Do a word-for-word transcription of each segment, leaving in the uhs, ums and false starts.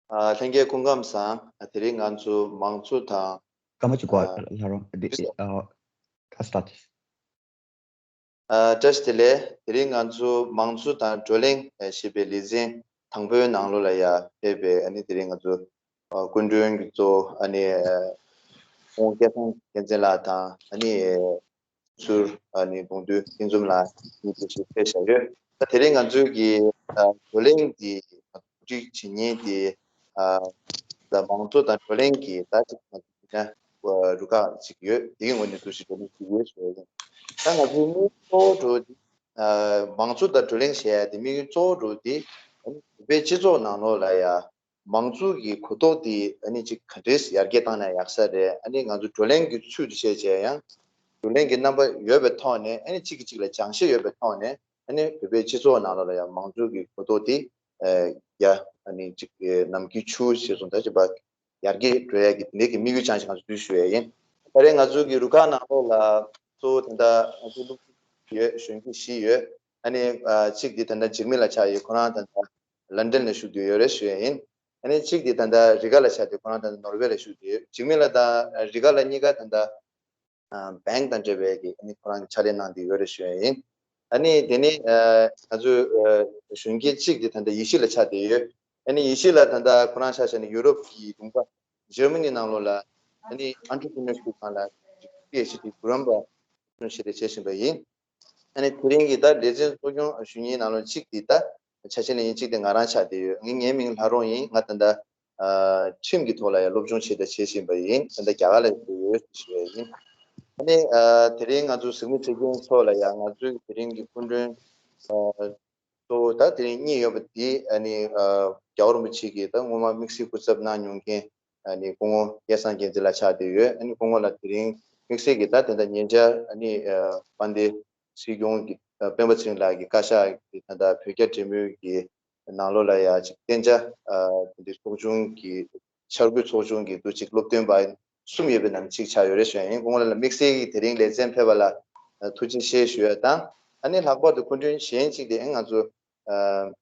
ཨ། ལྷན་རྒྱས་སྐུ་ཁམས་བཟང་། ཨ། དེ་རིང་ང་ཚོ་མང་གཙོ་དང་། སྐར་མ་གཅིག་གོ། ཨ། ལྷ་རོང་འདི། ཨ། ཁ་སྟ་ཏེ། ཨ། བཀྲ་ཤིས་བདེ་ལེགས། དེ་རིང་ང་ཚོ་མང་གཙོ་དང་བགྲོ་གླེང་ཞེས་པའི་ལེ་ཚན་དང་པོའི་ནང་ལོགས་ལ་ཡ་ཕེབས་པའི། ཨ་ནི་དེ་རིང་ང་ཚོ། ཨ། སྐུ་མགྲོན་གྱི་གཙོ་བོ། ཨ་ནི། ཨ། ཁོང་སྐལ་བཟང་རྒྱལ་མཚན་ལགས་དང་། ཨ་ནི། ཟུར། ཨ་ནི་གདོང་ཐུག་སྐྱིད་འཛོམས་ལགས་གཉིས་དེ་ཞིག་ཕེབས་བཞག་ཡོད། ད་དེ་རིང་ང་ཚོའི་གི། ཨ། བགྲོ་གླེང་འདི་གོ་སྒྲིག་བྱེད་མཁན་དེ། ཨ། ད་མང་གཙོ་དང་བགྲོ་གླེང་གི་ད་ཅིག་ང་ཚོ་ན་རུ་ཁག་ཅིག་ཡོད། དེའི་ངོས་ནས་ཐུགས་རྗེ་ཆེ་ཞུ་གི་ཡོད་ཞུ་ཡ་ཡིན། ད་ང་ཚོའི་དམིགས་ཡུལ་གཙོ་བོ་འདི། ཨ། མང་གཙོ་དང་བགྲོ་གླེང་བྱེད་ཡ་དེ་དམིགས་ཡུལ་གཙོ་བོ་འདི། ཨ་ནི་བོད་པའི་སྤྱི་ཚོགས་ནང་ལོགས་ལ་ཡ། མང་གཙོ་གི་གོ་རྟོགས་དེ་ཨ་ནི་ཅིག་ག་འདྲས་ཡར་རྒྱས་བཏང་ན་ཡག་ས་རེད། ཨ་ནི་ང་ཚོ་བགྲོ་གླེང་གི་ཚུལ་དུ་བཤད་བྱས་ཡང་། བགྲོ་གླེང་གི་རྣམ་པ་ཡོད་པའི་ཐོག་ནས། ཨ་ནི་གཅིག་གིས་གཅིག་ལ་སྦྱང་ཤེས་ཡོད་པའི་ཐོག་ནས། ཨ་ནི་བོད་པའི་སྤྱི་ཚོགས་ནང་ལོགས་ལ་ཡང་མང་གཙོ་གི་གོ་རྟོགས་དེ། ཨ། ཡ། ཨ་ནི་ཅིག་ནམ་རྒྱུན་ཆུ་ཞེས་སོང་ད་ཅིག་པ་ཡར་རྒྱས་འགྲོ་ཡ་གི་དེ་འདྲའི་གི་དམིགས་ཡུལ་བཅངས་ཤིག་ང་ཚོ་འདུ་ཞུ་ཡ་ཡིན། ད་རེས་ང་ཚོ་གི་རུ་ཁག་ནང་ལོགས་ལ་གཙོ་བོ་ད་ལྟ་ང་ཚོ་སློབ་ཕྲུག་ཡོད། གཞོན་སྐྱེས་བཞི་ཡོད། ཨ་ནི། ཨ། གཅིག་དེ་ད་ལྟ་འཇིགས་མེད་ལགས་ཆགས་ཡོད། ཁོ་རང་ད་ལྟ་ལན་ཌན་ལ་བཞུགས་བསྡད་ཡོད་རེད་ཞུ་ཡ་ཡིན། ཨ་ནི་གཅིག་དེ་ད་ལྟ་རི་ག་ལ་ཆགས་ཏེ་ཁོ་རང་ད་ལྟ་ནོར་ཝེ་ལ་བཞུགས་བསྡད་ཡོད། འཇིགས་མེད་ལགས་དང་རི་ག་ལགས་གཉིས་ཀ་ད་ལྟ། ཨ། བེང་དང་འབྲེལ་བའི་གི་ཨ་ནི་ཁོ་རང་གི་ཕྱག་ལས་གནང་བསྡད་ཡོད་རེད་ཞུ་ཡ་ཡིན། ཨ་ནི་དེ་ནི། ཨ། ང་ཚོའི། ཨ། གཞོན་སྐྱེས་གཅིག་དེ་ད་ལྟ་ཡེ་ཤུ་ལ་ཆགས་བསྡད་ཡོད། ཨ་ནི་ཡེ་ཤུ་ལགས་ད་ལྟ་ཁོ་རང་ཆ་བཞག་ན་ཡུ་རོབ་ཀྱི་ལུང་པ་འཇར་མ་ནི་ནང་ལོགས་ལ། ཨ་ནི་ཨན་ཊར་པི་རི་ནར་ཤིབ་སྒང་ལ་པི་ཨེཆ་ཌི་གོ་རིམ་པ་ཞིག་བྱེད་བཞིན་པ་ཡིན། ཨ་ནི་དེ་རིང་གི་ད་ལེ་ཚན་གཙོ་སྐྱོང་ཞུ་མཁན་ནང་ལོགས་གཅིག་དེ་ད་ཆ་ཤས་ལེན་མཁན་གཅིག་དེ་ང་རང་ཆགས་བསྡད་ཡོད། ངའི་མིང་ལྷ་རོང་ཡིན། ང་ད་ལྟ། ཨ། ཁྲིམས་ཀྱི་ཐོག་ལ་ཡང་སློབ་སྦྱོང་བྱེད་དང་བྱེད་བཞིན་པ་ཡིན། ད་ལྟ་རྒྱ་གར་ལ་ཡོད་ཞུ་ཡ་ཡིན། ཨ་ནི། ཨ། དེ་རིང་ང་ཚོ་གཟིགས་མོ་བྱེད་མཁན་ཚོ་ལ་ཡང་ང་ཚོའི་དེ་རིང་གི་སྐུ་མགྲོན། ཨ། གཙོ་བོ་ད་དེ་རིང་གཉིས་ཡོད་པ་དེ། ཨ་ནི། ཨ། རྒྱལ་བ་རིན་པོ་ཆེ་གིས་ད་སྔོན་མ་དམིགས་བསལ་སྐུ་ཚབ་གནང་མྱོང་མཁན། ཨ་ནི་སྐུ་ངོ་སྐལ་བཟང་རྒྱལ་མཚན་ལགས་ཆགས་བསྡད་ཡོད། ཨ་ནི་སྐུ་ངོ་ལ་དེ་རིང་དམིགས་བསལ་གྱི་ད་དེ་འདྲ་ཉེ་ཆར། ཨ་ནི། ཨ། དཔལ་ལྡན་སྲིད་སྐྱོང་གི། ཨ། སྤེན་པ་ཚེ་རིང་ལགས་ཀྱི་བཀའ་ཤག་གི་ད་ལྟ་བོད་རྒྱ་འབྲེལ་མོལ་གྱི་ནང་ལོགས་ལ་ཡ་ཅིག་གཏན་འཇགས། ཨ། དེ་འདྲའི་ཚོགས་ཆུང་གི། འཆར་འགོད་ཚོགས་ཆུང་གི་དུ་ཅིག་སློབ་སྟོན་པ་གསུམ་ཡོད་པའི་ནང་གཅིག་ཆགས་ཡོད་རེད་ཞུ་ཡ་ཡིན། སྐུ་ངོ་ལ་དམིགས་བསལ་གྱི་དེ་རིང་ལེ་ཚན་ཕེབས་པ་ལ། ཨ། ཐུགས་རྗེ་ཆེ་ཞུ་ཡ་དང་། ཨ་ནི་ལྷག་པར་དུ་སྐུ་མགྲོན་གཞན་གཅིག་དེ་ང་ཚོ། ཨ།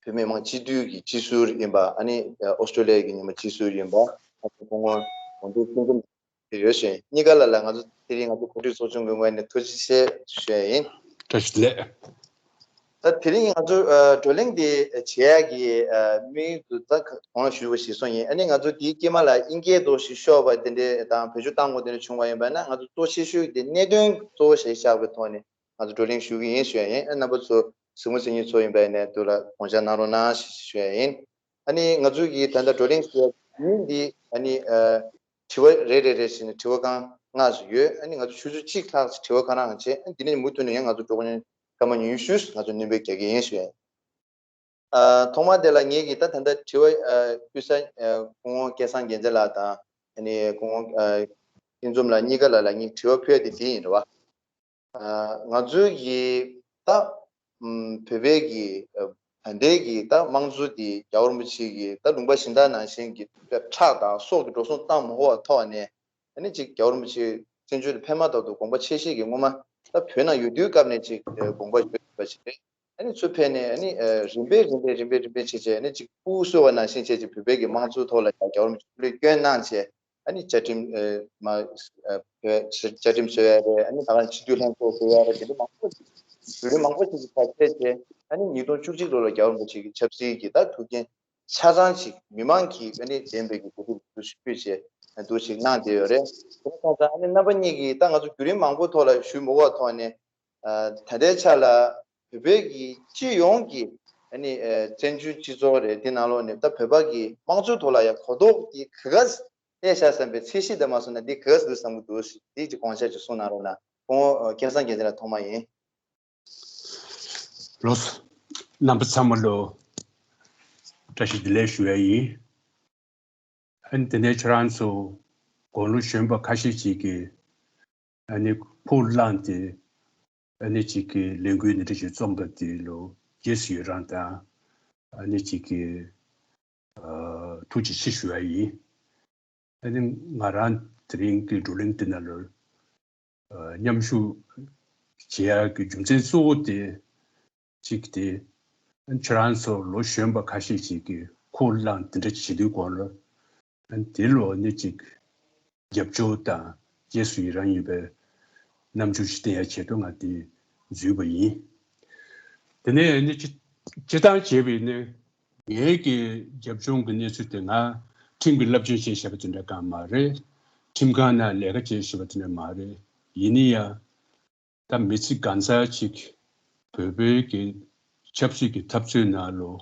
བོད་མི་མང་སྤྱི་འཐུས་ཀྱི་སྤྱི་ཟུར་ཡིན་པ། ཨ་ནི་ཨོ་སི་ཀྲོ་ལི་ཡ་གི་ཉི་མ་སྤྱི་ཟུར་ཡིན་པ། ཨ་ནི་སྐུ་ངོ་གོང་ཐུག་སྐྱིད་འཛོམས་དེ་ཡོད་ཞུ་ཡ་ཡིན། གཉིས་ཀ་ལ་ལ་ང་ཚོ་དེ་རིང་ང་ཚོ་གོ་སྒྲིག་ཚོགས་ཆུང་གི་ངོས་ནས་ཐུགས་རྗེ་ཆེ་ཞུ་ཡ་ཡིན། བཀྲ་ཤིས་བདེ་ལེགས། ད་དེ་རིང་ང་ཚོ། ཨ། བགྲོ་གླེང་འདི་བྱེད་ཡ་གི། ཨ། དམིགས་ཡུལ་དུ་ད་གོང་ལ་ཞུས་པ་ཞིག་སོང་ཡིན། ཨ་ནི་ང་ཚོ་དེའི་དཀྱིལ་མ་ལ་དབྱིན་སྐད་དུ་ཞིག་ཤོར་བ་དེ་འདྲ་དང་བེད་སྤྱོད་བཏང་དགོས་དེ་འདྲ་བྱུང་བ་ཡིན་པ་ན། ང་ཚོ་གཙོ་ཆེ་ཤོས་དེ་གནད་དོན་གཙོ་བོ་ཞིག་བཞག་པའི་ཐོག་ནས་ང་ཚོ་བགྲོ་གླེང་ཞུ་གི་ཡིན་ཞུ་ཡ་ཡིན། ཨ། རྣམ་པ་ཚོ་གཟིགས་མོ་གཟིགས་མཁན་ཚོ་ཡིན་པ་ཡིན་ནའི་དུ་ལ་དགོངས་འཇགས་གནང་རོགས་གནང་ཞུ་ཡ་ཡིན། ཨ་ནི་ང་ཚོའི་གི་ད་ལྟ་བགྲོ་གླེང་ཞུ་ཡ་ཡིན་འདི། ཨ་ནི། ཨ། དྲི་བ་རེ་རེ་རེ་བྱས་ནས་དྲི་བ་སྒང་ལྔ་ཙམ་ཡོད། ཨ་ནི་ང་ཚོ་ཆུ་ཚོད་གཅིག་ལྷག་ཙམ་དྲི་བ་ཁ་རང་བྱས། ཨ་ནི་འདི་ནས་མུ་མཐུད་ནས་ཡང་ང་ཚོ་འགྲོ་དགོས་ནས་སྐར་མ་ཉུང་ཤོས་ང་ཚོ་སྣོན་པ་རྒྱག་གི་ཡིན་ཞུ་ཡ་ཡིན། ཨ། ཐོག་མ་དེ་ལ་ངེད་ཀྱིས་ད་ད་ལྟ་དྲི་བ། ཨ། ཕུལ་ས། ཨ། སྐུ་ངོ་སྐལ་བཟང་རྒྱལ་མཚན་ལགས་དང་། ཨ་ནི་སྐུ་ངོ། ཨ། སྐྱིད་འཛོམས་ལགས་གཉིས་ཀ་ལ་ལ་ངས་དྲི་བ་ཕུལ་ཡ་དེ་འདི་ཡིན་རེད་བ། ཨ། ང་ཚོའི་གི་ད། ཨམ། བོད་པའི་གི། ཨ། ད་ལྟའི་གི་ད་དམངས་གཙོ་འདི་རྒྱལ་བ་རིན་པོ་ཆེ་གི་ད་ལུང་པ་གཞན་དག་ནང་བཞིན་གི་ཁྲག་དང་སྲོག་གི་འགྲོ་སོང་བཏང་མ་དགོས་པའི་ཐོག་ནས། ཨ་ནི་ཅིག་རྒྱལ་བ་རིན་པོ་ཆེ་བཙན་བྱོལ་དུ་ཕེབས་མ་ཐག་ཏུ་དགོངས་པ་ཆེ་བཞེས་ཀྱི་སྔོན་མ་ད་བོད་ནང་ཡོད་དུས་སྐབས་ནས་ཅིག་དགོངས་པ་ཡོད་པ་ཞིག་རེད། ཨ་ནི་ཚུར་ཕེབས་ནས། ཨ་ནི། ཨ། རིམ་པས་རིམ་པས་རིམ་པས་རིམ་པས་བྱས་བྱས། ཨ་ནི་ཅིག་ཕྲུ་གུ་གསོ་བ་ནང་བཞིན་བྱས་བྱས་བོད་པའི་གི་དམངས་གཙོའི་ཐོག་ལ་ཡང་རྒྱལ་བ་རིན་པོ་ཆེ་ཕུགས་ལས་སྐྱོན་གནང་བྱས། ཨ་ནི་བཅའ་ཁྲིམས། ཨ། མ། ཨ། བཅའ་ཁྲིམས་བཟོ་ཡ་རེད། ཨ་ནི་ད་ག་སྤྱི་འཐུས་ལྷན་ཚོགས་བཟོ་ཡ་རེད། དེ་འདྲ་མང་པོ་ཞིག་བརྒྱུད་རིམ་མང་པོ་ཞིག་གི་ཐག་བཅད་བྱས། ཨ་ནི་ཉིས་སྟོང་བཅུ་གཅིག་ལོ་ལ་རྒྱལ་བ་རིན་པོ་ཆེ་གི་ཆབ་སྲིད་ཀྱི་ད་ཐུགས་འགན་ཆ་ཚང་ཅིག་མི་མང་གིས་ཨ་ནི་འདེམས་པའི་གི་གོ་སྒྲིག་འདུ་ཞུ་ཕུལ་བྱས་འདུ་ཞིག་གནང་བསྡད་ཡོད་རེད། དེ་འདྲ་སོང་ཙང་ཨ་ནི་རྣམ་པ་གཉིས་ཀྱིས་ད་ང་ཚོ་བརྒྱུད་རིམ་མང་པོ་ཐོག་ལ་ཞུས་མ་དགོས་པའི་ཐོག་ནས། ཨ། ད་ལྟའི་ཆ་ལ་བོད་པའི་གི་སྤྱི་ཡོངས་ཀྱི། ཨ་ནི། ཨ། བཙན་བྱོལ་སྤྱི་ཚོགས་རེད། དེ་ནང་ལོགས་ནས་ད་བོད་པ་གི་དམངས་གཙོའི་ཐོག་ལ་ཡང་གོ་རྟོགས་དེ་ག་ག་གནས་བཞག་བསམ་པའི་ཚད་གཞི་དེ་མ་སོང་ན་འདི་ག་ག་འདུག་བསམ་གྱི་འདུག་འདི་ཅིག་དགོངས་འཆར་ཅིག་གསུང་གནང་རོགས་གནང་། སྐུ་ངོ་སྐལ་བཟང་རྒྱལ་མཚན་ལགས་ཐོག་མ་ཡིན། ལགས་སོ། རྣམ་པ་ཚང་མ་ལ་བཀྲ་ཤིས་བདེ་ལེགས་ཞུ་ཡ་ཡིན། ཨ་ནི་དེ་ནས་ཁྱེད་རང་ཚོ་དགུང་ལོ་གཞོན་པ་ཁ་ཤས་ཅིག་གིས་ཨ་ནི་ཕུགས་བླངས་ཏེ་ཨ་ནི་ཅིག་གི་ལས་འགུལ་འདི་འདྲ་ཞིག་རྩོམ་པ་དེ་ལ་རྗེས་སུ་ཡི་རང་དང་། ཨ་ནི་ཅིག་གི། ཨ། ཐུགས་རྗེ་ཆེ་ཞུ་ཡ་ཡིན། ཨ་ནི་ང་རང་དེ་རིང་གི་བགྲོ་གླེང་འདི་ནང་ལ། ཨ། མཉམ་ཞུགས་བྱེད་ཡ་གི་རྒྱུ་མཚན་གཙོ་བོ་དེ་གཅིག་དེ། ཁྱེད་རང་ཚོ་ལོ་གཞོན་པ་ཁ་ཤས་ཅིག་གིས་ ཁུར་བླངས་དེ་འདྲ་བྱེད་དུས་སྐོར་ལ། དེ་ལོ་ནི་ཅིག་རྒྱབ་སྐྱོར་དང་རྗེས་སུ་ཡི་རང་ཡིན་པའི་རྣམ་འགྱུར་ཞིག་བསྟན་ཡ་ཆེད་དུ་ང་དེ་འཛུལ་བ་ཡིན། དེ་ནས་ནི་སྤྱི་སྤྱི་བཏང་བྱས་པའི་ནི་ངའི་གི་རྒྱབ་ལྗོངས་ཀྱི་གནས་ཚུལ་དེ། ང་ཁྲིམས་ཀྱི་བསླབ་སྦྱོང་བྱས་བཞག་པ་དེ་འདྲ་གང་མ་རེད། ཁྲིམས་ཁང་ནང་ལས་ཀ་བྱས་བཞག་པ་དེ་འདྲ་མ་རེད། ཡིན་ན་ཡང་ད་མི་ཚེ་གང་ཚར་ཅིག་བོད་པའི་གི་ཆབ་སྲིད་ཀྱི་འཐབ་རྩོད་ནང་ལོ།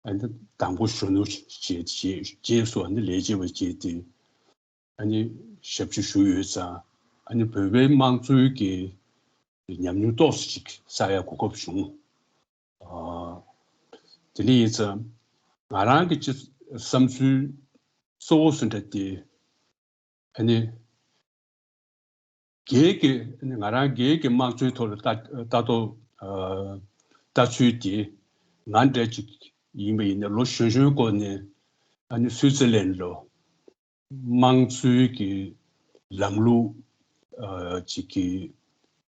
ཨ་ནི་དང་པོ་གཞོན་ནུ་བྱས་བྱས་རྗེས་སུ་ཨ་ནི་ལས་བྱེད་པ་བྱས་ཏེ། ཨ་ནི་ཞབས་ཕྱི་ཞུས་ཡོད་ཙང་། ཨ་ནི་བོད་པའི་དམངས་གཙོའི་གི་ཉམས་མྱོང་ཏོག་ཙམ་ཅིག་བསགས་ཡ་གོ་སྐབས་བྱུང་། ཨ། དེ་འདྲ་ཡིན་ཙང་ང་རང་གི་ཅི་བསམ་ཚུལ་གཙོ་བོ་སུ་འདྲ་དེ། ཨ་ནི་སྒེར་གྱི་ང་རང་སྒེར་གྱི་དམངས་གཙོའི་ཐོག་ལ་ལྟ་ལྟ་རྟོག་ཨ་ལྟ་ཚུལ་དེ། ང་འདྲ་ཅིག་ཡིན་པ་ཡིན་ན་ལོ་གཞོན་གཞོན་སྐོར་ནས་ཨ་ནི་སུའི་ཙི་ལན་ལོ། དམངས་གཙོའི་གི་ལམ་ལུགས་ཨ་ཅིག་གི་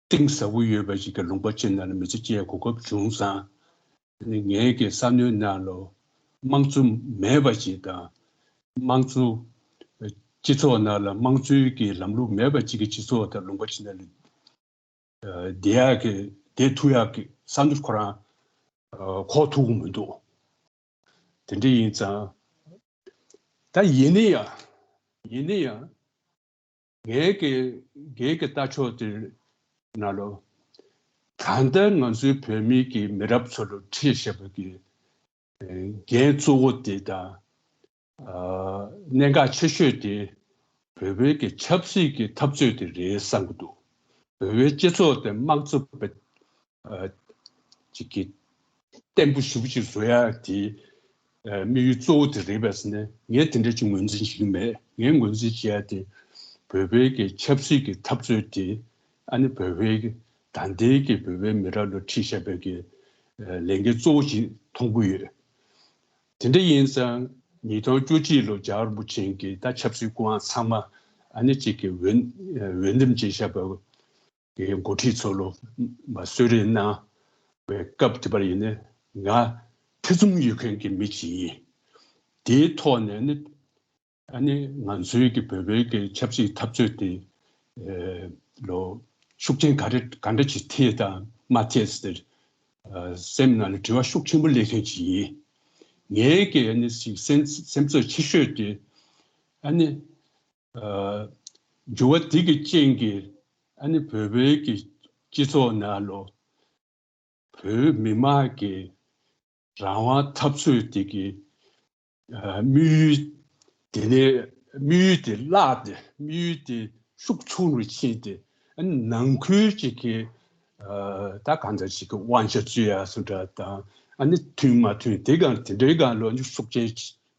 གཏིང་ཟབ་པོ་ཡོད་པ་ཅིག་གི་ལུང་པ་ཅིག་ནང་ལ་མི་ཚེ་སྐྱེལ་གོ་སྐབས་བྱུང་ཙང་། ངའི་གི་བསམ་བློའི་ནང་ལ་དམངས་གཙོ་མེད་པ་ཅིག་དང་། དམངས་གཙོ་སྤྱི་ཚོགས་ནང་ལ་དམངས་གཙོའི་གི་ལམ་ལུགས་མེད་པ་ཅིག་གི་སྤྱི་ཚོགས་དང་ལུང་པ་ཅིག་ནང་ལ་བསྡད་ཡག་གི་བསྡད་ཐུབ་ཡག་གི་བསམ་ཚུལ་ཁོ་རང་འཁོར་ཐུབ་ཀྱི་མི་འདུག། དེ་འདྲ་ཡིན་ཙང་། ད་ཡིན་ན་ཡང་། ཡིན་ན་ཡང་། ངའི་གི་ངའི་གི་ལྟ་ཕྱོགས་དེ་ནང་ལོ། ད་ལྟ་ང་ཚོའི་བོད་མིའི་གི་མི་རབས་ཚོ་ལ་འཁྲིད་བཞག་པའི་གི་འགན་གཙོ་བོ་དེ་དང་། ཨ་གནད་འགག་ཆེ་ཤོས་དེ་བོད་པའི་གི་ཆབ་སྲིད་ཀྱི་འཐབ་རྩོད་དེ་རེད་བསམ་གྱི་འདུག། བོད་པའི་སྤྱི་ཚོགས་དེ་དམངས་གཙོ་བའི་ཨ་ཅིག་གི་བརྟན་པོ་ཞེ་པོ་ཅིག་བཟོ་ཡག་དེ། ཨ་དམིགས་ཡུལ་གཙོ་བོ་དེ་རེད་པས་ཟེར་ནས་ངས་དེ་འདྲ་ཅིག་ངོས་འཛིན་བྱེད་ཀྱི་མེད། ངས་ངོས་འཛིན་བྱེད་ཡག་དེ་བོད་པའི་གི་ཆབ་སྲིད་ཀྱི་འཐབ་རྩོད་དེ། ཨ་ནི་བོད་པའི་གི་ད་ལྟའི་གི་བོད་པའི་མི་རབས་ལ་འཁྲིད་བཞག་པའི་གི་ཨ་ལས་འགན་གཙོ་བོ་ཞིག་མཐོང་གི་ཡོད། དེ་འདྲ་ཡིན་ཙང་ཉིས་སྟོང་བཅུ་གཅིག་ལོ་རྒྱལ་བ་རིན་པོ་ཆེ་གིས་ད་ཆབ་སྲིད་སྐུ་དབང་ཚང་མ་ཨ་ནི་གཅིག་གི་འོས་འོས་འདེམས་བྱས་བཞག་པའི་གི་འགོ་ཁྲིད་ཚོ་ལ་མ་གསོལ་རས་གནང་བའི་སྐབས་དེ་པར་ཡིན་ནའི་ང་ཐེ་ཚོམ་ཡོད་མཁན་གྱི་མི་ཅིག་ཡིན། དེའི་ཐོག་ནས་ནི། ཨ་ནི་ང་ཚོའི་གི་བོད་པའི་གི་ཆབ་སྲིད་འཐབ་རྩོད་དེ་ཨེ་ལོ་ཤུགས་རྐྱེན་ག་འདྲ་ག་འདྲ་ཅིག་ཐེབས་དང་མ་ཐེབས་ཟེར། ཨ་སེམས་ནང་ལ་དྲི་བ་ཤུགས་ཆེན་པོ་སླེབས་མཁན་ཅིག་ཡིན། ངའི་གི་ཨ་ནི་ཅིག་སེམས་སེམས་ཚོར་ཆེ་ཤོས་དེ། ཨ་ནི་ཨ་འགྱུར་བ་འདི་གི་རྐྱེན་གྱིས་ཨ་ནི་བོད་པའི་གི་སྤྱི་ཚོགས་ནང་ལོ། བོད་མི་མང་གི་རང་དབང་འཐབ་རྩོད་དེ་གི་ཨ་དམིགས་ཡུལ་དེ་ནས་དམིགས་ཡུལ་དེ་བརླག་སྟེ། དམིགས་ཡུལ་དེ་ཤུགས་ཆུང་རུ་ཕྱིན་ཏེ། ཨ་ནི་ནང་ཁུལ་གཅིག་གི་ཨ་ད་གང་ལྟར་ཅིག་གི་དབང་ཆ་རྩོད་ཡ་སུ་འདྲ་དང་། ཨ་ནི་མཐུན་མ་མཐུན་དེ་གང་དེ་འདྲའི་སྒང་ལ་ཨ་ནི་ཤུགས་རྐྱེན་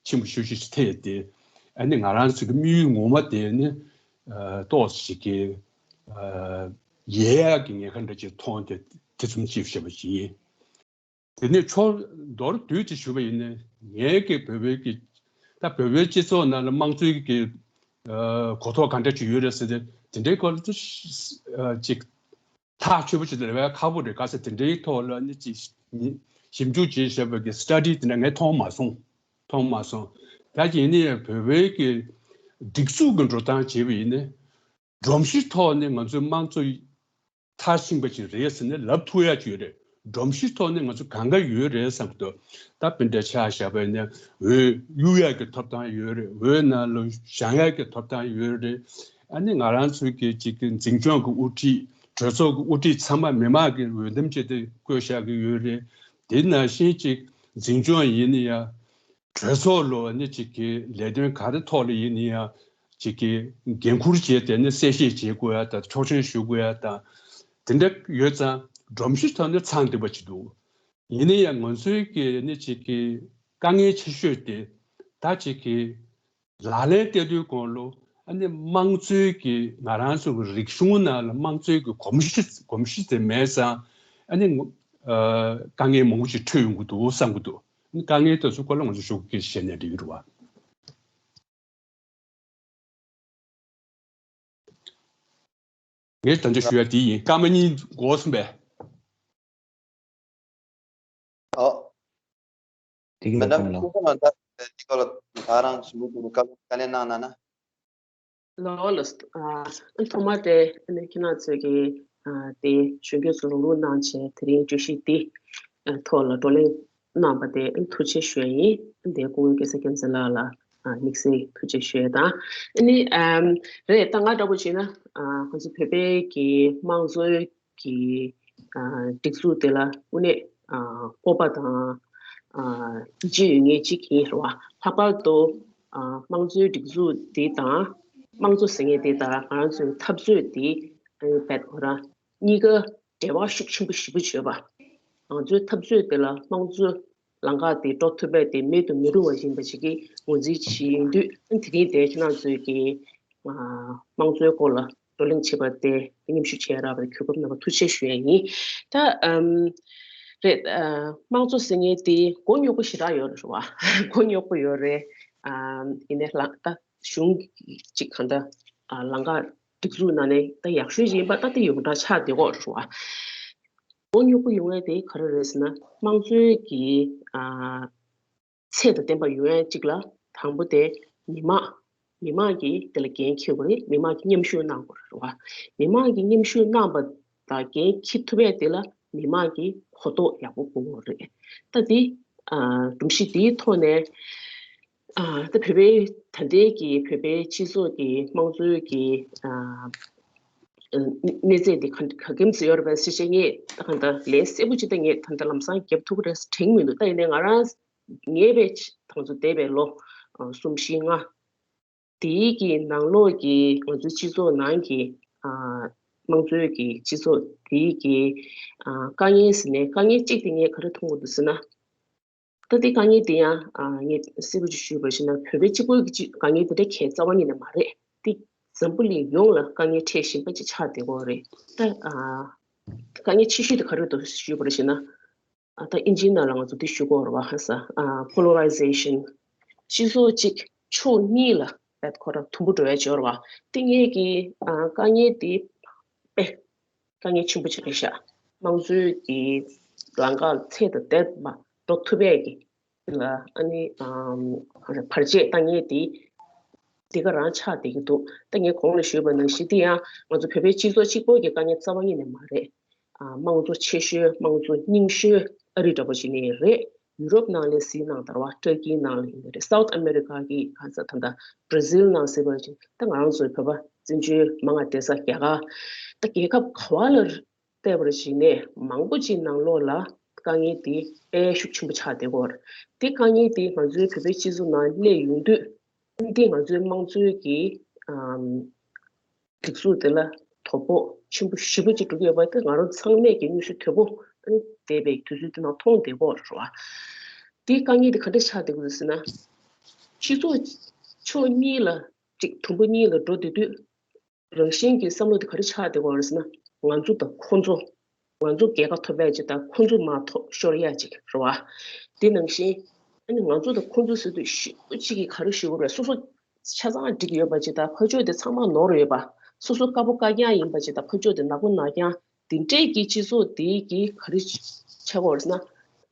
ཆེན་པོ་ཞེ་ཅིག་ཐེབས་ཏེ། ཨ་ནི་ང་རང་ཚོ་གི་དམིགས་ཡུལ་ངོ་མ་དེ་ནི་ཨ་ཏོག་ཙམ་ཅིག་གི་ཨ་ཡལ་ཡག་གི་ཉེན་ཁ་འདྲ་ཅིག་མཐོང་སྟེ་ཐེ་ཚོམ་ཅིག་བྱས་པ་ཞིག་ཡིན། དེ་ནས་ཕྱོགས་མདོར་བསྡུས་ཏེ་ཞུས་པ་ཡིན་ན། ངའི་གི་བོད་པའི་གི་ད་བོད་པའི་སྤྱི་ཚོགས་ནང་ལ་དམངས་གཙོའི་གི་ཨ་གོ་རྟོགས་ག་འདྲ་ཅིག་ཡོད་རེད་ཟེར་ཏེ། དེ་འདྲའི་སྐོར་ལ་ཅིག་ཐག་ཆོད་པོ་ཅིག་རེད་པས་ཁག་པོ་རེད། ག་ཚོད་དེ་འདྲའི་ཐོག་ལ་ནི་ཅིག་ཞིབ་འཇུག་བྱས་བཞག་པའི་གི་སི་ཊ་ཌི་དེ་འདྲ་ངས་མཐོང་མ་སོང་། མཐོང་མ་སོང་། ད་ཡིན་ནའི་བོད་པའི་གི་སྒྲིག་འཛུགས་ཀྱི་འགྲོ་སྟངས་བྱས་པ་ཡིན་ན། སྒྲོམ་གཞི་ཐོག་ནས་ང་ཚོའི་དམངས་གཙོ་མཐར་ཕྱིན་པ་ཅིག་རེད་ཟེར་ནས་ལབ་ཐུབ་ཡ་ཅིག་ཡོད་རེད། སྒྲོམ་གཞི་ཐོག་ནས་ང་ཚོ་གང་ག་ཡོད་རེད་བསམ་གྱི་འདུག། ད་དཔེ་འདྲ་ཆ་བཞག་པ་ཡིན་ན། འོས་གཡུག་ཡ་གི་ཐོབ་ཐང་ཡོད་རེད། འོས་ནང་ལ་བཞེངས་ཡ་གི་ཐོབ་ཐང་ཡོད་རེད། ཨ་ནི་ང་རང་ཚོའི་གི་ཅིག་གི་འཛིན་སྐྱོང་གི་དབུ་ཁྲིད། གྲོས་ཚོགས་ཀྱི་དབུ་ཁྲིད་ཚང་མ་མི་མང་གིས་འོས་འདེམས་བྱས་ཏེ་བསྐོས་བཞག་གི་ཡོད་རེད། དེ་ནང་བཞིན་ཅིག་འཛིན་སྐྱོང་ཡིན་ན་ཡང་། གྲོས་ཚོགས་ལ་ནི་ཅིག་གི་ལས་དོན་ག་རེ་ཐོག་ལ་ཡིན་ན་ཡང་། ཅིག་གི་འགན་འཁུར་བྱས་ཏེ་ནི་གསལ་བཤད་བྱེད་དགོས་ཡ་དང་ཆོག་མཆན་ཞུ་དགོས་ཡ་དང་། དེ་འདྲ་ཡོད་ཙང་སྒྲོམ་གཞི་ཐོག་ནས་ཚང་བསྡད་པ་ཅིག་འདུག། ཡིན་ན་ཡང་ང་ཚོའི་གི་ནི་ཅིག་གི་དཀའ་ངལ་ཆེ་ཤོས་དེ། ད་ཅིག་གི་ལག་ལེན་བསྟར་དུས་གོང་ལོ། ཨ་ནི་དམངས་གཙོའི་གི་ང་རང་ཚོ་གི་རིག་གཞུང་ནང་ལ་དམངས་གཙོའི་གི་གོམས་གཤིས་གོམས་གཤིས་དེ་མེད་ཙང་། ཨ་ནི་ཨ་དཀའ་ངལ་མང་པོ་ཞིག་འཕྲད་ཡོང་གི་འདུག་བསམ་གི་འདུག། དཀའ་ངལ་དེ་ཚོ་སྐོར་ལ་ང་ཚོ་ཞུ་གི་བཤད་ན་འགྲིག་གི་རེད་བ། ངས་ད་ལྟ་ཞུ་ཡ་དེ་ཡིན། སྐར་མ་གཉིས་འགོར་སོང་པས། ཨོ། དེ་གི་མེ་ལ་ཀམ་ལ། ཁོང་ཚོ་ལ་ད་དེ་སྐོར་ལ་ད་རང་ཞུ་གི་འདུག་བཀའ་བཀའ་ལན་གནང་ན་ན། ལོ་ལོ། ཨ་ཐོག་མ་དེ་ཨ་ནི་ཁྱེད་རང་ཚོས་ཀྱི་ཨ་དེ་གཞོན་སྐྱེས་ཚོ་རོགས་རོགས་གནང་བྱས་དེ་རིང་བརྗོད་གཞི་འདི་ཨ་ཐོག་ལ་བགྲོ་གླེང་གནང་པ་དེ་ཨ་ཐུགས་རྗེ་ཞུ་ཡ་ཡིན། ཨ་དེ་སྐུ་ངོ་སྐལ་བཟང་རྒྱལ་མཚན་ལགས་ལ་ཨ་དམིགས་བསལ་ཐུགས་རྗེ་ཞུ་ཡ་དང་། ཨ་ནི་ཨམ་རེད། ད་ང་འདྲ་པོ་བྱས་ན་ཨ་ཁོང་ཚོ་བོད་པའི་གི་དམངས་གཙོའི་གི་ཨ་སྒྲིག་འཛུགས་དེ་ལ་དངོས་གནས་ཨ་སྤོབས་པ་དང་ཨ་ཡིད་ཆེས་ཡོད་མཁན་གཅིག་ཡིན་རེད་བ། ལྷག་པར་དུ་ཨ་དམངས་གཙོའི་སྒྲིག་འཛུགས་དེ་དང་དམངས་གཙོ་ཟེར་མཁན་དེ་དང་ང་རང་ཚོའི་འཐབ་རྩོད་དེ་ཨ་ནི་བེད་ཁོ་རང་གཉིས་ཀ་འབྲེལ་བ་ཤུགས་ཆེན་པོ་ཞེ་པོ་ཅིག་ཡོད་པ། ང་ཚོའི་འཐབ་རྩོད་དེ་ལ་དམངས་གཙོ་ལམ་ཁ་དེ་འགྲོ་ཐུབ་པ་དེ་མེད་དུ་མི་རུང་བ་ཡིན་པ་ཞིག་གི་ངོས་འཛིན་བྱེད་ཡོང་དུས། ཨ་དེ་རིང་དེ་ཁྱེད་རང་ཚོས་ཀྱི་ཨ་དམངས་གཙོའི་སྐོར་ལ་བགྲོ་གླེང་བྱེད་པ་དེ་མཉམ་ཞུགས་བྱས་རག་པར་གྱུར་སྐབས་ནང་ཐུགས་རྗེ་ཆེ་ཞུ་ཡ་ཡིན། ད་ཨམ་རེད། ཨ་དམངས་གཙོ་ཟེར་མཁན་དེ་མགོ་རྙོག་པོ་ཞེ་དྲག་ཡོད་རེད་བ། མགོ་རྙོག་པོ་ཡོད་རེད། ཨམ་ཡིན་ནའི་ལ་ད་གཞུང་གཅིག་གང་ལྟར་ཨ་ལམ་ཁ་སྒྲིག་འཛུགས་ནང་ནས་ད་ཡག་ཤོས་ཅིག་ཡིན་པ་ད་དེ་ཡོངས་གྲགས་ཆགས་བསྡད་ཀྱི་ཡོད་རེད་བ། མགོ་རྙོག་པོ་ཡོང་ཡ་དེ་ག་རེ་རེད་ཟེར་ན། དམངས་གཙོའི་གི་ཨ་ཚད་དང་ལྡན་པ་ཡོང་ཡ་གཅིག་ལ་དང་པོ་དེ་མི་མང་། མི་མང་གིས་དེ་ལ་འགན་འཁྱེར་དགོས་རེད། མི་མང་གིས་མཉམ་ཞུགས་གནང་དགོས་རེད་བ། མི་མང་གིས་མཉམ་ཞུགས་གནང་པ་དང་འགན་འཁྱེར་ཐུབ་ཡ་དེ་ལ་མི་མང་གིས་གོ་རྟོགས་ཡག་པོ་སྤོ་དགོས་རེད། ད་དེ་ཨ་སྒྲོམ་གཞི་དེའི་ཐོག་ནས་ཨ་ད་བོད་པའི་ད་ལྟའི་གི་བོད་པའི་སྤྱི་ཚོགས་ཀྱི་དམངས་གཙོའི་གི་ཨ་གནས་ཚད་འདི་ག་ག་གེམ་ཙི་ཡོད་རེད་པས་ཟེར་བྱས། ངས་ད་གང་ལྟར་ལན་གསལ་པོ་ཅིག་ད་ངས་ད་ལྟ་ལམ་སང་རྒྱབ་ཐུབ་ཀྱི་རེད་དྲན་མི་འདུག་ད་ཡིན་ནའི་ང་རང་ངས་བས་ད་ང་ཚོ་འདས་པའི་ལོ་ཨ་གསུམ་བཞི་ལྔ་དེའི་གི་ནང་ལོགས་ཀྱི་ང་ཚོའི་སྤྱི་ཚོགས་ནང་གི་ཨ་དམངས་གཙོའི་གི་སྤྱི་ཚོགས་དེའི་གི་ཨ་དཀའ་ངལ་ཟེར་ནའི་དཀའ་ངལ་གཅིག་དེ་ངས་ག་རེ་མཐོང་གི་འདུག་ཟེར་ན། ད་ལྟའི་དཀའ་ངལ་དེ་ཡང་ཨ་ངས་གསལ་པོ་ཅིག་ཞུས་པར་བྱས་ན། བོད་པའི་གཅིག་པོའི་གི་དཀའ་ངལ་དེ་འདྲ་གལ་རྩ་བ་ཉིད་ནས་མ་རེད། དེ་འཛམ་བུ་གླིང་ཡོངས་ལ་དཀའ་ངལ་འཕྲད་བཞིན་པ་ཅིག་ཆགས་བསྡད་ཀྱི་ཡོད་རེད། ད་ཨ་དཀའ་ངལ་ཆེ་ཤོས་དེ་ག་རེ་འདུག་ཞུས་པར་བྱས་ན། ཨ་ད་ཨིན་ཇིའི་ནང་ལ་ང་ཚོ་འདི་ཞུ་གི་ཡོད་རེད་བ། ཧ་ས་ཨ་polarization། སྤྱི་ཚོགས་གཅིག་ཕྱོགས་གཉིས་ལ་བེད་ཁོ་རང་དུམ་བུ་འགྲོ་ཡ་ཅིག་ཡོད་རེད་བ། དེ་ངས་ཀྱི་ཨ་དཀའ་ངལ་དེ་དཔེ་དཀའ་ངལ་ཆེན་པོ་ཅིག་རེད་ཤག་དམངས་གཙོའི་གི་ལམ་ཁ་ཚད་དང་ལྡན་པ་འགྲོ་ཐུབ་ཡས་ཀྱི་ལ་ཨ་ནི་ཨམ་བར་ཆད་བཏང་མཁན་དེ་དེ་ག་རང་ཆགས་བསྡད་ཀྱི་འདུག་ད་ངས་གོང་ལ་ཞུས་པ་ནང་བཞིན་དེ་ཡང་ང་ཚོ་བོད་པའི་སྤྱི་ཚོགས་གཅིག་པོ་གི་དཀའ་ངལ་རྩ་བ་ཉིད་ནས་མ་རེད། ཨ་དམངས་གཙོ་ཆེ་ཤོས་དམངས་གཙོ་རྙིང་ཤོས་ཨ་རི་འདྲ་པོ་ཞིག་ནས་རེད། ཡུ་རོབ་ནང་ལ་ཟེར་ན་འདྲ་བ། ཏུར་ཀི་ནང་ལ་ཡིན་ནའི་རེད། སའུ་ཐི་ཨ་མེ་རི་ཀ་གི་ག་ས་ད་ལྟ་བྷར་ཟིལ་ནང་ཟེར་བ་ཅིག་ད་ང་རང་ཚོའི་བོད་པ་བཙན་བྱོལ་མང་བ་བསྡད་ས་རྒྱ་གར། ད་རྒྱལ་ཁབ་ག་བ་ལ་བལྟས་པར་བྱས་ནས་མང་པོ་ཅིག་ནང་ལོགས་ལ་དཀའ་ངལ་དེ་དཔེ་ཤུགས་ཆེན་པོ་ཆགས་བསྡད་ཀྱི་ཡོད་རེད། དེ་དཀའ་ངལ་དེ་ང་ཚོའི་བོད་པའི་སྤྱི་ཚོགས་ནང་སླེབས་ཡོང་དུས། འདི་ང་ཚོའི་དམངས་གཙོའི་གི་ཨམ་སྒྲིག་འཛུགས་དེ་ལ་དོ་ཕོག་ཆེན་པོ་ཞེ་པོ་ཅིག་འགྲོ་གི་ཡོད་པ་དེ་ང་རང་ཚང་མས་ཀྱི་མངོན་ཤེས་དོད་པོ་ཨ་ནི་འདས་པའི་དུས་ཚོད་དེ་ནང་མཐོང་བསྡད་ཀྱི་ཡོད་རེད་བ། དེའི་དཀའ་ངལ་དེ་ག་འདྲ་ཆགས་བསྡད་ཀྱི་འདུག་ཟེར་ན། སྤྱི་ཚོགས་ཕྱོགས་གཉིས་ལ་གཅིག་དུམ་བུ་གཉིས་ལ་འགྲོ་བསྡད་དུས། རང་བཞིན་གྱི་བསམ་བློ་དེ་ག་རེ་ཆགས་བསྡད་ཀྱི་ཡོད་རེད་ཟེར་ན། ང་ཚོ་དང་ཁོ་ཚོ། ང་ཚོ་རྒྱལ་ཁ་ཐོབ་ཡ་ཅིག་དང་ཁོ་ཚོ་མར་ཐོག་ཤོར་ཡ་ཅིག་རེད་བ། དེ་ནང་བཞིན་ཨ་ནི་ང་ཚོ་དང་ཁོ་ཚོ་ཟེར་དུས་ཞེ་པོ་ཅིག་གིས་ག་རེ་ཞུ་དགོས་རེད། སོ་སོ་ཆ་ཚང་འགྲིག་ཡོད་པ་ཅིག་དང་ཕར་ཕྱོགས་དེ་ཚང་མ་ནོར་ཡོད་པ། སོ་སོ་དཀར་པོ་དཀར་རྐྱང་ཡིན་པ་ཅིག་དང་ཕར་ཕྱོགས་དེ་ནག་པོ་ནག་རྐྱང་། དེ་འདྲས་ཀྱི་སྤྱི་ཚོགས་དེ་གིས་ག་རེ་ཆགས་ཀྱི་ཡོད་རེད་ཟེར་ན།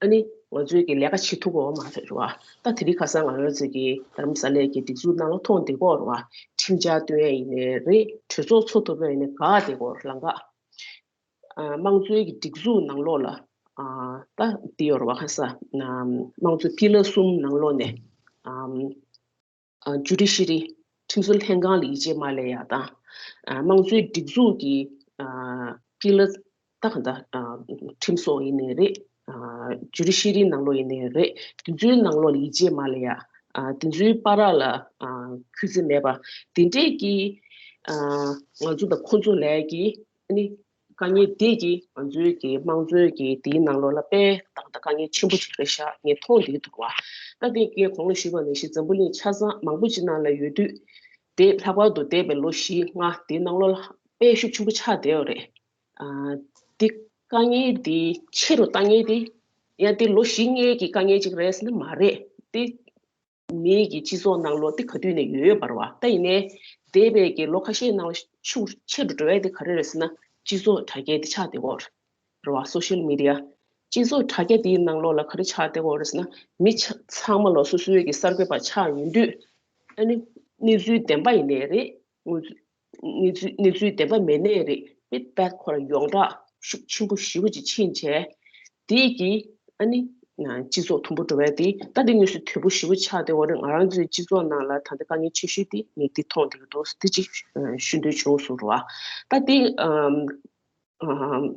ཨ་ནི་ང་ཚོའི་གི་ལས་ཀ་བྱེད་ཐུབ་ཀྱི་ཡོད་མ་རེད་བ། ད་དེ་རིང་ཁ་སང་ང་རང་ཚོའི་གི་རྡ་རམ་ས་ལའི་གི་སྒྲིག་འཛུགས་ནང་ལ་མཐོང་བསྡད་ཀྱི་ཡོད་རེད་བ། ཁྲིམས་འཆར་བཏོན་ཡ་ཡིན་ནའི་རེད། གྲོས་ཚོགས་ཚོགས་ཐུབ་ཡ་ཡིན་ནའི་འགག་བསྡད་ཀྱི་ཡོད་རེད་ལམ་ཁ། ཨ་དམངས་གཙོའི་གི་སྒྲིག་འཛུགས་ནང་ལོགས་ལ་ཨ་ད་འདི་ཡོད་རེད་བ། ཁ་ས་ཨ་དམངས་གཙོའི་པི་ལར་གསུམ་ནང་ལོགས་ནས་ཨམ་ཨ་ཇུ་ཌི་ཤི་རི་ཁྲིམས་བཟོ་ལྷན་ཁང་ལ་ཡིད་ཆེས་མ་སླེབས་ཡ་དང་། ཨ་དམངས་གཙོའི་སྒྲིག་འཛུགས་ཀྱི་ཨ་པི་ལར་ད་ག་འདྲ་ཨ་ཁྲིམས་བཟོ་ཡིན་ནའི་རེད། ཨ་ཇུ་ཌི་ཤི་རི་ནང་ལོགས་ཡིན་ནའི་རེད། དེ་ཚོའི་ནང་ལོགས་ལ་ཡིད་ཆེས་མ་སླེབས་ཡ། ཨ་དེ་ཚོའི་བར་ལ་ཨ་གུས་བརྩི་མེད་པ། དེ་འདྲས་ཀྱི་ཨ་ང་ཚོ་དང་ཁོ་ཚོ་ལས་ཀྱི་ཨ་ནི་དཀའ་ངལ་དེ་གིས་ང་ཚོའི་གི་དམངས་གཙོའི་གི་དེའི་ནང་ལོགས་ལ་དཔེ་ད་ག་འདྲ་དཀའ་ངལ་ཆེན་པོ་ཅིག་རེད་ཤག་ངས་མཐོང་བསྡད་འདུག་བ། ད་དེ་ངས་གོང་ལ་ཞུས་པ་ནང་བཞིན་འཛམ་བུ་གླིང་ཆ་ཚང་མང་པོ་ཅིག་ནང་ལ་ཡོད་དུས། དེ་ལྷག་པར་དུ་འདས་པའི་ལོ་བཞི་ལྔ་དེའི་ནང་ལོགས་ལ་དཔེ་ཤུགས་ཆེན་པོ་ཆགས་བསྡད་ཡོད་རེད། ཨ་དེ་དཀའ་ངལ་དེ་ཆེ་རུ་བཏང་མཁན་དེ་ཡང་དེ་ལོ་བཞི་ལྔའི་གི་དཀའ་ངལ་ཅིག་རེད་ཟེར་ན་མ་རེད། དེ་མིའི་གི་སྤྱི་ཚོགས་ནང་ལོགས་དེ་ག་དུས་ནས་ཡོད་ཡོད་པ་རེད་བ། ད་ཡིན་ནའི་འདས་པའི་གི་ལོ་ཁ་ཤས་ནང་ལ་ཤུགས་ཆེ་རུ་འགྲོ་ཡ་དེ་ག་རེ་རེད་ཟེར་ན། སྤྱི་ཚོགས་དྲ་རྒྱ་དེ་ཆགས་བསྡད་ཡོད་རེད་བ། སོ་ཤལ་མི་ཌི་ཡ། སྤྱི་ཚོགས་དྲ་རྒྱ་དེའི་ནང་ལོགས་ལ་ག་རེ་ཆགས་བསྡད་ཡོད་རེད་ཟེར་ན། མི་ཆ་ཚང་མ་ལོ་སོ་སོའི་གི་གསར་འགོད་པ་ཆགས་ཡོང་དུས། ཨ་ནི་གནས་ཚུལ་བདེན་པ་ཡིན་ནའི་རེད། དངོས་གནས་ཚུལ་གནས་ཚུལ་བདེན་པ་མེད་ནའི་རེད། མི་དཔེ་ཁོ་རང་ཡོངས་གྲགས་ཤུགས་ཆེན་པོ་ཞེ་པོ་ཅིག་ཕྱིན་བྱས། དེ་གི་ཨ་ནི་སྤྱི་ཚོགས་དུམ་བུ་འགྲོ་བའི་དེ་ད་དེ་དངོས་སུ་དོད་པོ་ཞེ་པོ་ཆགས་བསྡད་ཡོད་རེད། ང་རང་ཚོའི་སྤྱི་ཚོགས་ནང་ལ་ད་ལྟ་དཀའ་ངལ་ཆེ་ཤོས་དེ་ངས་དེ་མཐོང་བསྡད་ཀྱི་འདུག། དེ་གཅིག་ཞུ་འདོད་བྱུང་སོང་རེད་བ། ད་དེ་ང་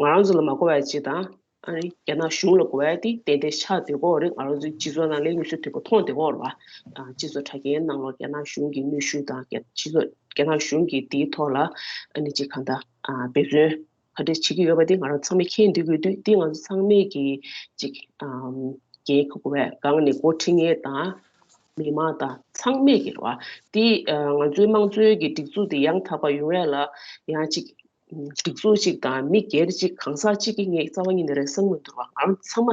རང་ཚོ་ལ་མ་གོ་བ་ཅིག་དང་། ཨ་ནི་རྒྱ་ནག་གཞུང་ལ་གོ་བ་དེ་ཏན་ཏན་ཆགས་བསྡད་ཀྱི་ཡོད་རེད། ང་རང་ཚོའི་སྤྱི་ཚོགས་ནང་ལ་དངོས་སུ་དོད་པོ་མཐོང་བསྡད་ཀྱི་ཡོད་རེད་བ། སྤྱི་ཚོགས་དྲ་རྒྱའི་ནང་ལོགས་རྒྱ་ནག་གཞུང་གི་གནོན་ཤུགས་དང་། རྒྱ་སྤྱི་ཚོགས་རྒྱ་ནག་གཞུང་གིས་དེའི་ཐོག་ལ་ཨ་ནི་ཅིག་གང་ལྟར་འབད་བརྩོན་ག་འདྲས་བྱེད་ཀྱི་ཡོད་པ་དེ་ང་རང་ཚང་མས་མཁྱེན་བསྡད་ཀྱི་ཡོད་དུས། དེ་ང་ཚོ་ཚང་མས་ཀྱིས་ཅིག་འགན་འཁུར་དགོས་པའི་སྒང་ནས་འགོ་ཁྲིད་མཁན་དང་། མི་མང་དང་ཚང་མས་ཀྱིས་རེད་བ། དེ་ང་ཚོའི་དམངས་གཙོའི་གི་སྒྲིག་འཛུགས་དེ་ཡང་དག་པ་ཡོང་ཡ་ལ་ཡང་ཅིག་སྒྲིག་འཛུགས་གཅིག་དང་མི་སྒེར་གཅིག་གང་ཟག་གཅིག་གིས་ངས་རྩ་བ་ཉིད་ནས་རེད་བསམ་གྱི་མི་འདུག་བ། ང་རང་ཚང་མ་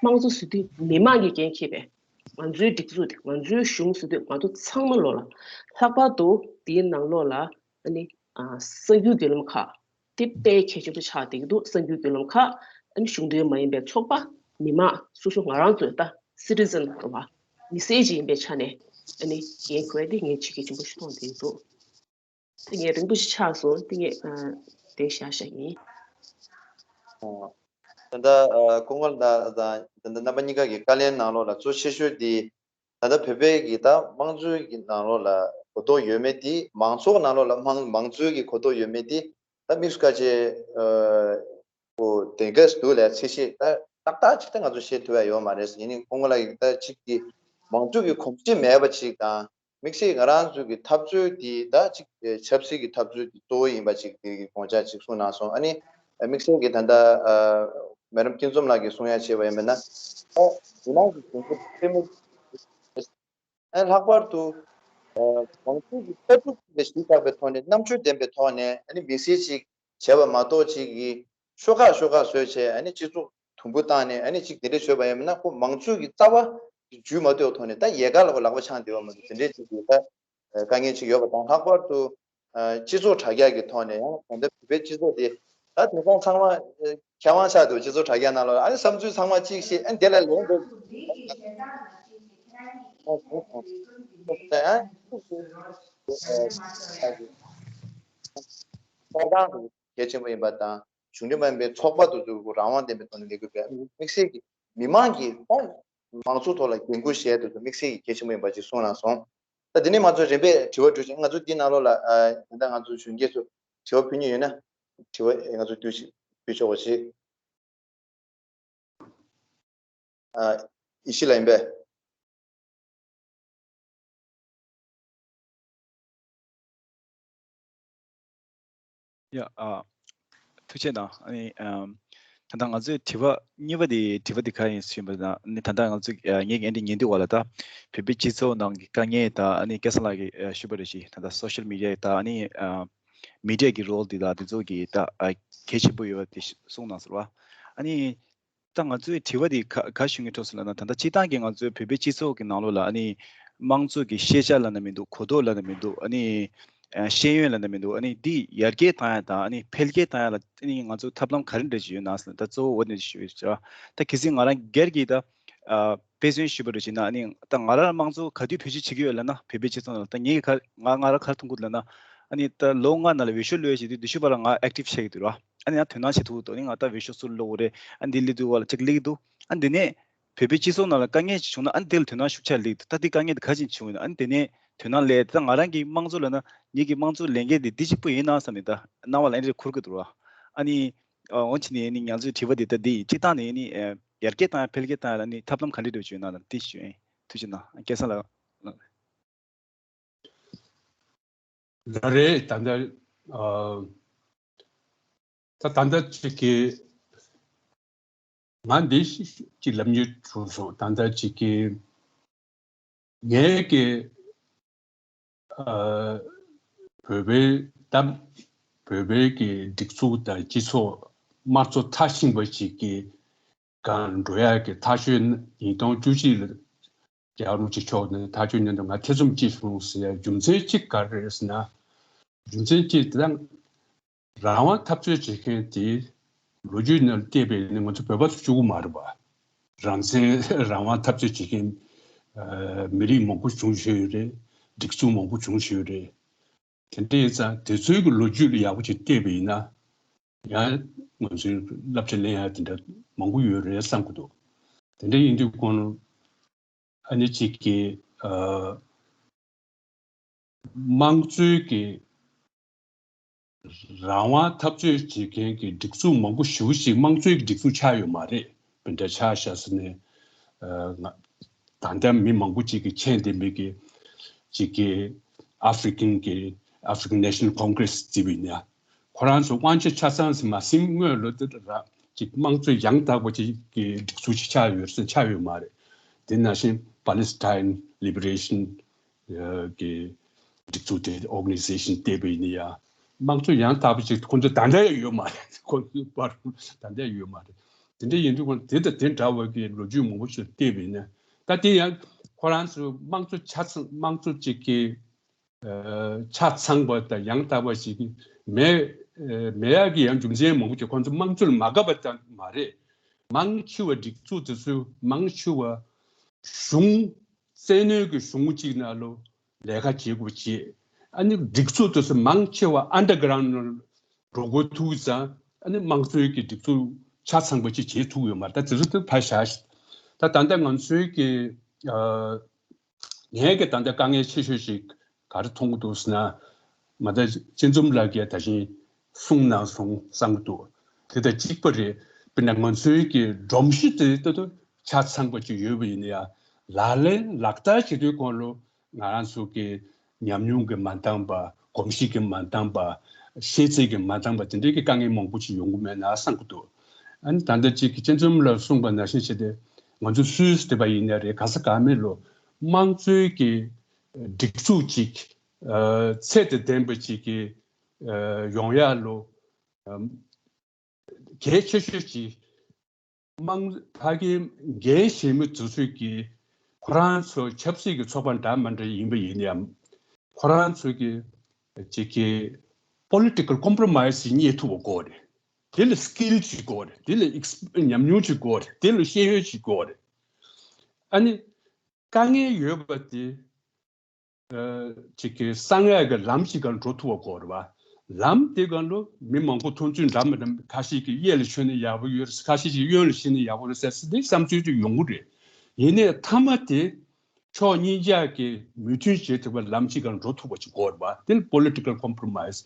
དམངས་གཙོ་ཟེར་དུས་མི་མང་གིས་འགན་འཁྱེར་བས། ང་ཚོའི་སྒྲིག་འཛུགས་དེ། ང་ཚོའི་གཞུང་ཟེར་དུས་ང་ཚོ་ཚང་མ་ལོ་ལ། ལྷག་པར་དུ་དེའི་ནང་ལོགས་ལ་ཨ་ནི་གསར་འགྱུར་བརྒྱུད་ལམ་ཁག་དེ་དཔེ་གལ་ཆེན་པོ་ཆགས་བསྡད་ཀྱི་འདུག། གསར་འགྱུར་བརྒྱུད་ལམ་ཁག་ཨ་ནི་གཞུང་འབྲེལ་མ་ཡིན་པའི་ཚོགས་པ། མི་མང་སོ་སོ་ང་རང་ཚོའི་ད་སི་ཊི་ཛན་རེད་བ། མི་སེར་ཅིག་ཡིན་པའི་ཆ་ནས་ཨ་ནི་འགན་འཁུར་ཡ་དེ་ངས་ཆེས་གལ་ཆེན་པོ་ཞིག་མཐོང་བསྡད་ཀྱི་འདུག། དེ་ངས་རིང་པོ་ཞིག་ཆགས་སོང་། དེ་ངས་ཨ་དེ་བཞག་བཞག་ཡིན། ཨ། ད་ལྟ་ཨ་སྐུ་ངོ་ལགས་དང་ད་ལྟ་རྣམ་པ་གཉིས་ཀ་གི་བཀའ་ལན་ནང་ལོགས་ལ་གཙོ་ཆེ་ཤོས་དེ། ད་ལྟ་བོད་པའི་གི་ད་དམངས་གཙོའི་གི་ནང་ལོགས་ལ་གོ་རྟོགས་ཡོད་མེད་དེ། མང་ཚོགས་ནང་ལོགས་ལ་དམངས་མང་གཙོའི་གི་གོ་རྟོགས་ཡོད་མེད་དེ། ད་དམིགས་སུ་བཀར་བྱས་ཨ་ཁོ་དེ་གས་འདུག་ལས་ཚད་གཞི་ད་ཏག་ཏག་ཅིག་ད་ང་ཚོ་ཤེས་ཐུབ་ཡ་ཡོད་མ་རེད། ཡིན་ནའི་སྐུ་ངོ་ལགས་ཀྱིས་ད་ཅིག་གི་མང་གཙོ་གི་གོམས་གཤིས་མེད་པ་ཅིག་དང་། དམིགས་བསལ་ང་རང་ཚོའི་གི་འཐབ་རྩོད་འདི་ད་ཅིག་ཆབ་སྲིད་ཀྱི་འཐབ་རྩོད་འདི་གཙོ་བོ་ཡིན་པ་ཅིག་དེ་གི་དགོངས་འཆར་ཅིག་གསུངས་གནང་སོང་། ཨ་ནི་དམིགས་བསལ་གྱི་ད་ལྟ་ཨ་མེ་ཌམ་སྐྱིད་འཛོམས་ལགས་ཀྱིས་གསུང་ཡ་བྱས་པ་ཡིན་པ་ན། ཨ་འདི་ནང་གི་དགོངས་པ་ཆེན་མོ། ཨ་ལྷག་པར་དུ་ཨ་མང་གཙོ་གི་ལྟ་གྲུབ་ཅིག་ལ་གཞི་བཞག་པའི་ཐོག་ནས། རྣམ་དཔྱོད་ལྡན་པའི་ཐོག་ནས་ཨ་ནི་མི་སེར་ཅིག་བྱས་པ་མ་གཏོགས། ཅིག་གིས་ཤོག་ཁག་ཤོག་ཁག་བཟོས་བྱས་ཨ་ནི་སྤྱི་ཚོགས་དུམ་བུ་བཏང་ནས་ཨ་ནི་ཅིག་དེ་འདྲ་བཟོས་པ་ཡིན་ན། ཁོ་མང་གཙོའི་གི་རྩ་བ་ཅིག་འཇུས་མ་གཏོགས་ཐོག་ནས་ད་ཡལ་ག་ལ་ཁོ་ལག་པ་འཆང་བསྡད་པ་མ་གཏོགས། དེ་འདྲའི་ཅིག་གི་ད་དཀའ་ངལ་ཅིག་ཡོད་པ་དང་། ལྷག་པར་དུ་ཨ་སྤྱི་ཚོགས་དྲ་རྒྱ་གི་ཐོག་ནས་ཡང་ད་ལྟ་བོད་པའི་སྤྱི་ཚོགས་དེ་ད་དེང་སང་ཚང་མ་ཨ་མཁས་དབང་ཆགས་འདུག། སྤྱི་ཚོགས་དྲ་རྒྱ་ནང་ལ་ཨ་ནི་བསམ་ཚུལ་ཚང་མ་གཅིག་བཤད། ཨ་ནི་དེ་ལ་ལན་འདེབས། ཨ་ཨ་གསར་ཁང་དུ་གལ་ཆེན་པོ་ཡིན་པ་དང་། གཞུང་འབྲེལ་མ་ཡིན་པའི་ཚོགས་པ་དེ་ཚོ་རང་དབང་ལྡན་པའི་ཐོག་ནས་ལས་འགུལ་སྤེལ། དམིགས་བསལ་གྱི་མི་མང་གིས་ད་མང་གཙོ་ཐོག་ལ་འགན་འཁུར་བཞེས་དེ་ཚོ་དམིགས་བསལ་གྱི་གལ་ཆེན་པོ་ཡིན་པ་ཅིག་གསུངས་གནང་སོང་། ད་དེ་ནས་ང་ཚོ་རིམ་པས་དྲི་བ་འགྲོ་ཆེད། ང་ཚོ་འདི་ནང་ལོགས་ལ་ཨ་ད་ལྟ་ང་ཚོ་གཞོན་སྐྱེས་ཚོ་དྲི་བ་ཕུལ་མཁན་ཡོད་ན་དྲི་བ་ང་ཚོ་དུས་ཕུལ་ཆོག་པ་ཞིག། ཨ་ཡེ་ཤེས་ལགས་ཡིན་པས། ཡ་ཨ་ཐུགས་རྗེ་གནང་། ཨ་ནི་ཨམ་ད་ལྟ་ང་ཚོའི་དྲི་བ་གཉིས་པ་དེ། དྲི་བ་དེ་ག་ཡིན་ཞུས་པ་ན། ཨ་ནི་ད་ལྟ་ང་ཚོས་ཨ་ངས་ཀྱིས་ཨེ་འདྲ་ཉན་དུས་བ་ལ། ད་བོད་པའི་སྤྱི་ཚོགས་ནང་གི་དཀའ་ངལ་དང་། ཨ་ནི་སྐལ་བཟང་ལགས་ཀྱིས་ཨ་ཞུས་པ་རེད་ཤག། ད་ལྟ་སོ་ཤལ་མི་ཌི་ཡ་དང་། ཨ་ནི་ཨ་མི་ཌི་ཡ་གི་རོལ་དེ་དང་དེ་ཚོ་གི་ད་ཨ་གལ་ཆེན་པོ་ཡོད་པ་དེ་གསུངས་གནང་སོང་བ། ཨ་ནི་ད་ང་ཚོའི་དྲི་བ་འདི་ག་ག་ཞུ་ངེས་འཕྲོ་སོང་ལབ་ན། ད་ལྟ་སྤྱིར་བཏང་གི་ང་ཚོའི་བོད་པའི་སྤྱི་ཚོགས་ཀྱི་ནང་ལོགས་ལ་ཨ་ནི་དམངས་གཙོ་གི་ཤེས་བྱ་ལབ་ན་མི་འདུག། གོ་རྟོགས་ལབ་ན་མི་འདུག། ཨ་ནི་ཨ་ཤེས་ཡོན་ལབ་ན་མི་འདུག། ཨ་ནི་འདི་ཡར་རྒྱས་བཏང་ཡ་དང་ཨ་ནི་འཕེལ་རྒྱས་བཏང་ཡ་ལ་ཨ་ནི་ང་ཚོ་ཐབས་ལམ་ག་རེ་འདྲ་ཞིག་ཡོད་ན་ཟེར་ན། ད་གཙོ་བོ་འོ་དེ་ཞུ་ཡོད་ཅེ། ད་གལ་སྲིད་ང་རང་སྒེར་གྱིས་ད་ཨ་དཔེ་མཚོན་ཞུས་པ་རེད་ཅེ་ན། ཨ་ནི་ད་ང་རང་དམངས་གཙོ་ག་དུས་བེད་སྤྱོད་བྱེད་ཀྱི་ཡོད་ལབ་ན། བོད་པའི་སྤྱི་ཚོགས་ནང་ལ་ད་ངས་ག་ང་ང་རང་ག་རེ་མཐོང་གི་འདུག་ལབ་ན། ཨ་ནི་ད་ལོ་ལྔ་ནང་ལ་འོས་ཤོག་སློག་ཡ་བྱེད་དུས་དེ་ཤུ་བ་ལ་ང་ཨེག་ཊིབ་བྱེད་ཀྱི་འདུག་ར། ཨ་ནི་ང་དོ་སྣང་བྱེད་ཐུབ་ཀྱི་འདུག། ཨ་ནི་ང་ད་འོས་ཤོག་སུར་སློག་དགོས་རེད། ཨ་ནི་འདི་སླེབས་འདུག་བ་ལ་ཅིག་སླེབས་འདུག། ཨ་ནི་དེ་ནས་བོད་པའི་སྤྱི་ཚོགས་ནང་ལ་དཀའ་ངལ་ཅིག་བྱུང་ན། ཨ་ནི་དེ་ལ་དོ་སྣང་ཤུགས་ཆེ་སླེབས་འདུག། ད་འདི་དཀའ་ངལ་འདི་ག་ཅིག་བྱུང་ཡོད་ན། ཨ་ནི་དེ་ནས་དོ་སྣང་སླེབས། ད་ང་རང་གི་དམངས་གཙོ་ལབ་ན་ངེད་ཀྱི་དམངས་གཙོ་ལས་འགན་འདི་འདི་གཅིག་པུ་ཡིན་ན་བསམ་ནས་ད་སྣང་བ་ལ་ཨ་ནི་འཁོར་གྱི་འདུག་ར། ཨ་ནི་ཨ་འོ་ཅི་ནས་ཨ་ནི་ང་ཚོའི་དྲི་བ་འདི་ད་འདི་ཡིན། སྤྱིར་བཏང་ནས་ཨ་ནི་ཨ་ཡར་རྒྱས་བཏང་ཡ་འཕེལ་རྒྱས་བཏང་ཡ་ལ་ཨ་ནི་ཐབས་ལམ་ག་འདྲ་འདྲ་བྱུང་ཡོད་ན་ལ་འདི་ཞུ་ཡིན། ཐུགས་རྗེ་གནང་། སྐལ་བཟང་ལགས། ལགས་རེད། ད་ལྟ་ཨ་ད་ད་ལྟ་ཅིག་གི་ང་འདི་ཅིག་ལབ་སྙིང་བྲོ་སོང་། ད་ལྟ་ཅིག་གི་ངས་ཀྱི་ཨ་བོད་པའི་ད་བོད་པའི་གི་སྒྲིག་འཛུགས་དང་སྤྱི་ཚོགས་དམངས་གཙོ་མཐར་ཕྱིན་པ་ཅིག་གི་སྒང་འགྲོ་ཡག་གི་ཐག་གཅོད་ཉིས་སྟོང་བཅུ་གཅིག་ལ་རྒྱལ་བ་རིན་པོ་ཆེ་མཆོག་ནས་ཐག་གཅོད་མཉམ་དུ་ང་ཐེ་ཚོམ་སྐྱེས་སོང་ཟེར་ཡ་རྒྱུ་མཚན་གཅིག་ག་རེ་རེད་ཟེར་ན། རྒྱུ་མཚན་གཅིག་དེ་ད་རང་དབང་འཐབ་རྩོད་བྱེད་མཁན་དེ་ ལོ་རྒྱུས་ནང་བལྟས་པས་ནི་ང་ཚོ་བོད་པ་ཚོ་གཅིག་པུ་མ་རེད་པ། རང་བཙན་རང་དབང་འཐབ་རྩོད་བྱེད་མཁན་ཨ་མི་རིགས་མང་པོ་བྱུང་བཞིན་ཡོད་རེད། སྒྲིག་འཛུགས་མང་པོ་བྱུང་བཞིན་ཡོད་རེད། དེ་འདྲ་ཡིན་ཙང་དེ་ཚོའི་གི་ལོ་རྒྱུས་ལ་ཡག་པོ་ཅིག་བལྟས་པ་ཡིན་ན། ཡང་ང་ཚོའི་བསླབ་བྱ་ལེན་ཡག་དེ་འདྲ་མང་པོ་ཡོད་རེད་བསམ་གི་འདུག་དེ་འདྲ་ཡིན་དུས་ཁོང་ཨ་ནི་གཅིག་གི་ཨ་དམངས་གཙོའི་གི་རང་དབང་འཐབ་རྩོད་བྱེད་མཁན་གྱི་སྒྲིག་འཛུགས་མང་པོ་ཞེ་པོ་ཅིག་དམངས་གཙོའི་གི་སྒྲིག་འཛུགས་ཆགས་ཡོད་མ་རེད། དཔེར་ན་ཆ་བཞག་ཟེར་ནས་ཨ་ང་ད་ལྟ་མི་མང་པོ་ཅིག་གིས་མཁྱེན་བསྡད་མཁན་གྱི་ཅིག་གི་ཨ་ཧྥེ་རི་ཀན་གྱི་African National Congress ཟེར་བ་ཡིན་ན། ཁོ་རང་ཚོ་དབང་ཆ་ཆ་ཚང་ཟིན་མ་ཟིན་སྔོན་ལ་དེ་ར་ཅིག་དམངས་གཙོ་ཡང་དག་པ་ཅིག་གི་སྒྲིག་འཛུགས་ཅིག་ཆགས་ཡོད་ཟེར་ཆགས་ཡོད་མ་རེད། དེ་ནང་བཞིན་Palestine Liberation གི་སྒྲིག་འཛུགས་དེ་Organization བལྟས་པ་ཡིན་ན་ཡང་དམངས་གཙོ་ཡང་དག་པ་ཅིག་ཁོང་ཚོ་ད་ལྟ་ཡང་ཡོད་མ་རེད། ཁོང་ཚོའི་བར་ད་ལྟ་ཡང་ཡོད་མ་རེད། དེ་འདྲ་ཡིན་དུས་ཁོང་དེ་དང་དེ་འདྲ་བ་གི་ལོ་རྒྱུས་མང་པོ་ཞིག་བལྟས་པ་ཡིན་ན། ད་དེ་ཡང་ཁོ་རང་ཚོ་དམངས་གཙོ་ཆ་ཚང་དམངས་གཙོ་ཅིག་གི་ཆ་ཚང་པ་དང་ཡང་དག་པ་ཞིག་མེད་མེད་ཡག་གི་ཡང་རྒྱུ་མཚན་མང་པོ་ཅིག་ཁོང་ཚོ་དམངས་གཙོ་ལ་མ་དགའ་བ་ཙམ་མ་རེད། མང་ཆེ་བ་སྒྲིག་འཛུགས་དེ་ཚོས་མང་ཆེ་བ་གཞུང་བཙན་གནོན་གྱི་གཞུང་གཅིག་ནང་ལ་ལས་ཀ་བྱེད་དགོས་བྱེད། ཨ་ནི་སྒྲིག་འཛུགས་དེ་ཚོ་མང་ཆེ་བ་ཨན་ཌར་གྷ་རའུན་ཌ་ནང་འགྲོ་དགོས་ཐུག་ཙང་ཨ་ནི་དམངས་གཙོའི་གི་སྒྲིག་འཛུགས་ཆ་ཚང་པ་ཅིག་བྱེད་ཐུབ་ཡོད་མ་རེད། ད་དེ་ཚོ་དེ་ཕར་བཞག་ད་ད་ལྟ་ང་ཚོའི་གི་ངས་གི་ད་ལྟ་དཀའ་ངལ་ཆེ་ཤོས་ཤིག་ག་རེ་མཐོང་གི་འདུག་ཟེར་ན། མ་ད་སྤྱི་འཛོམས་ལགས་ཀྱིས་ད་བཞིན་གསུངས་གནང་སོང་བསམ་གི་འདུག་དེ་ལྟར་གཅིག་པ་རེད། དཔེར་ན་ང་ཚོའི་གི་སྒྲོམ་གཞི་དེ་ལྟ་དུ་ཆ་ཚང་པ་ཅིག་ཡོད་པ་ཡིན་ན་ཡང་ལག་ལེན་ལག་བསྟར་བྱེད་དུས་སྐོར་ལ་ང་རང་ཚོ་གི་ཉམས་མྱོང་གི་མ་འདང་པ། གོམས་གཤིས་ཀྱི་མ་འདང་པ། ཤེས་ཚད་ཀྱི་མ་འདང་པ་དེ་འདྲའི་གི་དཀའ་ངལ་མང་པོ་ཅིག་ཡོང་གི་མེད་ན་བསམ་གི་འདུག་ཨ་ནི་ད་ལྟ་ཅིག་གི་སྤྱི་འཛོམས་ལགས་གསུངས་པ་ནང་བཞིན་བྱས་ཏེ་ང་ཚོ་སུད་སི་དེ་པ་ཡིན་ན་རེད། ག་ས་ག་མེད་ལོ་དམངས་གཙོའི་གི་སྒྲིག་འཛུགས་ཅིག་ཚད་དང་ལྡན་པ་ཅིག་གི་ཡོང་ཡག་ལོ་གལ་ཆེ་ཤོས་ཅིག་དམངས་ཕ་གིའི་འགན་བཞེས་མི་དེ་ཚོས་ཀྱིས་ཁོ་རང་ཚོ་ཆབ་སྲིད་ཀྱི་ཚོགས་པ་འདྲ་མི་འདྲ་ཡིན་པ་ཡིན་ཡང་ཁོ་རང་ཚོས་ཀྱི་ཅིག་གི་political compromise ཞིག་རྙེད་ཐུབ་པ་དགོས་རེད། དེ་ལ་skill ཅིག་དགོས་རེད། དེ་ལ་ex- ཉམས་མྱོང་ཅིག་དགོས་རེད། དེ་ལ་ཤེས་ཡོན་ཅིག་དགོས་རེད། ཨ་ནི་དཀའ་ངལ་ཡོད་པ་དེ་ཅིག་གི་སང་ཡག་གི་ལམ་ཞིག་ག་འགྲོ་ཐུབ་པ་དགོས་རེད་བ། ལམ་དེ་ག་ལོ་མི་མང་པོ་མཐོང་ཚུལ་འདྲ་མི་འདྲ་ཁ་ཤས་ཀྱིས་གཡས་ལ་ཤོད་ན་ཡག་པོ་ཡོད་རེད། ཁ་ཤས་ཀྱིས་གཡོན་ལ་ཤོད་ན་ཡག་པོ་རེད་ཟེར་ཟེར་དེ་བསམ་ཚུལ་དེ་ཡོང་གི་རེད། ཡིན་ནའི་མཐའ་མ་དེ་ཕྱོགས་གཉིས་ཆ་གི་མོས་མཐུན་བྱེད་ཐུབ་པའི་ལམ་ཞིག་ག་འགྲོ་ཐུབ་པ་ཞིག་དགོས་རེད་བ། དེ་ལ་political compromise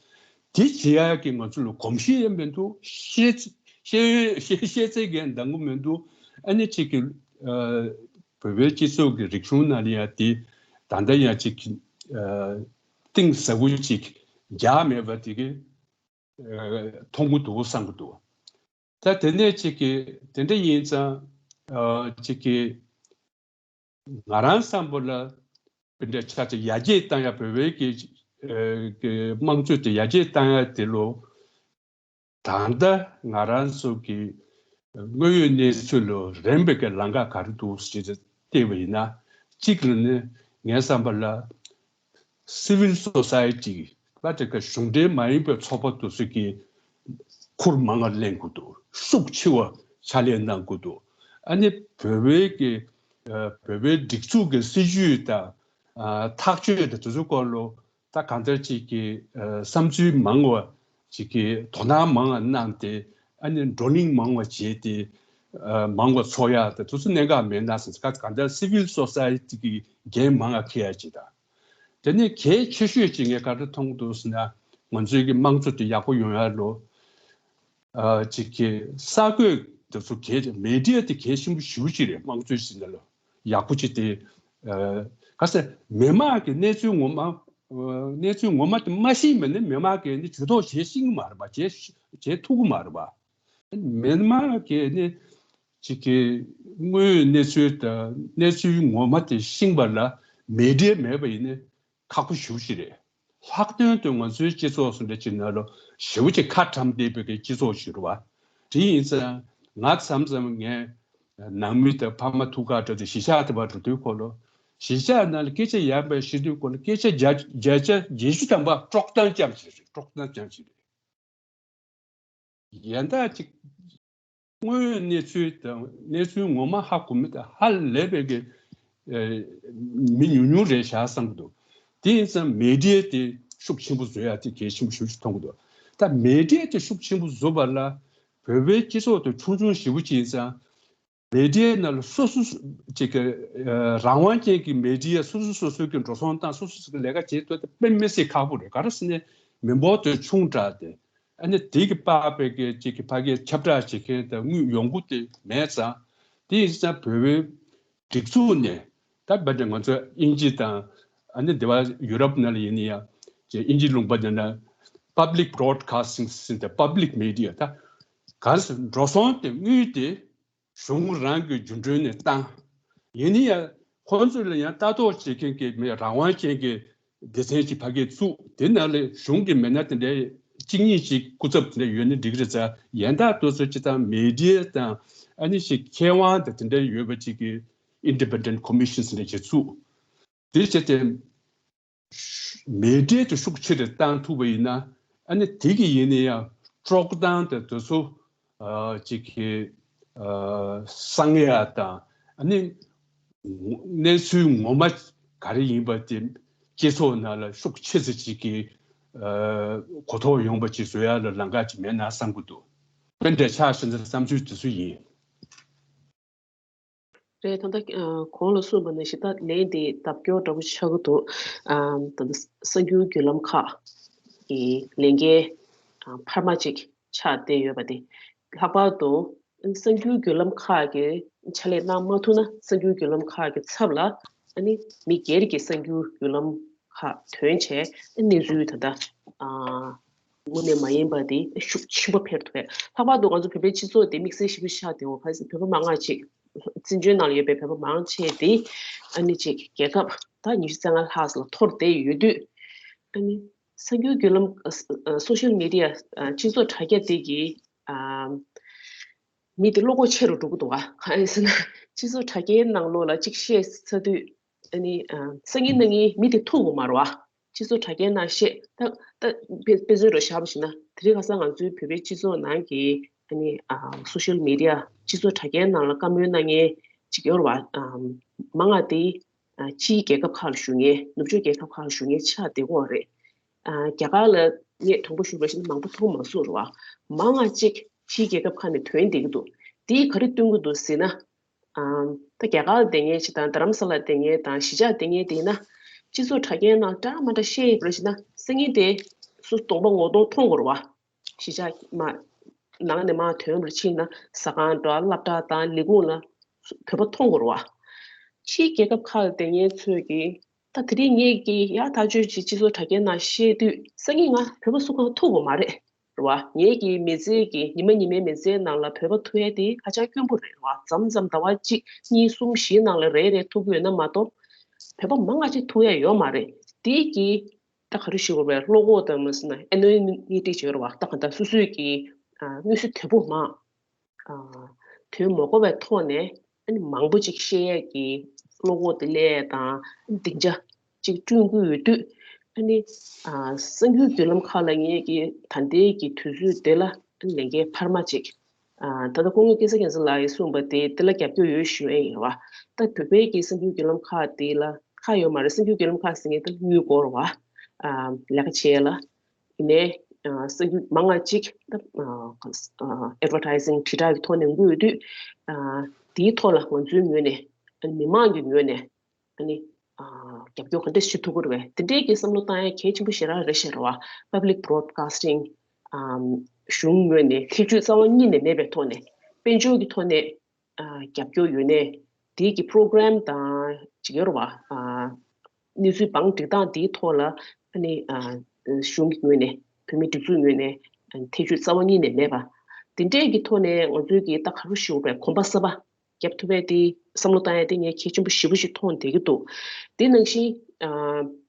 དེ་བྱེད་ཡག་གི་ང་ཚོ་ལ་གོམས་གཤིས་ཡང་མི་འདུག་ཤེས་ཤེས་ཤེས་ཤེས་ཚད་ཀྱི་འདང་གི་མི་འདུག་ཨ་ནི་ཅིག་གི་བོད་པའི་སྤྱི་ཚོགས་ཀྱི་རིག་གཞུང་ནང་ལ་ཡང་དེ་ད་ལྟ་ཡང་ཅིག་གཏིང་ཟབ་པོ་ཅིག་རྒྱག་མེད་པ་དེ་གི་མཐོང་གི་འདུག་བསམ་གི་འདུག་ད་དེ་ནས་ཅིག་གི་དེ་འདྲ་ཡིན་ཙང་ཅིག་གི་ང་རང་བསམ་པ་ལ་དེ་འདྲ་ཆ་ཆ་ཡར་རྒྱས་བཏང་ཡ་བོད་པའི་གི་དམངས་གཙོ་དེ་ཡར་རྒྱས་བཏང་ཡ་དེ་ལོ། ད་ལྟ་ང་རང་ཚོ་གི་དངོས་ཡོད་གནས་ཚུལ་ལ་རན་པའི་གི་ལམ་ཁ་ག་རེ་འདུག་ཟེར་ཏེ་བལྟས་པ་ཡིན་ན། གཅིག་ལ་ནི་ངའི་བསམ་པ་ལ་civil society ལ་དེ་ག་གཞུང་འབྲེལ་མ་ཡིན་པའི་ཚོགས་པ་དེ་ཚོ་གི་ཁུར་མང་ང་ལེན་དགོས་འདུག་ཤུགས་ཆེ་བ་ཕྱག་ལས་གནང་དགོས་འདུག་ཨ་ནི་བོད་པའི་གི་བོད་པའི་སྒྲིག་འཛུགས་ཀྱི་སྲིད་ཇུས་དང་ཐག་གཅོད་དང་དེ་ཚོའི་སྐོར་ལ། ད་གང་ལྟར་ཅིག་གི་བསམ་ཚུལ་མང་བ་ཅིག་གི་དོ་སྣང་མང་བ་གནང་སྟེ། ཨ་ནི་བགྲོ་གླེང་མང་བ་བྱས་ཏེ། མང་བ་ཚོགས་ཡག་དང་དེ་ཚོ་གནད་འགག་མེད་ན་ཟེར། གང་ལྟར་civil society གི་འགན་མང་བ་འཁྱེར་ཡག་ཅིག་དང་། དེ་ནས་གལ་ཆེ་ཤོས་ཅིག་ངས་ག་རེ་མཐོང་གི་འདུག་ཟེར་ན། ང་ཚོའི་གི་དམངས་གཙོ་དེ་ཡག་པོ་ཡོང་ཡག་ལོ། ཅིག་གི་གསར་འགོད་དེ་ཚོ་གལ་ཆེ། མི་ཌི་ཡ་དེ་གལ་ཆེན་པོ་ཞེ་པོ་ཅིག་རེད། དམངས་གཙོའི་ཟེར་ན་ལོ། ཡག་པོ་ཅིག་དེ། ཨ། ག་ཟེར། མི་མང་གི་གནས་ཚུལ་ངོ་མ། ཨ། གནས་ཚུལ་ངོ་མ་དེ་མ་ཤེས་མིན་ནི་མི་མང་གིས་ནི་ཇུས་གཏོགས་བྱེད་ཤེས་ཀྱི་མ་རེད་པ། བྱེད་བྱེད་ཐུབ་ཀྱི་མ་རེད་པ། མི་མང་གིས་ནི་ཅིག་གི་དངོས་ཡོད་གནས་ཚུལ་དང་གནས་ཚུལ་ངོ་མ་དེ་ཤེས་པ་ལ་མི་ཌི་ཡ་མེད་པ་ཡིན་ནི་ཁག་པོ་ཞེ་པོ་ཅིག་རེད། ལྷག་དོན་དུ་ང་ཚོའི་སྤྱི་ཚོགས་སུ་འདྲ་ཅིག་ནང་ལ་ཞེ་པོ་ཅིག་ཁ་གྲམ་བསྡད་པའི་གི་སྤྱི་ཚོགས་ཤིག་རེད་བ། དེ་ཡིན་ཙང་ང་མཚམས་མཚམས་ངས་ནང་མི་དང་ཕ་མ་ཐུག་ག་འགྲོ་དུས་གཞིས་ཆགས་དེ་བར་འགྲོ་དུས་སྐོར་ལ། གཞིས་ཆགས་ནང་ལ་སྐད་ཆ་ཡག་པ་ཞུ་དུས་སྐོར་ལ་སྐད་ཆ་བརྒྱ་བརྒྱ་ཆ་བརྒྱད་ཅུ་ཐམ་པ་དཀྲོག་གཏམ་རྐྱང་ཞིག་རེད། དཀྲོག་གཏམ་རྐྱང་ཞིག་རེད། ཡན་ལག་ཅིག་ དངོས་ཡོད་གནས་ཚུལ་དང་གནས་ཚུལ་ངོ་མ་ཧ་གོ་མི་དང་ཧ་ལས་པའི་གི་ཨེ་མི་ཉུང་ཉུང་རེད་བཞག་བསམ་གི་འདུག་དེ་ཡིན་ཙང་མི་ཌི་ཡ་དེ་ཤུགས་ཆེན་པོ་བཟོ་ཡ་དེ་གལ་ཆེན་པོ་ཞེ་པོ་ཅིག་མཐོང་གི་འདུག་ད་མི་ཌི་ཡ་དེ་ཤུགས་ཆེན་པོ་བཟོ་བ་ལ་བོད་པའི་སྤྱི་ཚོགས་དེ་ཆུང་ཆུང་ཞེ་པོ་ཅིག་ཡིན་ཙང་མི་ཌི་ཡའི་ནང་ལ་སོ་སོ་ཅིག་གི་ཨ་རང་དབང་ཅན་གྱི་མི་ཌི་ཡ་སོ་སོ་སོ་སོའི་གི་འགྲོ་སོང་བཏང་སོ་སོ་སོ་གི་ལས་ཀ་བྱེད་ཐུབ་དེ་དཔེ་མི་སྲིད་ཁག་པོ་རེད། ག་རེ་ཟེར་ན་མི་འབོར་དེ་ཆུང་དྲགས་ཏེ་ཨ་ནི་དེ་གི་པགས་པའི་གི་ཅིག་གི་ཕ་གིའི་ཁྱབ་བསྒྲགས་བྱེད་མཁན་དང་དངུལ་ཡོང་སྒོ་དེ་མེད་ཙང་དེ་ཡིན་ཙང་བོད་པའི་སྒྲིག་འཛུགས་ནས་ད་བར་དུ་ང་ཚོ་དབྱིན་ཇི་དང་ཨ་ནི་དེ་བ་ཡུ་རོབ་ནང་ལ་ཡིན་ན་ཡང་ཅིག་དབྱིན་ཇི་ལུང་པ་དེ་ན་public broadcasting ཟེར་ཏེ་public media ད་ག་རེ་ཟེར་འགྲོ་སོང་དེ་དངུལ་དེ་གཞུང་རང་གི་རྒྱུ་འབྲས་ནས་བཏང་། ཡིན་ན་ཡང་ཁོང་ཚོ་ལ་ཡང་ལྟ་རྟོག་བྱེད་མཁན་གྱི་མི་རང་དབང་ཅན་གྱི་སྡེ་ཚན་གྱི་ཕ་གིར་བཙུགས། དེ་ནང་ལ་གཞུང་གི་མི་སྣ་དེ་འདྲའི་གཅིག་གཉིས་ཅིག་སྐུ་ཚབ་དེ་འདྲ་ཡོད་ན་འགྲིག་གི་རེད་ཟེར། ཡན་དག་དེ་ཚོ་སྤྱིར་བཏང་མི་ཌི་ཡ་དང་ཨ་ནི་ཞིག་མཁས་དབང་དང་དེ་འདྲ་ཡོད་པ་ཅིག་གི་independent commission ཟེར་ནས་ཅིག་བཙུགས། དེ་བྱས་ཏེ། མི་ཌི་ཡ་དེ་ཤུགས་ཆེ་རུ་བཏང་ཐུབ་པ་ཡིན་ན་ཨ་ནི་དེ་གི་ཡིན་ན་ཡང་དཀྲོག་གཏམ་དང་དེ་ཚོ་ཨ་ཅིག་གི་ཨ་གསང་ཡ་དང་ཨ་ནི་གནས་ཚུལ་ངོ་མ་ག་རེ་ཡིན་པ་དེ་སྤྱི་ཚོགས་ནང་ལ་ཤུགས་ཆེ་ཙམ་ཅིག་གི་ཨ་གོ་རྟོགས་ཡོང་པ་ཅིག་བཟོ་ཡ་ལ་ལམ་ཁ་ཅིག་མེད་ན་བསམ་གི་འདུག་དེ་འདྲ་ཆགས་ཤིང་བསམ་ཚུལ་དེ་ཚོ་ཡིན། རེད། ད་ལྟ་ཨ་གོང་ལ་གསུངས་པ་ནང་བཞིན་ད་ལན་དེ་ལྡབ་སྐྱོར་འདྲ་པོ་ཆགས་ཀྱི་འདུག་ཨ་ད་ལྟ་གསར་འགྱུར་བརྒྱུད་ལམ་ཁག་གི་ལས་འགན་ཨ་འཕར་མ་ཅིག་ཆགས་བསྡད་ཡོད་པ་དེ། ལྷག་པར་དུ་གསར་འགྱུར་བརྒྱུད་ལམ་ཁག་གི་ཕྱག་ལས་གནང་མ་ཐུབ་ན་གསར་འགྱུར་བརྒྱུད་ལམ་ཁག་གི་ཚབ་ལ་ཨ་ནི་མི་སྒེར་གྱི་གསར་འགྱུར་བརྒྱུད་ལམ་ཁག་ཐོན་བྱས་གནས་ཚུལ་ད་ལྟ་ཨ། དངོས་གནས་མ་ཡིན་པ་དེ་ཤུགས་ཆེན་པོ་འཕེལ་ཐུབ་པས། ལྷག་པར་དུ་ང་ཚོ་བོད་པའི་སྤྱི་ཚོགས་དེ་དམིགས་བསལ་ཞིག་ཆགས་བསྡད་ཡོད་པ། བོད་པ་མང་ང་ཅིག་བཙན་བྱོལ་ནང་ལ་ཡོད་པའི་བོད་པ་མང་ཆེ་དེ་ཨ་ནི་ཅིག་རྒྱལ་ཁབ་ད་ཉི་ཤུ་རྩ་ལྔ་ལྷག་ཙམ་ལ་འཐོར་བསྡད་ཡོད་དུས་ཨ་ནི་གསར་འགྱུར་བརྒྱུད་ལམ་ཨ་ཨ་social media ཨ་སྤྱི་ཚོགས་དྲ་རྒྱ་དེ་གི་ཨ་མི་དེ་བློ་ཁོག་ཆེ་རུ་འགྲོ་གི་འདུག་ག་གང་ཡིན་ཟེར་ན་སྤྱི་ཚོགས་དྲ་རྒྱའི་ནང་ལོགས་ལ་ཅིག་བཤད་ཚར་དུས་ཨ་ནི་ཨ་སང་ཉིན་གནངས་ཉིན་མི་དེ་ཐུག་དགོས་མ་རེད་བ། སྤྱི་ཚོགས་དྲ་རྒྱའི་ནང་བཤད་ད་ད་དཔེ་དཔེ་མཚོན་རུ་བཞག་པ་ཞིག་ན་དེ་རིང་ཁ་སང་ང་ཚོའི་བོད་པའི་སྤྱི་ཚོགས་ནང་གི་ཨ་ནི་ཨ་social media སྤྱི་ཚོགས་དྲ་རྒྱའི་ནང་ལ་བཀའ་མོལ་གནང་མཁན་ཅིག་ཡོད་རེད་བ། ཨ་མང་ང་དེ་ཨ་ཕྱིའི་རྒྱལ་ཁབ་ཁག་ལ་བཞུགས་མཁན་ནུབ་ཕྱོགས་རྒྱལ་ཁབ་ཁག་ལ་བཞུགས་མཁན་ཆགས་བསྡད་ཀྱི་ཡོད་རེད། ཨ་རྒྱ་གར་ལ་ངས་དྲང་པོ་ཞུ་བ་ཞིག་ན་མང་པོ་མཐོང་མ་སོང་རེད་བ། མང་ང་ཅིག་ཕྱིའི་རྒྱལ་ཁབ་ཁག་ནས་ཐོན་བསྡད་ཀྱི་འདུག་དེས་ག་རེ་སྟོན་གྱི་འདུག་ཟེར་ན། ཨ་ད་རྒྱ་གར་ལ་བསྡད་མཁན་ཞིག་དང་རྡ་རམ་ས་ལ་བསྡད་མཁན་དང་གཞིས་ཆགས་བསྡད་མཁན་དེ་ཡིན་ན་སྤྱི་ཚོགས་དྲ་རྒྱའི་ནང་འདྲ་མ་འདྲ་བཤད་ཡོད་པ་ཞིག་ན་སང་ཉིན་དེ་སུ་གདོང་པ་ངོ་གདོང་མཐོང་དགོས་རེད་བ། གཞིས་ཆགས་མ་ནང་ནས་མར་ཐོན་པར་ཕྱིན་ན་ཟ་ཁང་འདྲ་སློབ་གྲྭ་དང་ལས་ཁུངས་ལ་བོད་པ་མཐོང་དགོས་རེད་བ། ཕྱིའི་རྒྱལ་ཁབ་ཁག་ལ་བསྡད་མཁན་ཚོས་ཀྱིས་ད་དེ་རིང་ངས་ཀྱིས་ཡག་ཐག་ཆོད་ཅིག་སྤྱི་ཚོགས་དྲ་རྒྱའི་ནང་བཤད་དུས་སང་ཉིན་ང་བོད་པ་སུ་གང་ཐུག་དགོས་མ་རེད། རེད་བ། ངེད་ཀྱི་མི་ཚེ་གི་ཉི་མ་ཉི་མའི་མི་ཚེའི་ནང་ལ་བོད་པ་ཐུག་ཡས་དེ་ཧ་ཅང་དཀོན་པོ་རེད་བ། མཚམས་མཚམས་ཟླ་བ་གཅིག་གཉིས་གསུམ་བཞིའི་ནང་ལ་རེ་རེ་ཐུག་གི་ཡོད་ན་མ་གཏོགས་བོད་པ་མང་ང་ཅིག་ཐུག་ཡས་ཡོད་མ་རེད། དེ་གི་ད་ག་རེ་ཞུ་དགོས་རེད། བློ་ཁོག་དང་མ་སོང་ན་ཨེ་ནོ་ནི་ཊི་བྱེད་རེད་བ། ད་ག་ད་སོ་སོས་ཀྱི་ཨ་མངོན་གསལ་དོད་པོ་མ་ཨ་དོན་མ་གོ་བའི་ཐོག་ནས་ཨ་ནི་མང་པོ་ཅིག་བཤད་ཡས་ཀྱི་བློ་ཁོག་དེ་སླེབས་ཡས་དང་སྡིངས་ཆ་ཅིག་བསྐྲུན་གྱི་ཡོད་དུས་ཨ་ནི་ཨ་གསར་འགྱུར་བརྒྱུད་ལམ་ཁག་ལ་ངེད་ཀྱིས་ད་ལྟའི་གི་དུས་ཚོད་དེ་ལ་ཨ་ནི་ལས་འགན་འཕར་མ་ཅིག་ཨ་ད་ལྟ་སྐུ་ངོ་སྐལ་བཟང་རྒྱལ་མཚན་ལགས་ཀྱིས་གསུངས་པ་དེ་དེ་ལ་རྒྱབ་སྐྱོར་ཡོད་ཞུ་ཡས་ཡིན་རེད་བ། ད་བོད་པའི་གི་གསར་འགྱུར་བརྒྱུད་ལམ་ཁག་དེ་ལ་ཁག་ཡོད་མ་རེད། གསར་འགྱུར་བརྒྱུད་ལམ་ཁག་ཟེར་མཁན་དེ་ལ་དངུལ་དགོས་རེད་བ། ཨ་ལས་ཀ་བྱེད་ཡས་ལ། ཡིན་ནའི་ཨ་གསར་འགྱུར་མང་ང་གཅིག་ད་ཨ་ཨ་advertising དྲིལ་བསྒྲགས་ཀྱི་ཐོག་ནས་འགུལ་ཡོད་དུས་ཨ་དེའི་ཐོག་ལ་ང་ཚོའི་ངོས་ནས་ཨ་མི་མང་གི་ངོས་ནས་ཨ་ནི་ཨ་རྒྱབ་སྐྱོར་ག་འདྲས་ཞུ་ཐུབ་ཀྱི་རེད་པས། དེ་འདྲའི་གི་བསམ་བློ་བཏང་ཡ་གལ་ཆེན་པོ་ཞེ་དྲག་རེད་ཤག་རེད་བ། Public Broadcasting ཨམ་གཞུང་ངོས་ནས་ཐེ་བྱུས་རྩ་བ་ཉིད་ནས་མེད་པའི་ཐོག་ནས་དཔལ་འབྱོར་གྱི་ཐོག་ནས་ཨ་རྒྱབ་སྐྱོར་ཡོད་ནའི་དེའི་གི་པོ་རོ་གྷ་རམ་དང་ཅིག་ཡོད་རེད་བ། ཨ་གནས་ཚུལ་བང་སྒྲིག་སྟངས་དེའི་ཐོག་ལ་ཨ་ནི་ཨ་གཞུང་གི་ངོས་ནས་བོད་མིའི་སྒྲིག་འཛུགས་ངོས་ནས་ཨ་ཐེ་བྱུས་རྩ་བ་ཉིད་ནས་མེད་པ། དེ་འདྲའི་གི་ཐོག་ནས་ང་ཚོའི་གི་ད་ག་རེ་ཞུ་དགོས་རེད། གོམ་པ་གསར་པ་རྒྱབ་ཐུབ་པའི་དེ་བསམ་བློ་བཏང་ཡ་དེ་ངས་གལ་ཆེན་པོ་ཞེ་པོ་ཞིག་མཐོང་བསྡད་ཀྱི་འདུག་དེ་ནང་བཞིན་ཨ་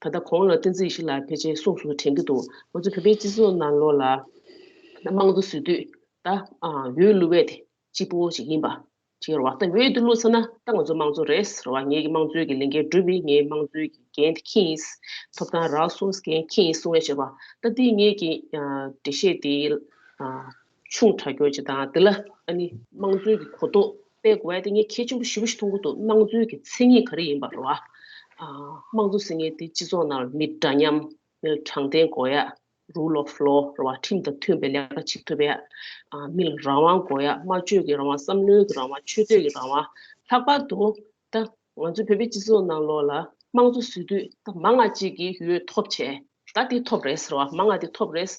ད་ལྟ་གོང་ལ་བསྟན་འཛིན་ཡེ་ཤེས་ལགས་ཕལ་ཆེར་གསུངས་སོང་དྲན་གྱི་འདུག་ང་ཚོ་བོད་པའི་སྤྱི་ཚོགས་ནང་ལོགས་ལ་དམངས་གཙོ་ཟེར་དུས་ད་ཨ་འོས་བླུག་པའི་དེ་གཅིག་པོ་ཞིག་ཡིན་པ་ཅིག་རེད་བ། ད་འོས་དེ་བླུགས་ཚར་ན་ད་ང་ཚོ་དམངས་གཙོ་རེད་ཟེར་བ། ངེད་ཀྱི་དམངས་གཙོའི་གི་ལས་འགན་བསྒྲུབས་པས། ངས་དམངས་གཙོའི་གི་འགན་དེ་འཁྱེར་ཡིན། ཐོབ་ཐང་རག་སོང་། འགན་འཁྱེར་ཡིན་གསུང་ཡས་བྱས་པ། ད་འདི་ངེད་ཀྱི་ཨ་འགྲེལ་བཤད་དེ་ཨ་ ཆུང་དྲགས་སྐྱོ་ཅིག་དང་། དེ་ལ་ཨ་ནི་དམངས་གཙོའི་གི་གོ་རྟོགས་སྤེལ་དགོས་ཡ་དེ་ངས་གལ་ཆེན་པོ་ཞེ་པོ་ཞིག་མཐོང་གི་འདུག། དམངས་གཙོའི་གི་མཚན་ཉིད་ག་རེ་ཡིན་པ་རེད་བ། ཨ། དམངས་གཙོ་ཟེར་མཁན་དེ་སྤྱི་ཚོགས་ནང་མི་འདྲ་མཉམ། མི་ལ་དྲང་བདེན་དགོས་ཡ། Rule of law རེད་བ། ཁྲིམས་དང་མཐུན་པའི་ལས་ཀ་བྱེད་ཐུབ་ཡ། ཨ། མི་ལ་རང་དབང་དགོས་ཡ། སྨྲ་བརྗོད་ཀྱི་རང་དབང་། བསམ་བློའི་གི་རང་དབང་། ཆོས་དད་ཀྱི་རང་དབང་། ལྷག་པར་དུ་ད་ང་ཚོའི་བོད་པའི་སྤྱི་ཚོགས་ནང་ལོགས་ལ་དམངས་གཙོ་ཟེར་དུས་ད་མང་ང་གཅིག་གིས་འོས་ཐོབ་བྱས། ད་དེ་ཐོབ་རེད་ཟེར་བ། མང་ང་དེ་ཐོབ་རེད།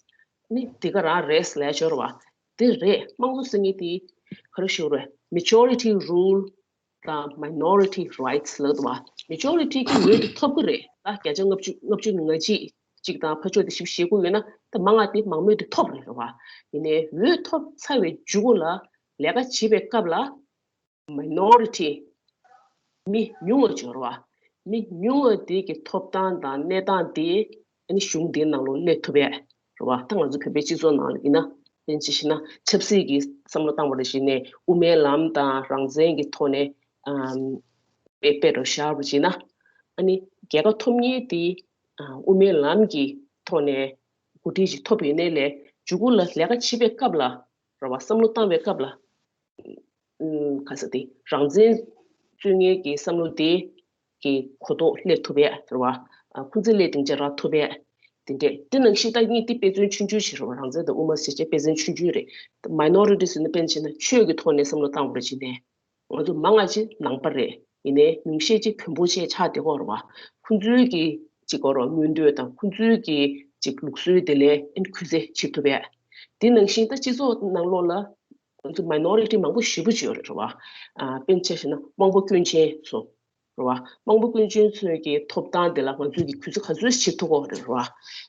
ནི་དེ་ག་རང་རེད་ལབ་ཡ་ཅིག་ཡོད་རེད་བ། དེ་རེད། དམངས་གཙོ་ཟེར་མཁན་དེ་ག་རེ་ཞུ་དགོས་རེད། Majority rule དང་Minority rights ལབ་འདུག་བ། Majority གིས་འོས་དེ་ཐོབ་ཀྱི་རེད། ད་བརྒྱ་ཆ་ལྔ་བཅུ་ལྔ་བཅུ་ང་གཅིག་ཅིག་དང་ཕར་ཕྱོགས་དེ་ཞིབ་བཤད་དགོས་ཡོད་ན། ད་མང་ང་དེ་མང་མོས་དེ་ཐོབ་རེད་རེད་བ། ཡིན་ནའི་འོས་ཐོབ་ཚར་བའི་མཇུག་གུ་ལ་ལས་ཀ་བྱེད་པའི་སྐབས་ལ། Minority མི་ཉུང་བ་ཅིག་ཡོད་རེད་བ། མི་ཉུང་བ་དེ་གི་ཐོབ་ཐང་དང་གནས་སྟངས་དེ་ཨ་ནི་གཞུང་དེའི་ནང་ལོགས་སླེབས་ཐུབ་ཡས་རེད་བ། ད་ང་ཚོ་བོད་པའི་སྤྱི་ཚོགས་ནང་ལ་ཡིན་ན། དཔེར་ན་ཆབ་སྲིད་ཀྱི་བསམ་བློ་བཏང་བ་རེ་བྱས་ནས་དབུ་མའི་ལམ་དང་རང་བཙན་གྱི་ཐོག་ནས་ཨམ་དཔེ་དཔེ་རུ་བཞག་པ་བྱས་ན། ཨ་ནི་རྒྱལ་ཁ་ཐོབ་མཁན་དེ་ཨ་དབུ་མའི་ལམ་གྱི་ཐོག་ནས་གོ་སྒྲིག་ཅིག་ཐོབ་ཡོད་ནའི་ལས། མཇུག་གུ་ལ་ལས་ཀ་བྱེད་པའི་སྐབས་ལ་རེད་བ། བསམ་བློ་བཏང་བའི་སྐབས་ལ། ཨུམ། ག་ས་དེ་རང་བཙན་རྩོད་མཁན་གྱི་བསམ་བློ་དེ་གི་གོ་རྟོགས་སླེབས་ཐུབ་ཡས་རེད་བ། ཨ། ཁོང་ཚོའི་སླེབས་སྟེང་ཅིག་རག་ཐུབ་ཡས། དེ་འདྲས། དེ་ནང་བཞིན་ད་ངས་དེ་དཔེ་མཚོན་ཆུང་ཆུང་ཞིག་རེད་བ། རང་བཙན་དང་དབུ་མ་ཟེར་བྱས་དཔེ་མཚོན་ཆུང་ཆུང་རེད། Minority ཟེར་ན་དཔེར་ན་བྱས་ན་ཆོས་ཀྱི་ཐོག་ནས་བསམ་བློ་བཏང་བ་རེ་བྱས་ནས། ང་ཚོ་མང་ང་ཅིག་ནང་པ་རེད། ཡིན་ནའི་ཉུང་ཤས་ཅིག་བོན་པོ་བཅས་ཆགས་བསྡད་ཀྱི་ཡོད་རེད་བ། ཁོང་ཚོའི་གི་ཅིག་གོ་རོ་མངོན་འདོད་དང་། ཁོང་ཚོའི་གི་ཅིག་ལུགས་སྲོལ་དེ་ལ་ཨ་ནི་གུས་བརྩི་བྱེད་ཐུབ་ཡས། དེ་ནང་བཞིན་ད་སྤྱི་ཚོགས་ནང་ལོགས་ལ་ང་ཚོ་Minority མང་པོ་ཞེ་པོ་ཅིག་ཡོད་རེད་བ། ཨ། དཔེར་ན་ཆ་བཞག་ན་དབང་པོ་སྐྱོན་ཅན་ཚོ་རེད་བ། དབང་པོ་སྐྱོན་ཅན་ཚོའི་གི་ཐོབ་ཐང་དེ་ལ་ང་ཚོས་གི་གུས་བརྩི་ག་ཚོད་བྱེད་ཐུབ་ཀྱི་ཡོད་རེད་བ།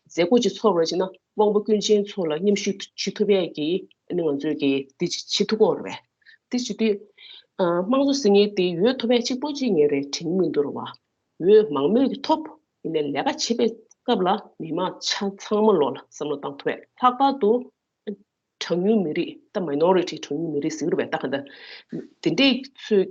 མཛད་སྒོ་ཅིག་ཚོགས་པ་རེ་བྱས་ན་དབང་པོ་སྐྱོན་ཅན་ཚོ་ལ་མཉམ་ཞུགས་བྱེད་ཐུབ་ཡས་ཀྱི་ཨ་ནི་ང་ཚོས་གི་དེ་ཅིག་བྱེད་ཐུབ་ཀྱི་ཡོད་རེད་བས། དེ་བྱེད་དུས། ཨ། དམངས་གཙོ་ཟེར་མཁན་དེ་འོས་ཐོབ་ཡས་གཅིག་པོ་གཅིག་ངས་རེད་དྲན་གྱི་མི་འདུག་རེད་བ། འོས་མང་མོས་ཀྱིས་ཐོབ། ཡིན་ནའི་ལས་ཀ་བྱེད་པའི་སྐབས་ལ་མི་མང་ཆ་ཚང་མ་ལོགས་ལ་བསམ་བློ་བཏང་ཐུབ་ཡས། ལྷག་པར་དུ་གྲངས་ཉུང་མི་རིགས། ད་Minority གྲངས་ཉུང་མི་རིགས་ཟེར་གྱི་རེད་བས། ད་ག་འདྲ་དེ་འདྲས་ཚོས་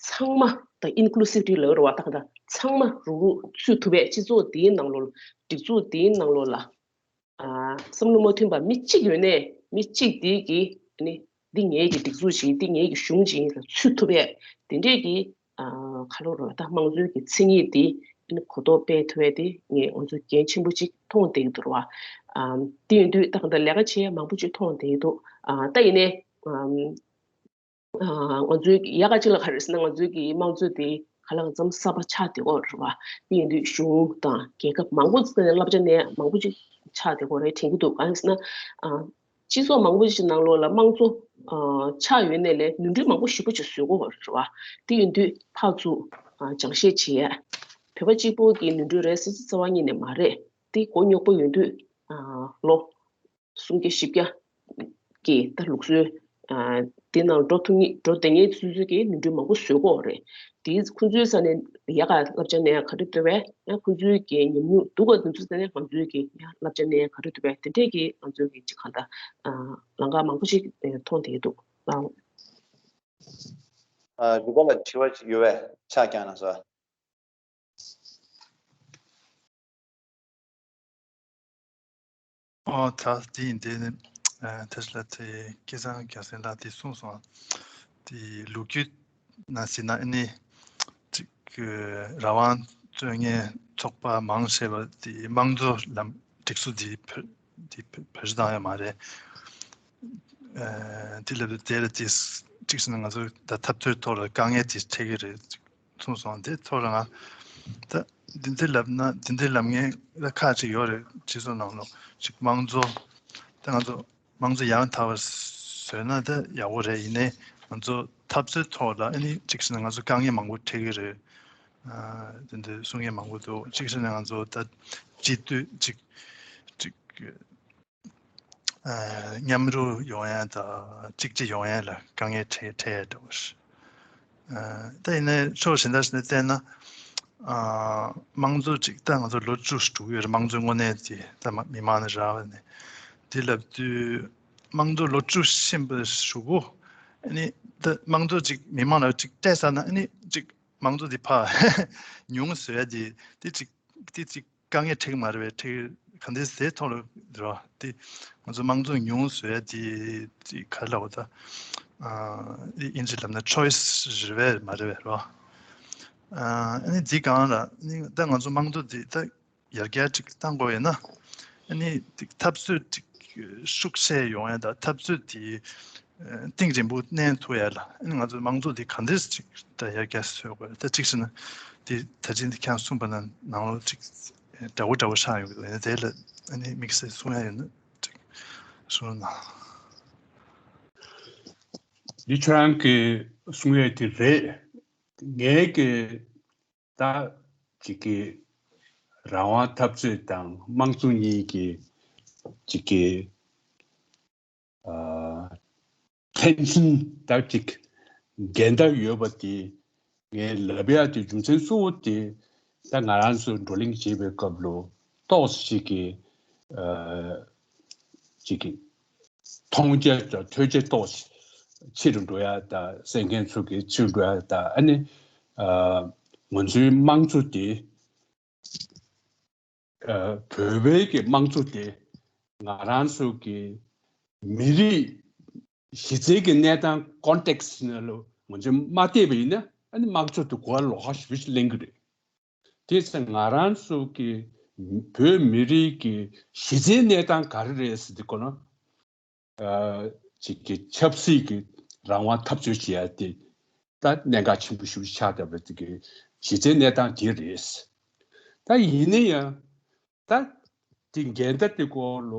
ཚང་མ། ད་Inclusivity ལབ་རེད་བ། ད་ག་འདྲ་ཚང་མ་རུག་རུག་ཚུད་ཐུབ་པའི་སྤྱི་ཚོགས་དེའི་ནང་ལོགས་ལ། སྒྲིག་འཛུགས་དེའི་ནང་ལོགས་ལ། ཨ། བསམ་བློ་མ་མཐུན་པ་མི་གཅིག་ཡོད་ནའི་མི་གཅིག་དེ་གིས་ནི་འདི་ངའི་གི་སྒྲིག་འཛུགས་ཅིག་ཡིན། འདི་ངའི་གི་གཞུང་ཅིག་ཡིན་ལ་ཚུད་ཐུབ་པའི་དེ་འདྲས་ཀྱི། ཨ། ག་ལབ་རེད་བ། ད་དམངས་གཙོའི་གི་མཚན་ཉིད་དེ་ནི་གོ་རྟོགས་སྤེལ་ཐུབ་པའི་དེ་ངས་ང་ཚོ་འགན་ཆེན་པོ་ཅིག་མཐོང་བསྡད་ཀྱི་འདུག་རེད་བ། ཨ། དེ་ཡིན་དུས་ད་ག་འདྲ་ལས་ཀ་བྱེད་ཡ་མང་པོ་ཅིག་མཐོང་བསྡད་ཀྱི་འདུག། ཨ། ད་ཡིན་ནའི། ཨ། ང་ཚོའི་ཡག་ག་ཅིག་ལ་ག་རེ་ཟེར་ན། ང་ཚོའི་གི་དམངས་གཙོ་དེ་ག་ལ་གང་འཚམ་གསར་པ་ཆགས་བསྡད་ཀྱི་ཡོད་རེད་བ། དེ་ཡིན་དུས་གཞུང་དང་རྒྱལ་ཁབ་མང་པོ་ཅིག་ནས་བསླབ་བྱ་ནས་མང་པོ་ཅིག་ཆགས་བསྡད་ཀྱི་ཡོད་རེད་དྲན་གྱི་འདུག། གང་ཡིན་ཟེར་ན། ཨ། སྤྱི་ཚོགས་མང་པོ་ཅིག་ནང་ལོགས་ལ་དམངས་གཙོ། ཨ། ཆགས་ཡོད་ནའི་ལས་ནོར་འཁྲུལ་མང་པོ་ཞེ་པོ་ཅིག་བཟོས་ཀྱི་ཡོད་རེད་བ། དེ་ཡིན་དུས་ཕར་ཚུར། ཨ། སྦྱང་བཤད་བྱེད་ཡ། བོད་པ་གཅིག་པོ་གི་ནོར་འཁྲུལ་རེད་ཟེར་ཚེ་རྩ་བ་ཉིད་ནས་མ་རེད། དེ་མགོ་རྙོག་པོ་ཡོད་དུས། ཨ། ལོ་སུམ་བརྒྱ་བཞི་བརྒྱ་གི་ད་ལུགས་སྲོལ། ཨ། དེ་ནང་འགྲོ་ཐུབ་ངེས། འགྲོ་བསྡད་མཁན་སོ་སོ་གིས་ནོར་འཁྲུལ་མང་པོ་བཟོས་ཀྱི་ཡོད་རེད། དེ་ཁོང་ཚོའི་ས་ནས་ཡག་ག་བསླབ་བྱ་ནས་ག་རེ་ཐོབ་པས། ཡང་ཁོང་ཚོའི་གི་ཉམས་མྱོང་སྡུག་ག་དེ་ཚོའི་ས་ནས་ང་ཚོའི་གི་ཡང་བསླབ་བྱ་ནས་ག་རེ་ཐོབ་པས། དེ་འདྲས་ཀྱི་ང་ཚོའི་གི་ཅིག་གང་ལྟར། ཨ། ལམ་ཁ་མང་པོ་ཞིག་མཐོང་བསྡད་འདུག་ལགས། ཨ། རྒྱུད་པ་ལ་དྲི་བ་ཅིག་ཡོད་པས་ཕྱག་བརྐྱངས་གནང་སོང་། ཨོ། ད་དེ་ཡིན་དེ་ནི། ཨ། དེ་ལ་དེ་སྐལ་བཟང་རྒྱལ་མཚན་ལགས་དེ་གསུངས་སོང་། དེ་ལོ་རྒྱུས་ནང་ཟེར་ན་ཨ་ནི་ཅིག་རང་དབང་རྩོད་མཁན་ཚོགས་པ་མང་ཆེ་བ་དེ་དམངས་གཙོ་ལམ་སྒྲིག་སྲོལ་དེ་བེད་དེ་བེད་སྤྱོད་བཏང་ཡོད་མ་རེད། ཨ། དེ་ལབ་དུས་དེ་ལ་དེ་གཅིག་བྱས་ན་ང་ཚོ་ད་འཐབ་རྩོད་ཐོག་ལ་དཀའ་ངལ་དེ་འཕྲད་ཀྱི་རེད། གསུངས་སོང་། དེ་ཐོག་ལ་ང་ད་འདི་འདི་ལབ་ན། འདི་འདི་ལབ་མཁན་ལ་ཁག་ཅིག་ཡོད་རེད། སྤྱི་ཚོགས་ནང་ལོགས་ཅིག་དམངས་གཙོ་ད་ང་ཚོ་དམངས་གཙོ་ཡང་དག་པ་བཟོས་ན་ད་ཡག་པོ་རེད། ཡིན་ནའི་ང་ཚོ་འཐབ་རྩོད་ཐོག་ལ་ཨ་ནི་གཅིག་བྱས་ན་ང་ཚོ་དཀའ་ངལ་མང་པོ་འཕྲད་ཀྱི་རེད། ཨ། དེ་འདྲ་གསུང་མཁན་མང་པོ་འདུག། གཅིག་བྱས་ན་ང་ཚོ་ད་སྤྱི་འཐུས་ཅིག་ཅིག་ཨ། མཉམ་རུབ་ཡོང་ཡ་དང་གཅིག་གཅིག་ཡོང་ཡ་ལ་དཀའ་ངལ་འཕྲད་འཕྲད་ཡ་འདྲ་བོ་རེད། ཨ། ད་ཡིན་ནའི་ཕྱོགས་གཞན་དག་ཞིག་ནས་བལྟས་ན། ཨ། དམངས་གཙོ་ཅིག་ད་ང་ཚོ་ལོ་བཅུ་ཞིག་འགྲོ་གི་ཡོད་རེད། དམངས་གཙོའི་དངོས་གནས་དེ་ད་མ་མི་མང་ནས་རག་པ་ནས། དེ་ལབ་དུས་དམངས་གཙོ་ལོ་བཅུ་ཕྱིན་པའི་གཞུག་གུ་ཨ་ནི་ད་དམངས་གཙོ་ཅིག་མི་མང་ལ་ཅིག་སྤྲད་ཚར་ན་ཨ་ནི་ཅིག་དམངས་གཙོ་དེ་ཕར་ཉུང་བཟོ་ཡ་དེ་དེ་ཅིག་དེ་ཅིག་དཀའ་ངལ་འཕྲད་ཀྱི་མ་རེད་པས། འཕྲད་ ག་འདྲས་དེའི་ཐོག་ལ་རེད་བ། དེ་ང་ཚོ་དམངས་གཙོ་ཉུང་བཟོ་ཡ་དེ་དེ་ག་རེ་ལབ་དགོས་ད། ཨ་དབྱིན་ཇི་ལབ་ན་choice་རེད་པས་མ་རེད་པས་རེད་བ། ཨ་ནི་འདི་སྒང་ལ་ནི་ད་ང་ཚོ་དམངས་གཙོ་འདི་ད་ཡར་རྒྱས་ཅིག་བཏང་དགོས་ཡོད་ན། ཨ་ནི་འདི་འཐབ་རྩོད་ཅིག་ཤུགས་ཆེ་ཡོང་ཡ་ད་འཐབ་རྩོད་དེ་གཏིང་རིང་པོ་གནས་ཐུབ་ཡ་ལ། ཨ་ནི་ང་ཚོ་དམངས་གཙོ་འདི་ག་འདྲས་ཅིག་ད་ཡར་རྒྱས་བཟོ་དགོས། ད་གཅིག་བྱས་ན་འདི་ད་ཅིག་འདི་ཁྱེད་རང་གསུངས་པ་ན་ནང་ལོགས་ཅིག་འདྲ་བོ་འདྲ་བོ་ཆགས་ཡོང་གི་འདུག་ཡིན་ན་དེ་ལ་ཨ་ནི་དམིགས་བསལ་གསུང་ཡ་ཡོད་ན་ཅིག་གསུང་རོགས་གནང་། འདི་ཁྱོད་རང་གིས་གསུང་ཡས་དེ་རེད། ངའི་གི་ད་ཅིག་གི་རང་དབང་འཐབ་རྩོད་དང་དམངས་གཙོ་གཉིས་ཀྱི་ཅིག་གི་ཨ་tension་ད་ཅིག་འགལ་ཟླ་ཡོད་པ་དེ་ངས་ལབ་ཡ་དེ་རྒྱུ་མཚན་གཙོ་བོ་དེ་ད་ང་རང་ཚོ་བགྲོ་གླེང་བྱེད་པའི་སྐབས་ལ་ཏོག་ཙམ་ཅིག་གི་ཨ་ཅིག་གི་མཐོང་རྒྱ་དང་ཐོས་རྒྱ་ཏོག་ཙམ་ཆེ་རུ་འགྲོ་ཡ་དང་། གསན་མཁན་ཚོ་གི་ཆེ་རུ་འགྲོ་ཡ་དང་། ཨ་ནི་ཨ་ང་ཚོའི་དམངས་གཙོ་དེ་ཨ་བོད་པའི་གི་དམངས་གཙོ་དེ་ང་རང་ཚོ་གི་མི་རིགས་གཞི་རྩའི་གི་གནས་སྟངས་context་ནང་ལ་ང་ཚོས་མ་བལྟས་པ་ཡིན་ན། ཨ་ནི་དམངས་གཙོ་དེ་གོ་བ་ལོགས་ཀ་ཞེ་པོ་ཅིག་ལེན་གི་རེད། དེ་ཚེ་ང་རང་ཚོ་གི་བོད་མི་རིགས་ཀྱི་གཞི་རྩའི་གནས་སྟངས་ག་རེ་རེད་ཟེར་དུས་ཀོ་ན། ཨ་ཅིག་གི་ཆབ་སྲིད་ཀྱི་རང་དབང་འཐབ་རྩོད་བྱེད་ཡ་དེ་ད་གནད་འགག་ཆེན་པོ་ཞེ་པོ་ཆགས་བསྡད་པ་དེ་གི་གཞི་རྩའི་གནས་སྟངས་དེ་རེད། ད་ཡིན་ན་ཡང་ད་དེ་འགལ་ཟླ་དེ་སྐོར་ལ་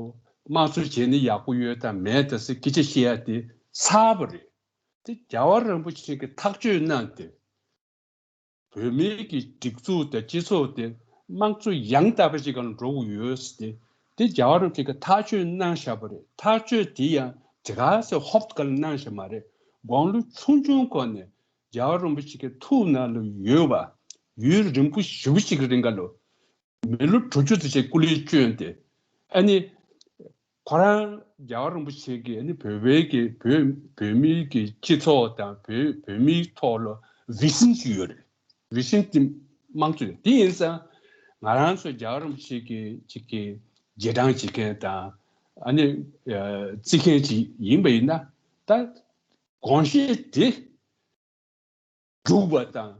དམངས་གཙོ་བྱས་ན་ཡག་པོ་ཡོད་དང་མེད་དང་ཟེར་སྐད་ཆ་བཤད་ཡ་དེ་ཚར་བ་རེད། དེ་རྒྱལ་བ་རིན་པོ་ཆེ་གིས་ཐག་གཅོད་གནང་སྟེ། བོད་མིའི་གི་སྒྲིག་འཛུགས་དང་སྤྱི་ཚོགས་དེ་དམངས་གཙོ་ཡང་དག་པ་ཞིག་ག་ལ་འགྲོ་དགོས་ཡོད་ཟེར་ཏེ། དེ་རྒྱལ་བ་རིན་པོ་ཆེ་གིས་ཐག་གཅོད་གནང་བཞག་པ་རེད། ཐག་གཅོད་དེ་ཡང་དེ་ག་ཚོད་ཧོབ་ག་ལ་གནང་བཞག་མ་རེད། དགུང་ལོ་ཆུང་ཆུང་སྒང་ནས་རྒྱལ་བ་རིན་པོ་ཆེ་གི་ཐུགས་ནང་ལ་ཡོད་པ། ཡུན་རིང་པོ་ཞེ་པོ་ཅིག་གི་རིང་ག་ལ། མི་ལོ་དྲུག་ཅུ་ཙམ་ཞིག་སྐུ་ལས་བསྐྱོན་ཏེ། ཨ་ནི་ཁོ་རང་རྒྱལ་བ་རིན་པོ་ཆེ་གིས་ཨ་ནི་བོད་པའི་གི་བོད་བོད་མིའི་གི་སྤྱི་ཚོགས་དང་བོད་བོད་མིའི་ཐོག་ལ་བི་ཤན་ཅིག་ཡོད་རེད། བི་ཤན་དེ་དམངས་གཙོ་ཡོད། དེ་ཡིན་ཙང་ང་རང་ཚོ་རྒྱལ་བ་རིན་པོ་ཆེ་གི་ཅིག་གི་རྗེས་འབྲང་བྱེད་མཁན་དང་། ཨ་ནི་ཨ་བརྩི་མཁན་ཅིག་ཡིན་པ་ཡིན་ན། ད་དགོངས་བཞེད་དེ་སྒྲུབ་པ་དང་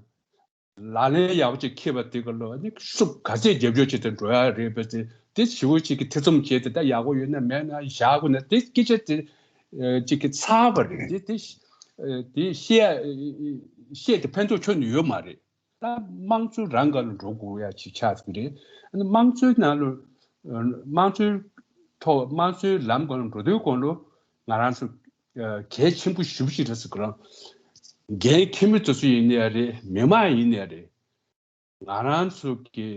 ལག་ལེན་ཡག་པོ་ཅིག་འཁྱེར་བ་དེ་ག་ལ་ནི་ཤུགས་ག་ཚད་རྒྱབ་སྐྱོར་བྱེད་དུ་འགྲོ་ཡ་རེད་པས། དེ་དེ་ཞེ་པོ་ཅིག་གི་ཐེ་ཚོམ་བྱས་ཏེ་ད་ཡག་པོ་ཡོད་ན་མེད་ན་བཞག་དགོས་ན། དེ་སྐད་ཆ་དེ་ཨ་ཅིག་གི་ཚར་བ་རེད། དེ་དེ་ཨ་དེ་བཤད་ཨ་བཤད་དེ་ཕན་ཐོགས་ཁྱོན་ནས་ཡོད་མ་རེད། ད་དམངས་གཙོ་རང་ག་ལ་འགྲོ་དགོས་ཡ་ཅིག་ཆགས་ཀྱི་རེད། ཨ་ནི་དམངས་གཙོའི་ནང་ལ་ཨ་དམངས་གཙོའི་ཐོག་དམངས་གཙོའི་ལམ་ག་ལ་འགྲོ་དུས་གོང་ལ་ང་རང་ཚོ་ཨ་གལ་ཆེན་པོ་ཞེ་པོ་ཅིག་རེད་ཟེར་གི་རང་། འགན་འཁྱེར་མི་དེ་ཚོ་ཡིན་ནའི་རེད། མི་མང་ཡིན་ནའི་རེད། ང་རང་ཚོ་གི་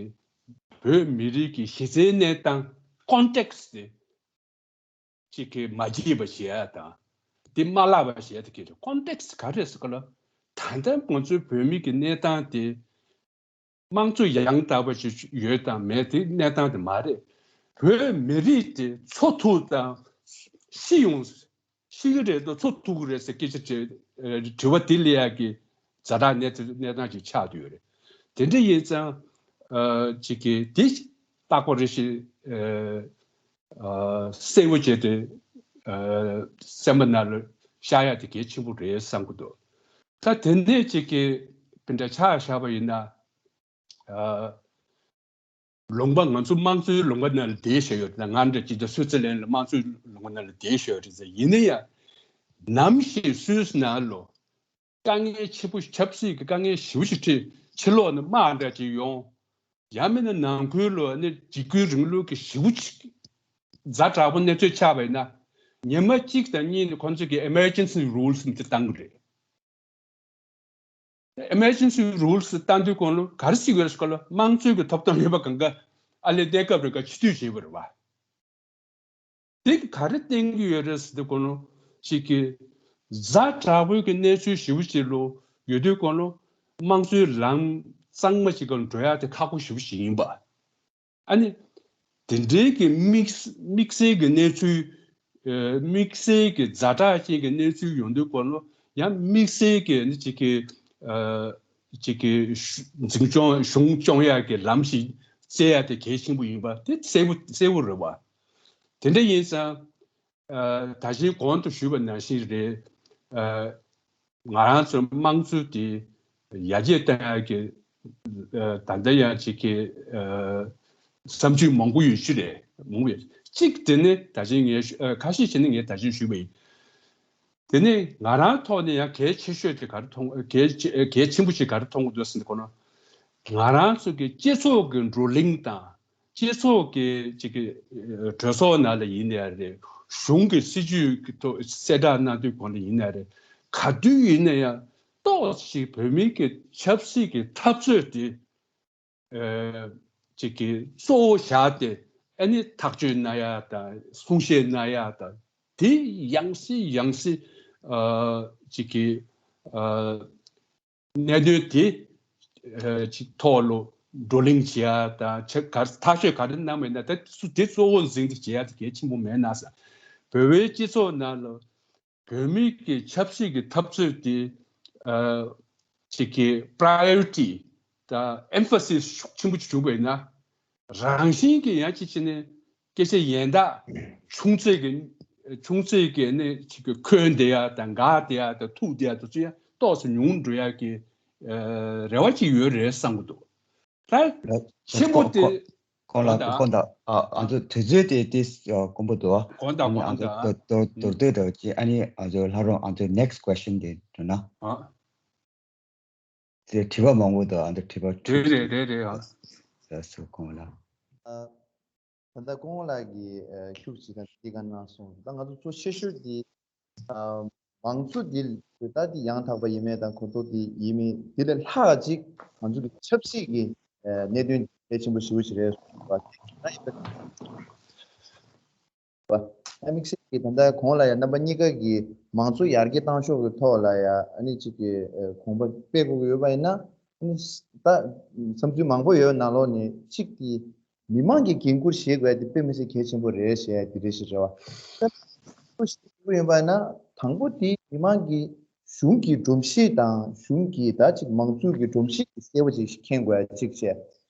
བོད་མི་རིགས་ཀྱི་གཞི་རྩའི་གནས་སྟངས་context་དེ་ཅིག་གི་མ་བརྗེད་པ་བྱེད་ཡ་དང་། དེ་མ་བརླག་པ་བྱེད་ཡ་དེ་གལ་ཆེ། context་ག་རེ་ཟེར་གི་ལ། ད་ལྟ་ང་ཚོའི་བོད་མི་གི་གནས་སྟངས་དེ་དམངས་གཙོ་ཡང་དག་པ་ཞིག་ཡོད་དང་མེད་དེ་གནས་སྟངས་དེ་མ་རེད། བོད་མི་རིགས་དེ་འཚོ་ཐུབ་དང་ཤི་ཡོང་ཤི་གི་རེད་དང་འཚོ་ཐུབ་ཀྱི་རེད་ཟེར་སྐད་ཆ་དྲི་དྲི་བ་དེ་སླེབས་ཡག་གི་ཛ་དྲག་གནས་གནས་སྟངས་ཅིག་ཆགས་བསྡད་ཡོད་རེད། དེ་འདྲ་ཡིན་ཙང་ཨ་ཅིག་གི་དེ་རྟག་པ་རེ་ཞིག་ཨ་ཨ་གསལ་པོ་བྱས་ཏེ་ཨ་སེམས་པ་ནང་ལ་བཞག་ཡག་དེ་གལ་ཆེན་པོ་རེད་བསམ་གྱི་འདུག་ད་དེ་ནས་ཅིག་གི་དེ་འདྲ་ཆ་བཞག་པ་ཡིན་ན། ཨ་ལུང་པ་ང་ཚོ་དམངས་གཙོའི་ལུང་པ་ནང་ལ་བསྡད་བཞག་ཡོད་རེད། ང་འདྲ་ཅིག་ད་སུའི་ཙི་ལན་ལ་དམངས་གཙོའི་ལུང་པ་ནང་ལ་བསྡད་བཞག་ཡོད་རེད་ཟེར། ཡིན་ན་ཡང་ནམ་ཞིག་སུད་སི་ནང་ལ་དཀའ་ངལ་ཆེ་པོ་ཆབ་སྲིད་ཀྱི་དཀའ་ངལ་ཞེ་པོ་ཅིག་འཕྲད། ཕྱི་ལོགས་ནས་དམག་འདྲ་ཅིག་ཡོང་། ཡང་མིན་ན་ནང་ཁུལ་ལ་ནི་འཇིགས་སྐུལ་རིང་ལུགས་ཀྱི་ཞེ་པོ་ཅིག་ཛ་དྲག་པོ་གནས་ཚུལ་ཆགས་པ་ཡིན་ན། ཉི་མ་གཅིག་དང་གཉིས་ནི་ཁོང་ཚོ་གི་emergency rules་ནི་དེ་བཏང་གི་རེད། Emergency rules་བཏང་དུས་གོང་ལ་ག་རེ་བྱེད་དགོས་རེད་ཟེར་གོ་ལ། དམངས་གཙོའི་གི་ཐོབ་ཐང་ཡོད་པ་གང་ག་ཨ་ལས་གནས་སྐབས་རེ་ག་ཕྱིར་བསྡུ་བྱེད་དགོས་རེད་བ། དེ་གི་ག་རེ་བསྟན་གྱི་ཡོད་རེད་ཟེར་དུས་གོང་ལ་ཅིག་གི་ཛ་དྲག་པོའི་གི་གནས་ཚུལ་ཞེ་པོ་ཅིག་ལ་ཡོད་དུས་གོང་ལ་དམངས་གཙོའི་ལམ་གཙང་མ་ཅིག་ག་འགྲོ་ཡག་དེ་ཁག་པོ་ཞེ་པོ་ཅིག་ཡིན་པ། ཨ་ནི། དེ་འདྲའི་གི་དམིགས་དམིགས་བསལ་གྱི་གནས་ཚུལ། ཨ་དམིགས་བསལ་གྱི་ཛ་དྲག་ཅན་གྱི་གནས་ཚུལ་ཡོང་དུས་སྐོར་ལ་ཡང་དམིགས་བསལ་གྱི་ནི་ཅིག་གི་ཨ་ཅིག་གི་ཤུ་འཛིན་སྐྱོང་གཞུང་སྐྱོང་ཡག་གི་ལམ་ཞིག་ བཙལ་ཡ་དེ་གལ་ཆེན་པོ་ཡིན་པ་དེ་གསལ་པོ་གསལ་པོ་རེད་བ། དེ་འདྲ་ཡིན་ཙང་། ཨ། ད་གིན་གོང་དུ་ཞུས་པ་ནང་བཞིན་རེད། ཨ། ང་རང་ཚོའི་དམངས་གཙོ་དེ་ཡར་རྒྱས་གཏོང་ཡག་གི། ཨ། ད་ལྟ་ཡང་ཅིག་གི། ཨ། བསམ་ཚུལ་མང་པོ་ཡོད་ཤི་རེད། མང་པོ་ཡོད། གཅིག་དེ་ནི་ད་གིན་ངས་ཞུ། ཨ། ཁ་ཤས་ཤིག་ནི་ངས་ད་གིན་ཞུས་པ་ཡིན། དེ་ནི་ང་རང་ཐོག་ནས་ཡང་གལ་ཆེ་ཤོས་དེ་ག་རེ་མཐོང་། གལ་ཆེ། གལ་ཆེན་པོ་ཞིག་ག་རེ་མཐོང་གི་འདུག་ཟེར་ན། ཁོ་ན་ང་རང་ཚོ་གི་སྤྱི་ཚོགས་ཀྱི་བགྲོ་གླེང་དང་། སྤྱི་ཚོགས་ཀྱི་ཅིག་གི་གྲོས་ཚོགས་ནང་ལ་ཡིན་ནའི་རེད། གཞུང་གི་སྲིད་ཇུས་ཀྱི་ཐོག་གསལ་བསྒྲགས་གནང་དུས་གོང་ལ་ཡིན་ནའི་རེད། ག་དུས་ཡིན་ན་ཡང་ཏོག་ཙམ་བོད་མི་གི་ཆབ་སྲིད་ཀྱི་འཐབ་རྩོད་དེ། ཨ། ཅིག་གི་གཙོ་བོ་བཞག་སྟེ། ཨ་ནི་ཐག་གཅོད་གནང་ཡ་དང་གསུང་བཤད་གནང་ཡ་དང་། དེ་ཡང་སེ་ཡང་སེ། ཨ། ཅིག་གི། ཨ། གནད་དོན་དེ། ཨ། ཅིག་ཐོག་ལ་བགྲོ་གླེང་བྱེད་ཡ་དང་། ཆ་ག་ཐག་གཅོད་ག་རེ་གནང་མེད་ན། ད་དེ་གཙོ་བོ་འཛིན་ཏེ་བྱེད་ཡ་དེ་གལ་ཆེན་པོ་མེད་ན་ཟེར། བོད་པའི་སྤྱི་ཚོགས་ནང་ལ་བོད་མི་གི་ཆབ་སྲིད་ཀྱི་འཐབ་རྩོད་དེ། ཨ། ཅིག་གི་པྲ་ཡོ་རི་ཊི་དང་ཨེམ་ཕ་སིས་ཤུགས་ཆེན་པོ་བྱུང་བས་ན། རང་བཞིན་གྱིས་ཡང་ཅིག་བྱས་ནས་སྐད་ཆ་ཡན་དག་ཆུང་ཚད་ཀྱི། ཆུང་ཚད་ཀྱི་ནི་ཅིག་གི་འཁོན་བསྡད་ཡ་དང་། འགག་བསྡད་ཡ་དང་། ཐུག་བསྡད་ཡ་དེ་ཚོ་ཡང་ཏོག་ཙམ་ཉུང་འགྲོ་ཡ་གི། ཨ། རེ་བ་ཅིག་ཡོད་རེད་བསམ་གྱི་འདུག། ད་ཆེན་པོ་དེ། ཁོང་ལ། ཁོང་ལ། ཁོང་དང་། ཨ། ཨ། ང་ཚོ་དུས་ཚོད་དེ་དེ་དཀོན་པོ་འདུག། ཁོང་དང་། ཨ་ནི་ཁོང་ང་ཚོ་དང་། མདོར་མདོར་མདོར་བསྡུས་འདྲ་བོ་ཅིག། ཨ་ནི་ང་ཚོ་ལྷ་རོང་། ང་ཚོ་next question དེ་འགྲོ་ན། ཨ། དེ་དྲི་བ་མང་པོ་འདུག། ཨ། འདི་དྲི་བ་དྲུག་རེད། རེད་རེད་རེད། ཨ། ཟེར་སོང་ཁོང་ལ། ཨ། ད་ལྟ་སྐུ་ངོ་ལགས་ཀྱིས། ཨ། ཤུགས་ཅིག་དང་དེ་ག་གནང་སོང་། ད་ང་ཚོ་གཙོ་ཆེ་ཤོས་དེ། ཨ། མང་གཙོ་འདི་ད་དེ་ཡང་དག་པ་ཡིན་མིན་དང་གོ་རྟོགས་དེ་ཡིན་མིན། དེ་ལས་ལྷག་ཅིག་ང་ཚོ་གི་ཆབ་སྲིད་ཀྱི། ཨ། གནད་དོན་གལ་ཆེན་པོ་ཞེ་པོ་ཅིག་རེད་བ། ད་ཡིན་པ། ཨ། དམིགས་བསལ་གྱིས་ད་ལྟ་གོང་ལ་ཡང་རྣམ་པ་གཉིས་ཀ་གིས་མང་གཙོ་ཡར་རྒྱས་བཏང་ཕྱོགས་ཀྱི་ཐོག་ལ་ཡང་ཨ་ནི་ཅིག་གི། ཨ། དགོངས་པ་སྤེལ་དགོས་ཀྱི་ཡོད་པ་ཡིན་ན། ཨ་ནི་ད་བསམ་ཚུལ་མང་པོ་ཡོད་ནང་ལོགས་ནས་གཅིག་དེ། མི་མང་གིས་འགན་འཁུར་བཞེས་དགོས་ཡ་དེ་དཔེ་མི་སྲིད་གལ་ཆེན་པོ་རེད་ཟེར་ཡ་དེ་རེད་ཤག་རེད་བ། ཡིན་པ་ན་དང་པོ་དེ་མི་མང་གིས་གཞུང་གི་སྒྲོམ་གཞི་དང་། གཞུང་གི་ད་ཅིག་མང་གཙོའི་གི་སྒྲོམ་གཞི་དེ་གསལ་པོ་ཅིག་མཁྱེན་དགོས་ཡ་གཅིག་བྱས།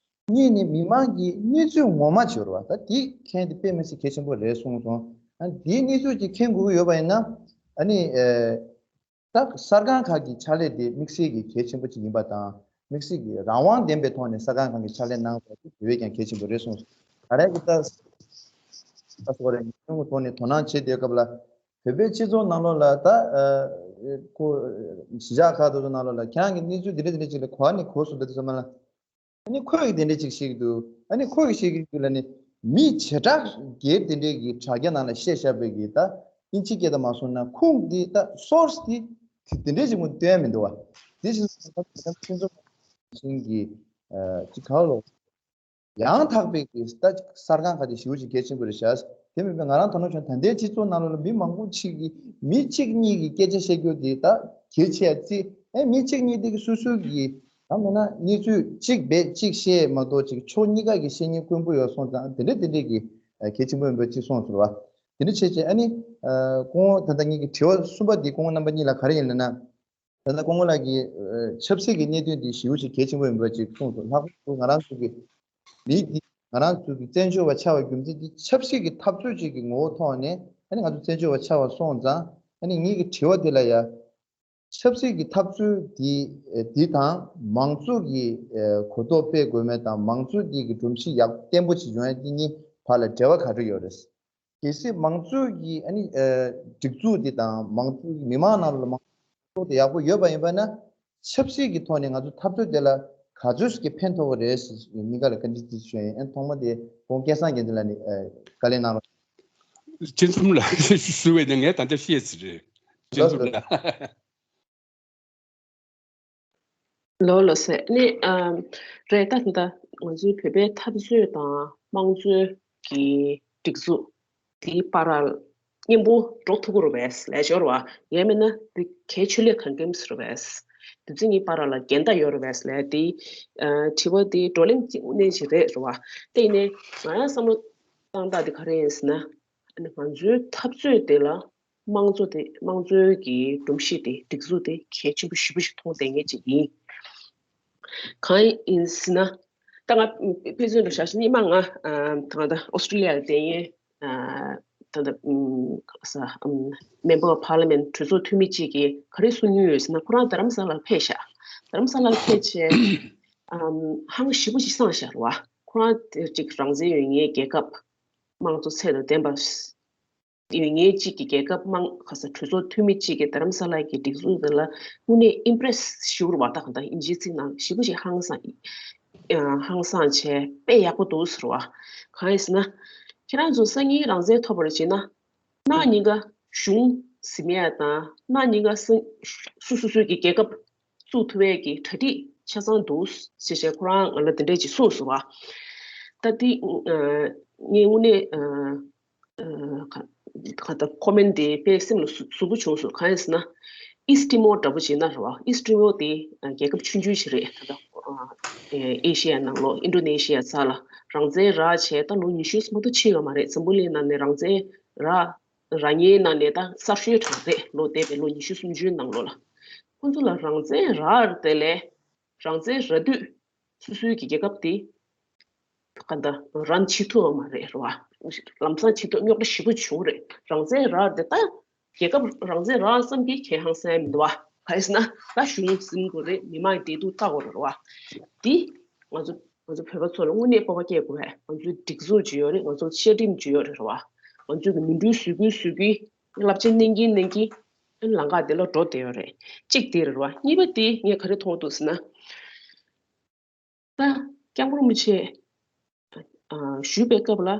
གཉིས་ནི་མི་མང་གིས་གནས་ཚུལ་ངོ་མ་བྱོས་ར་བ། ད་དེ་མཁྱེན་དེ་དཔེ་མི་སྲིད་གལ་ཆེན་པོ་རེད་གསུངས་སོང་། ཨ། དེའི་གནས་ཚུལ་ཅིག་མཁྱེན་དགོས་ཀྱི་ཡོད་པ་ཡིན་ན། ཨ་ནི། ཨེ། ད་གསར་ཁང་ཁག་གི་ཕྱག་ལས་དེ་དམིགས་བསལ་གྱི་གལ་ཆེན་པོ་ཅིག་ཡིན་པ་དང་། དམིགས་བསལ་གྱི་རང་དབང་ལྡན་པའི་ཐོག་ནས་གསར་ཁང་ཁག་གི་ཕྱག་ལས་གནང་དགོས་པ་དེ་དེ་བས་ཀྱང་གལ་ཆེན་པོ་རེད་གསུངས་སོང་། ག་རེ་གི་ད། ད་སོ་རེ་ཉུང་ཐོག་ནས་དོ་སྣང་བྱེད་སྡོད་སྐབས་ལ། བོད་པའི་སྤྱི་ཚོགས་ནང་ལོགས་ལ་ད། ཨ། ཁོ་གཞིས་ཆགས་ཁག་དེ་ཚོ་ནང་ལོགས་ལ་ཁྱེད་རང་གི་གནས་ཚུལ་འདི་འདྲ་འདི་འདྲ་ཅིག་ལ་གོ་བ་ནས་གོ་སོང་། འདི་ཚོ་མ་ལ། ཨ་ནི་ཁོས་དེ་འདྲ་ཅིག་བཤད་ཀྱི་འདུག། ཨ་ནི་ཁོས་བཤད་ཀྱི་འདུག་ལ་ནི། མི་བྱེ་བྲག་སྒེར་དེ་འདྲས་ཀྱི་དྲ་རྒྱ་ནང་ལ་བཤད་བཞག་པའི་གི་ད་དབྱིན་ཇི་སྐད་དུ་མ་སོང་ན་ཁུངས་དེ། ད་སོར་སི་དེ་དེ་འདྲས་ཅིག་མོ་སྟོན་མི་འདུག་བ། དེ་བཞིན་ད་ཁྱེད་ཚོ་བཞིན་གྱི། ཨ། ཅིག་ག་ལོ། ཡང་དག་པའི་གི་ད་གསར་ཁང་ཁག་དེ་ཞེ་པོ་ཅིག་གལ་ཆེན་པོ་རེད་ཤག། དེ་མིན་པའི་ང་རང་དོ་སྣང་བྱུང་། ད་ལྟའི་སྤྱི་ཚོགས་ནང་ལོགས་ལ་མི་མང་པོ་ཅིག་གིས་མི་གཅིག་གཉིས་ཀྱིས་སྐད་ཆ་བཤད་རྒྱུ་དེ་ད་གལ་ཆེ་བརྩི། ཨེ། མི་གཅིག་གཉིས་དེ་གིས་སོ་སོ་གི། ད་མིན་ན་གནས་ཚུལ་གཅིག་བེད་གཅིག་བཤད་མ་གཏོགས་ཅིག་ཕྱོགས་གཉིས་ཀ་གི་བཤད་ཉན་དཀོན་པོ་ཡོད་སོང་ཙང་། དེ་འདྲ་དེ་འདྲས་ཀྱི་གལ་ཆེན་པོ་ཡིན་པ་ཅིག་གསུངས་སོང་བ། དེ་འདྲ་བྱས་བྱས། ཨ་ནི། ཨ། སྐུ་ངོ་ད་ལྟ་ངེད་ཀྱི་དྲི་བ་གསུམ་པ་འདི་སྐུ་ངོ་རྣམ་པ་གཉིས་ལ་ག་རེ་ཡིན་ལབ་ན། ད་ལྟ་སྐུ་ངོ་ལགས་ཀྱིས། ཨ། ཆབ་སྲིད་ཀྱི་གནད་དོན་འདི་ཞེ་པོ་ཅིག་གལ་ཆེན་པོ་ཡིན་པ་ཅིག་གསུངས་སོང་། ལྷག་པར་དུ་ང་རང་ཚོ་གི་མི་འདི་ང་རང་ཚོ་གི་བཙན་བྱོལ་བ་ཆགས་པའི་རྒྱུ་མཚན་འདི་ཆབ་སྲིད་ཀྱི་འཐབ་རྩོད་ཅིག་གི་ངོ་བོ་ཐོག་ནས། ཨ་ནི་ང་ཚོ་བཙན་བྱོལ་བ་ཆགས་པ་སོང་ཙང་། ཨ་ནི་ངེད་ཀྱི་དྲི་བ་འདི་ལ་ཡ། ཆབ་སྲིད་ཀྱི་འཐབ་རྩོད་འདི། ཨ། འདི་དང་མང་གཙོ་གི། ཨ། གོ་རྟོགས་སྤེལ་དགོས་མེད་དང་། མང་གཙོ་འདི་གི་སྒྲོམ་གཞི་ཡག་བརྟན་པོ་ཅིག་ཡོང་ཡ་འདི་གཉིས་བར་ལ་འབྲེལ་བ་ག་འདྲ་ཡོད་རེད། གལ་སྲིད་མང་གཙོ་གི། ཨ་ནི། ཨ། སྒྲིག་འཛུགས་འདི་དང་མང་གཙོ་གི་མི་མང་ནང་ལོགས་ལ་མང་གཙོ་དེ་ཡག་པོ་ཡོད་པ་ཡིན་པ་ན། ཆབ་སྲིད་ཀྱི་ཐོག་ནས་ང་ཚོ་འཐབ་རྩོད་དེ་ལ་ག་ཚོད་ཀྱི་ཕན་ཐོགས་ཀྱི་རེད་ཟེར། གཉིས་ཀ་ལ་བཀའ་འདྲི་དེ་ཞུ་ཡ་ཡིན། ཨ། ཐོག་མ་དེ་སྐུ་ངོ་སྐལ་བཟང་རྒྱལ་མཚན་ལགས་ནས། ཨ། བཀའ་ལན་གནང་རོགས། སྤྱི་འཛོམས་ལགས་ཞུ་བས་ནས་ངས་ད་ལྟ་བཤད་ཟིན་རེད། སྤྱི་འཛོམས་ལགས། ལགས་ལགས་ཟེར་ནི། ཨམ། རེད། ད་ད་ང་ཚོའི་བོད་པའི་འཐབ་རྩོད་དང་དམངས་གཙོའི་གི་སྒྲིག་འཛུགས་དེའི་བར་ལ་མཉམ་པོ་འགྲོ་ཐུབ་ཀྱི་རེད་པས། ལས་སྦྱོར་བ་ཡང་མིན་ན་དེ་གལ་ཆེ་ལས་གང་གེམ་ཟེར་བས། དེ་ཚོ་གཉིས་བར་ལ་འགལ་ཟླ་ཡོད་རེད་པས་ལས། དེ། ཨ། དྲི་བ་དེ་བགྲོ་གླེང་གཅིག་གནད་ཅིག་རེད། རེད་བ། དེ་ཡིན་ནའི་ང་ཡང་བསམ་བློ་བཏང་སྟངས་དེ་ག་རེ་ཡིན་ཟེར་ན། ང་ཚོའི་འཐབ་རྩོད་དེ་ལ་དམངས་གཙོ་དེ། དམངས་གཙོའི་གི་སྒྲོམ་གཞི་དེ། སྒྲིག་འཛུགས་དེ་གལ་ཆེན་པོ་ཞེ་པོ་ཞིག་མཐོང་བསྡད་མཁན་ཅིག་ཡིན། གང་ཡིན་ཟེར་ན། ད་ང་ཕན་ཚུན་ལ་བཞག་ཤིང་ཉི་མ་ང་ད་ད་ཨོ་སི་ཀྲི་ལི་ཡ་ལ་བསྡད་ཡས་ད་ད་ས་Member of Parliament གྲོས་ཚོགས་འཐུས་མི་གཅིག་གིས་ག་རེ་གསུང་མྱོང་ཡོད་ཟེར་ན། ཁོ་རང་རྡ་རམ་ས་ལར་ཕེབས་ཤག་རྡ་རམ་ས་ལར་ཕེབས་བྱས་ཧང་ཞེ་པོ་ཅིག་སངས་ཤག་རེད་བ། ཁོ་རང་དེ་ཅིག་རང་བཙན་ཡོད་མཁན་རྒྱལ་ཁབ་དམངས་གཙོ་ཚད་དང་ལྡན་པ་ཡོད་མཁན་གཅིག་གི་རྒྱལ་ཁབ་དམངས་ཁ་ས་གྲོས་ཚོགས་འཐུས་མི་གཅིག་གིས་རྡ་རམ་ས་ལ་གི་སྒྲིག་འཛུགས་འདི་ལ་དངོས་གནས་ཨིམ་པི་རེ་སི་ཞུ་རུ་བ། ད་གང་ལྟར་ཨིན་ཇིའི་ཚིག་ནང་ཞེ་པོ་ཞིག་ཧང་སངས་ཨ་ཧང་སངས་བྱས་དཔེ་ཡག་པོ་འདུག་ཟེར་བ། གང་ཡིན་ཟེར་ན། ཁྱེད་རང་ཚོ་སང་ཉིན་རང་བཙན་ཐོབ་པར་བྱེད་ན། གནངས་ཉིན་ཀ་གཞུང་ཟིན་ཡ་དང་གནངས་ཉིན་ཀ་སང་སུ་སོ་སོའི་གི་རྒྱལ་ཁབ་བཙུགས་ཐུབ་ཡས་ཀྱི་གྲ་སྒྲིག་ཆ་ཚང་འདུག་ཟེར་བྱས་ཁོ་རང་ང་ལ་དེ་འདྲས་ཅིག་གསུངས་སོང་བ། ད་འདི་ཨ་ངས་དངོས་གནས་ཨ་ཨ་ག་ག་ད་ཁོ་མེན་ཊི་དེ་དཔེ་སེམས་ལ་ཟུག་ཟུག་པོ་བྱུང་སོང་། གང་ཡིན་ཟེར་ན། ཨིསི་ཊི་མོར་འདྲ་པོ་བྱས་ན་རེད་བ། ཨིསི་ཊི་མོར་དེ་ཨ་རྒྱལ་ཁབ་ཆུང་ཆུང་ཞིག་རེད། ད་ལྟ་ཨ་ཨེ་ཤི་ཡ་ནང་ལོགས་ཨིན་ཌོ་ནེ་ཤི་ཡ་ཚ་ལ་རང་བཙན་རག་བྱས་ད་ལོ་ཉི་ཤུ་མ་གཏོགས་ཕྱིན་ཡོད་མ་རེད། འཛམ་བུ་གླིང་ནང་ནས་རང་བཙན་རག་རག་མཁན་ནང་ནས་ད་གསར་ཤོས་གྲས་རེད། ལོ་འདས་པའི་ལོ་ཉི་ཤུ་སུམ་ཅུའི་ནང་ལོགས་ལ། ཁོ་ཚོ་ལ་རང་བཙན་རག་དེ་ལས་རང་བཙན་རག་དུས་སོ་སོའི་གི་རྒྱལ་ཁབ་དེ་ག་འདྲ་རང་ཕྱིར་ཐུབ་པ་མ་རེད་རེད་བ། ལམ་སང་ཕྱིར་ཐུབ་རྙོག་དྲ་ཞེ་པོ་བྱུང་རེད། རང་བཙན་རག་དེ་ད་རྒྱལ་ཁབ་རང་བཙན་རག་ཙམ་གྱིས་ཁྱད་ཧང་སངས་མི་འདུག་བ། ག་ཡིན་ཟེར་ན་ད་གཞུང་ཟིན་དགོས་རེད། མི་མང་བདེ་སྡུག་ལྟ་དགོས་རེད་བ། དེ་ང་ཚོ་ང་ཚོ་བོད་པ་ཚོ་ལ་དངོས་གནས་སྤོབས་པ་སྐྱེ་དགོས་བས། ང་ཚོའི་སྒྲིག་འཛུགས་ཅིག་ཡོད་རེད། ང་ཚོ་བཅའ་ཁྲིམས་ཅིག་ཡོད་རེད་རེད་བ། ང་ཚོའི་གི་ནོར་འཁྲུལ་བཟོ་ཁུལ་བཟོ་ཁུལ་རླབས་ཆེན་གནང་གིན་གནང་གིན་ལམ་ཁ་དེ་ལ་འགྲོ་བསྡད་ཡོད་རེད། གཅིག་དེ་རེད་བ། གཉིས་པ་དེ་ངས་ག་རེ་མཐོང་འདུག་ཟེར་ན། ད་སྐྱབས་མགོན་རིན་པོ་ཆེ་ཨ་བཞུགས་པའི་སྐབས་ལ་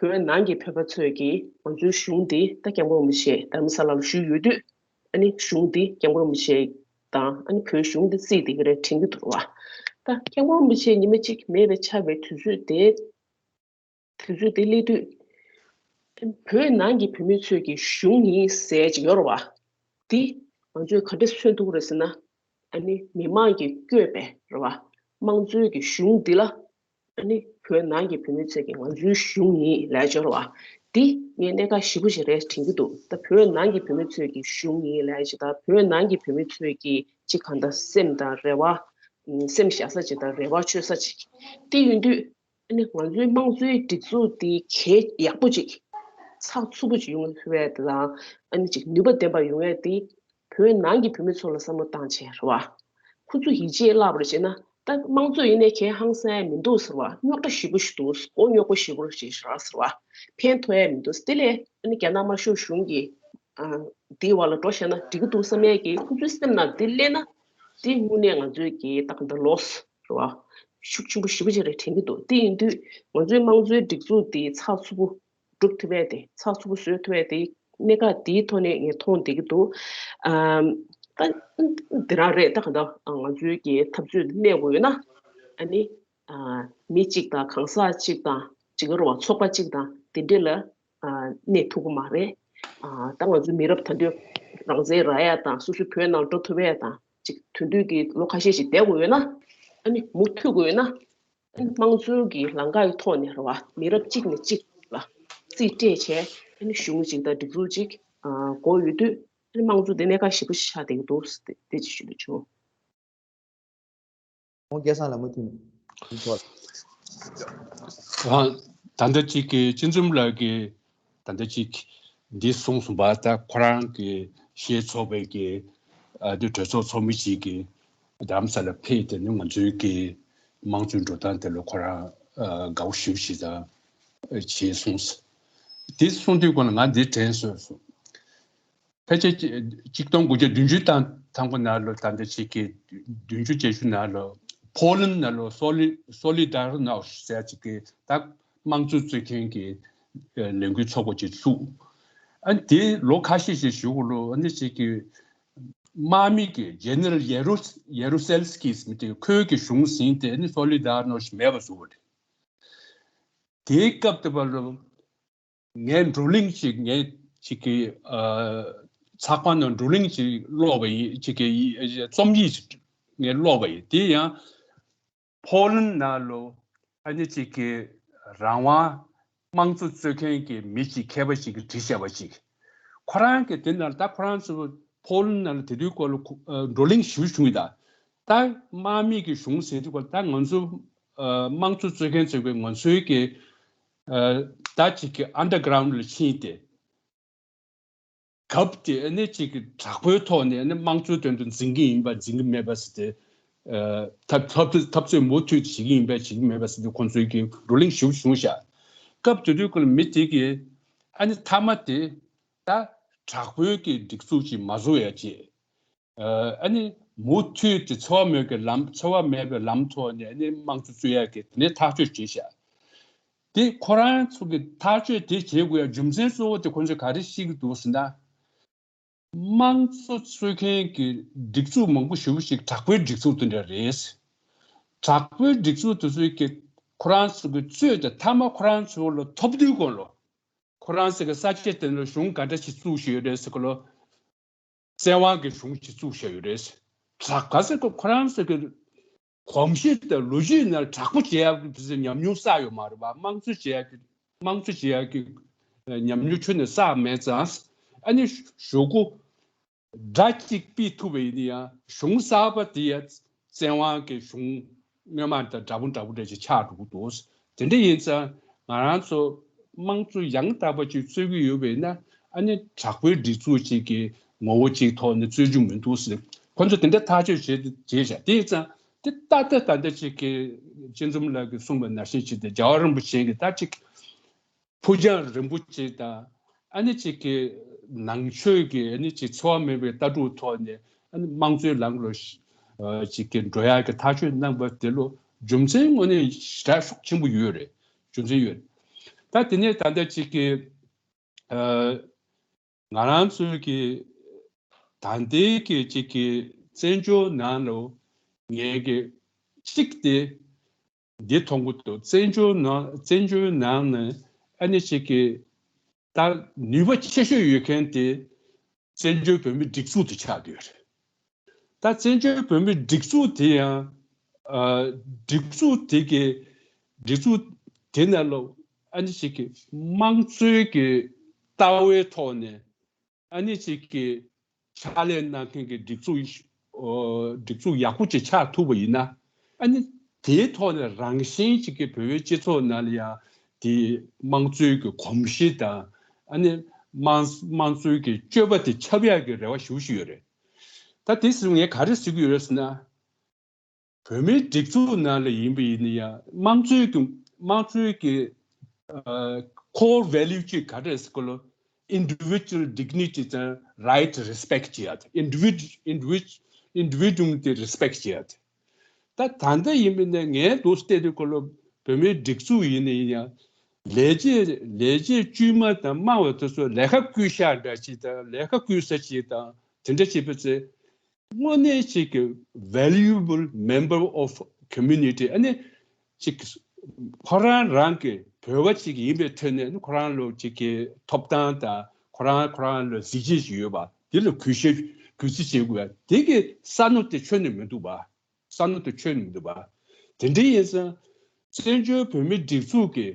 བོད་ནང་གི་བོད་པ་ཚོས་ཀྱིས་ང་ཚོའི་གཞུང་འདི་ད་སྐྱབས་མགོན་རིན་པོ་ཆེ་རྡ་རམ་ས་ལ་ལ་བཞུགས་ཡོད་དུས་ཨ་ནི་གཞུང་འདི་སྐྱབས་མགོན་རིན་པོ་ཆེ་དང་ཨ་ནི་བོད་གཞུང་འདི་བརྩིས་བསྡད་ཀྱི་རེད་དྲན་གྱི་འདུག་བ། ད་སྐྱབས་མགོན་རིན་པོ་ཆེ་ཉི་མ་གཅིག་མེད་པའི་ཆགས་པའི་དུས་ཚོད་དེ། དུས་ཚོད་དེ་སླེབས་དུས། བོད་ནང་གི་བོད་མི་ཚོས་ཀྱི་གཞུང་ཡིན་ཟེར་ཅིག་ཡོད་རེད་བ། འདི་ང་ཚོས་ག་འདྲ་མཚོན་ཐུབ་ཀྱི་རེད་ཟེར་ན། ཨ་ནི་མི་མང་གིས་བསྐོས་པའི་རེད་བ། དམངས་གཙོའི་གི་གཞུང་འདི་ལ། ཨ་ནི་བོད་ནང་གི་བོད་མི་ཚོས་ཀྱི་ང་ཚོའི་གཞུང་ཡིན་ལབ་ཡ་ཅིག་ཡོད་རེད་བ། འདི་ངས་གནད་འགག་ཞེ་པོ་ཞིག་རེད་དྲན་གྱི་འདུག་ད་བོད་ནང་གི་བོད་མི་ཚོས་ཀྱི་གཞུང་ཡིན་ལབ་ཡ་ཅིག་དང་། བོད་ནང་གི་བོད་མི་ཚོས་ཀྱི་ཅིག་གང་ལྟར་སེམས་དང་རེ་བ། སེམས་བཞག་ས་ཅིག་དང་རེ་བ་བཅོལ་ས་ཅིག་དེ་ཡིན་དུས། ཨ་ནི་ང་ཚོའི་དམངས་གཙོའི་སྒྲིག་འཛུགས་འདི་གལ་ཡག་པོ་ཅིག་ཚགས་ཚུད་པོ་ཅིག་ཡོང་ཐུབ་ཡས་དེ་དང་། ཨ་ནི་ཅིག་ནུས་པ་ལྡན་པ་ཡོང་ཡས་དེ་བོད་ནང་གི་བོད་མི་ཚོ་ལ་བསམ་བློ་བཏང་བྱས་རེད་བ། ཁོ་ཚོ་ཡིད་ཆེས་བརླག་པར་བྱས་ན་ད་དམངས་གཙོ་ཡིན་ནའི་གལ་ཧང་སང་ཡས་མི་འདུག་ཟེར་བ། རྙོག་དྲ་ཞེ་པོ་ཞིག་འདུག་མགོ་རྙོག་པོ་ཞེ་པོ་ཞིག་རག་ཟེར་བ། ཕན་ཐོགས་ཡས་མི་འདུག་དེ་ལས་ཨ་ནི་རྒྱ་ནག་དམར་ཤོག་གཞུང་གི་ཨ་འདིའི་བར་ལ་འགྲོ་བཞག་ན་འགྲིག་གི་འདུག་བསམ་ཡས་ཀྱི་ཁོ་ཚོའི་སེམས་ནང་འདི་སླེབས་ན། དེ་དངོས་གནས་ང་ཚོའི་གི་ད་ག་འདྲ་ལོ་སི་རེད་བ། ཤུགས་ཆེན་པོ་ཞེ་པོ་ཅིག་རེད་དྲན་གྱི་འདུག་དེ་ཡིན་དུས་ང་ཚོའི་དམངས་གཙོའི་སྒྲིག་འཛུགས་དེ་ཚགས་ཚུད་པོ་སྒྲུབ་ཐུབ་ཡས་དེ། ཚགས་ཚུད་པོ་བཟོ་ཐུབ་ཡས་དེ་གནད་འགག་དེའི་ཐོག་ནས་ངས་མཐོང་བསྡད་ཀྱི་འདུག་ཨམ། ད་འདི་རང་རེད། ད་ག་འདྲ་ང་ཚོའི་གི་འཐབ་རྩོད་གནས་དགོས་ཡོད་ན། ཨ་ནི་ཨ་མི་གཅིག་དང་གང་ཟག་གཅིག་དང་གཅིག་རེད་བ། ཚོགས་པ་གཅིག་དང་དེ་འདྲས་ལ་ཨ་གནས་ཐུབ་ཀྱི་མ་རེད། ཨ་ད་ང་ཚོའི་མི་རབས་ད་དུང་རང་བཙན་རག་ཡ་དང་། སོ་སོའི་བོད་ནང་འགྲོ་ཐུབ་ཡ་དང་། ཅིག་དེང་དུས་ཀྱི་ལོ་ཁ་ཤས་ཤིག་བསྡད་དགོས་ཡོད་ན། ཨ་ནི་མུ་མཐུད་དགོས་ཡོད་ན། ཨ་ནི་དམངས་གཙོའི་གི་ལམ་ཁ་ཡི་ཐོག་ནས་རེད་བ། མི་རབས་གཅིག་ནས་གཅིག་ལ་རྩིས་སྤྲད་བྱས། ཨ་ནི་གཞུང་གཅིག་དང་སྒྲིག་འཛུགས་གཅིག་ཨ་དགོས་ཡོད་དུས། ཨ་ནི་དམངས་གཙོ་དེ་གནད་འགག་ཞེ་པོ་ཞིག་ཆགས་བསྡད་ཀྱི་འདུག་དེ་དེ་ཅིག་ཞུ་འདོད་བྱུང་། ཁོང་སྐལ་བཟང་ལ་མུ་མཐུད་ནས་ཐུགས་རྗེ་ཆེ། ཨ་ད་ལྟ་གཅིག་གི་སྤྱི་འཛོམས་ལགས་ཀྱིས་ད་ལྟ་གཅིག་འདི་གསུངས་སོང་བ། ད་ཁོ་རང་གི་ཤེས་ཚོགས་པའི་གི་ཨ་འདི་གྲོས་ཚོགས་ཚོགས་མི་གཅིག་གིས་རྡ་རམ་ས་ལ་ཕེབས་དེ་ནི་ང་ཚོའི་གི་དམངས་གཙོའི་འགྲོ་སྟངས་དེ་ལ་ཁོ་རང་ཨ་དགའ་བོ་ཞེ་པོ་ཞིག་དང་ཞེས་གསུངས། འདི་གསུངས་དུས་ཀུན་ལ་ང་འདི་དྲན་སོང་། ཕལ་ཆེར་གཅིག་སྟོང་དགུ་བརྒྱ་བདུན་ཅུ་དང་ཐམ་པ་ནང་ལོ། ད་ལྟ་གཅིག་གི་བདུན་ཅུ་བརྒྱད་ཅུ་ནང་ལོ། ཕོ་ལན་ནང་ལོ། སོ་ལི་སོ་ལི་དར་ནོ་ཟེར་གཅིག་གི་ད་དམངས་གཙོ་རྩོད་མཁན་གྱི་ལས་འགུལ་ཚོགས་པ་ཅིག་བཙུགས། ཨ་ནི་དེ་ལོ་ཁ་ཤས་ཤིག་གཞུག་ལོ། ཨ་ནི་གཅིག་གི་དམག་མི་གི་ཇེ་ནེ་རལ་ཡེ་རུ་ཡེ་རུ་སེལ་སི་ཀིས་མི་དེ་ཁོའི་གི་གཞུང་ཟིན་ཏེ། ཨ་ནི་སོ་ལི་དར་ནོ་ཞིག་མེད་པ་བཟོ་བ་རེད། དེའི་སྐབས་དེ་བར་ལ་ངས་བགྲོ་གླེང་ཞིག་ངས་ཅིག་གི་ཨ་ཚགས་པར་ནང་བགྲོ་གླེང་ཞིག་ཀློག་པ་ཡིན། ཅིག་གི་རྩོམ་ཡིག་ཅིག་ངས་ཀློག་པ་ཡིན། དེ་ཡང་ཕོ་ལན་ནང་ལོ། ཨ་ནི་ཅིག་གི་རང་དབང་དམངས་གཙོ་རྩོད་མཁན་གྱི་མི་ཅིག་མཁས་པ་ཞིག་གིས་བྲིས་བཞག་པ་ཅིག་ཁོ་རང་གི་དེ་ནང་ད་ཁོ་རང་ཚོ་ཕོ་ལན་ནང་ལ་དེ་དུས་སྐོར་ལ་ཁོ་ཨ་བགྲོ་གླེང་ཞུ་བྱུང་ཡོད། ད་ད་དམག་མི་གི་གཞུང་ཟེར་དུས་སྐོར་ད་ང་ཚོ་ ཨ་དམངས་གཙོ་རྩོད་མཁན་ཚོ་གི་ང་ཚོའི་གི་ཨ་ད་ཅིག་གི་ཨན་ཌར་གྷ་རའུན་ཌ་ལ་ཕྱིན་ཏེ། གབ་དེ་ཨ་ནི་ཅིག་གི་དྲག་པོའི་ཐོག་ནས་ཨ་ནི་དམངས་གཙོའི་དོན་དུ་འཛིང་གི་ཡིན་པ་འཛིང་གི་མེད་པ་ཟེར་ཏེ། ཨ་འཐབ་འཐབ་འཐབ་རྩོད་མུ་མཐུད་བྱེད་ཀྱི་ཡིན་པ་བྱེད་ཀྱི་མེད་པ་ཟེར་ཏེ་ཁོང་ཚོའི་གི་བགྲོ་གླེང་ཞིབ་བྱུང་ཤག་སྐབས་དེ་དུས་ཀྱི་མི་དེ་གིས་ཨ་ནི་མཐའ་མ་དེ་ད་དྲག་པོའི་གི་སྒྲིག་འཛུགས་ཅིག་མ་བཟོ་ཡ་ཅེས། ཨ་ནི་མུ་མཐུད་དེ་འཚེ་བ་མེད་པའི་ལམ་འཚེ་བ་མེད་པའི་ལམ་ཐོག་ནས་ཨ་ནི་དམངས་གཙོ་རྩོད་ཡག་གི་དེ་ནས་ཐག་གཅོད་བྱས་ཤག་དེ་ཁོ་རང་ཚོ་གི་ཐག་གཅོད་དེ་བྱེད་དགོས་ཡ་རྒྱུ་མཚན་གཙོ་བོ་དེ་ཁོ་ཚོས་ག་རེ་བཤད་ཀྱི་འདུག་ཟེར་ན། དམངས་གཙོ་རྩོད་མཁན་གྱི་སྒྲིག་འཛུགས་མང་པོ་ཞེ་པོ་ཞིག་དྲག་པོའི་སྒྲིག་འཛུགས་དེ་འདྲ་རེད། དྲག་པོའི་སྒྲིག་འཛུགས་དེ་ཚོའི་གི་ཁོ་རང་ཚོ་གི་རྩོད་དེ་མཐའ་མ་ཁོ་རང་ཚོ་ལ་ཐོབ་དུས་གོང་ལོ། ཁོ་རང་ཚོ་གི་ས་ཆ་དེ་ལ་གཞུང་ག་འདྲ་ཞིག་བཙུགས་བཞག་ཡོད་རེད་ཟེར་གོ་ལོ། བཙན་དབང་གི་གཞུང་ཞིག་བཙུགས་བཞག་ཡོད་རེད། དྲག་ག་ཟེར་གོ་ཁོ་རང་ཚོ་གི་གོམས་གཤིས་དང་ལོ་རྒྱུས་ནང་དྲག་པོ་བྱེད་ཡག་གི་ཉམས་མྱོང་བསགས་ཡོད་མ་རེད་པ། དམངས་གཙོ་བྱེད་ཡག་གི་དམངས་གཙོ་བྱེད་ཡག་གི་ཉམས་མྱོང་ཁྱོན་ནས་བསགས་མེད་ཙང་། ཨ་ནི་གཞུག་གུ་སྒྲ་གཅིག་ཕུད་ཐུབ་པ་ཡིན་ན་ཡང་གཞུང་གསར་པ་དེ་ཡང་བཙན་དབང་གི་གཞུང་སྔོན་མ་དང་འདྲ་པོ་འདྲ་པོ་འདྲ་ཞིག་ཆགས་འགྲོ་གི་འདུག་དེ་འདྲ་ཡིན་ཙང་ང་རང་ཚོ་དམངས་གཙོ་ཡང་དག་པ་ཅིག་རྩོད་ཀྱི་ཡོད་པ་ཡིན་ན། ཨ་ནི་དྲག་པོའི་སྒྲིག་འཛུགས་ཅིག་གི་ངོ་བོ་ཅིག་ཐོག་ནས་རྩོད་རྒྱུ་མི་འདུག་ཟེར་ཁོ་ཚོ་དེ་འདྲ་ཐག་གཅོད་བྱས་བྱས་བཞག་དེ་ཡིན་ཙང་དེ་ད་ལྟ་ད་ལྟ་ཅིག་གི་སྤྱི་འཛོམས་ལགས་ཀྱིས་གསུངས་པ་ནང་བཞིན་བྱས་ཏེ་རྒྱལ་བ་རིན་པོ་ཆེ་གིས་ད་ཅིག་ཕུགས་རྒྱང་རིང་པོ་ཅིག་དང་། ཨ་ནི་ཅིག་གི་ནང་ཆོས་ཀྱི་ཨ་ནི་ཅིག་འཚེ་བ་མེད་པའི་ལྟ་གྲུབ་ཐོག་ནས་ཨ་ནི་དམངས་གཙོའི་ལམ་ལ་ཨ་ཅིག་གི་འགྲོ་ཡག་གི་ཐག་གཅོད་གནང་པ་དེ་ལོ་རྒྱུ་མཚན་དངོས་གནས་ཞེ་དྲག་ཤུགས་ཆེན་པོ་ཡོད་རེད། རྒྱུ་མཚན་ཡོད་རེད། ད་དེ་ནས་ད་ལྟ་ཅིག་གི་ཨ་ང་རང་ཚོའི་གི་ད་ལྟའི་གི་ཅིག་གི་བཙན་བྱོལ་ནང་ལོ་ངས་གི་གཅིག་དེ། འདི་མཐོང་གི་འདུག་བཙན་བྱོལ་ནང་བཙན་བྱོལ་ནང་ནས་ཨ་ནི་ཅིག་གི་ད་ནུས་པ་ཆེ་ཤོས་ཡོད་མཁན་དེ་བཙན་བྱོལ་བོད་མིའི་སྒྲིག་འཛུགས་དེ་ཆགས་བསྡད་ཡོད་རེད། ད་བཙན་བྱོལ་བོད་མིའི་སྒྲིག་འཛུགས་དེ་ཡང་ཨ་སྒྲིག་འཛུགས་དེ་གི་སྒྲིག་འཛུགས་དེ་ནང་ལ་ཨ་ནི་ཅིག་གི་དམངས་གཙོའི་གི་ལྟ་བའི་ཐོག་ནས། ཨ་ནི་ཅིག་གི་ཕྱག་ལས་གནང་མཁན་གྱི་སྒྲིག་འཛུགས་ཨོ་སྒྲིག་འཛུགས་ཡག་པོ་ཅིག་ཆགས་ཐུབ་པ་ཡིན་ན། ཨ་ནི་དེའི་ཐོག་ནས་རང་བཞིན་ཅིག་གི་བོད་པའི་སྤྱི་ཚོགས་ནང་ལ་ཡང་དེ་དམངས་གཙོའི་གི་གོམས་གཤིས་དང་ཨ་ནི་དམངས་དམངས་གཙོའི་གི་སྤྱོད་པ་དེ་ཁྱབ་ཡག་གི་རེ་བ་ཞེ་པོ་ཅིག་ཡོད་རེད། ད་དེ་ཟེར་ངས་ག་རེ་ཟེར་གྱི་ཡོད་རེད་ཟེར་ན། བོད་མིའི་སྒྲིག་འཛུགས་ནང་ལ་ཡིན་པ་ཡིན་ན་ཡང་དམངས་གཙོའི་གི་དམངས་གཙོའི་གི་ཨ་core value གཅིག་ག་རེ་རེད་ཟེར་གོ་ལོ། Individual dignity དང་right to respect བྱེད་ཡ་དེ། Individual individual individual དེ་respect བྱེད་ཡ་དེ། ད་ད་ལྟ་ཡིན་པ་ཡིན་ན་ངས་འདུག་བལྟས་དུས་གོ་ལོ། བོད་མིའི་སྒྲིག་འཛུགས་ཡིན་ན་ཡང་ལས་བྱེད་ལས་བྱེད་དཀྱུས་མ་དང་དམའ་བ་དེ་ཚོ་ལས་ཀ་བསྐུལ་ཤག་འདྲ་ཅིག་དང་ལས་ཀ་བསྐུལ་ས་ཅིག་དང་དེ་འདྲ་བྱེད་པ་ཚེ། དངོས་གནས་ཅིག་གི་valuable member of community ཨ་ནི་ཅིག་ཁོ་རང་རང་གི་བོད་པ་ཅིག་ཡིན་པའི་ཐོག་ནས་ཁོ་རང་ལོ་ཅིག་གི་ཐོབ་ཐང་དང་ཁོ་རང་ཁོ་རང་ལ་གཟི་བརྗིད་ཅིག་ཡོད་པ་དེ་ལ་གུས་ཞབས་གུས་བརྩི་བྱེད་དགོས་པ་དེ་གི་བསམ་བློ་དེ་ཁྱོན་ནས་མི་འདུག་པ། བསམ་བློ་དེ་ཁྱོན་ནས་མི་འདུག་པ། དེ་འདྲ་ཡིན་ཙང་བཙན་བྱོལ་བོད་མིའི་སྒྲིག་འཛུགས་ཀྱི་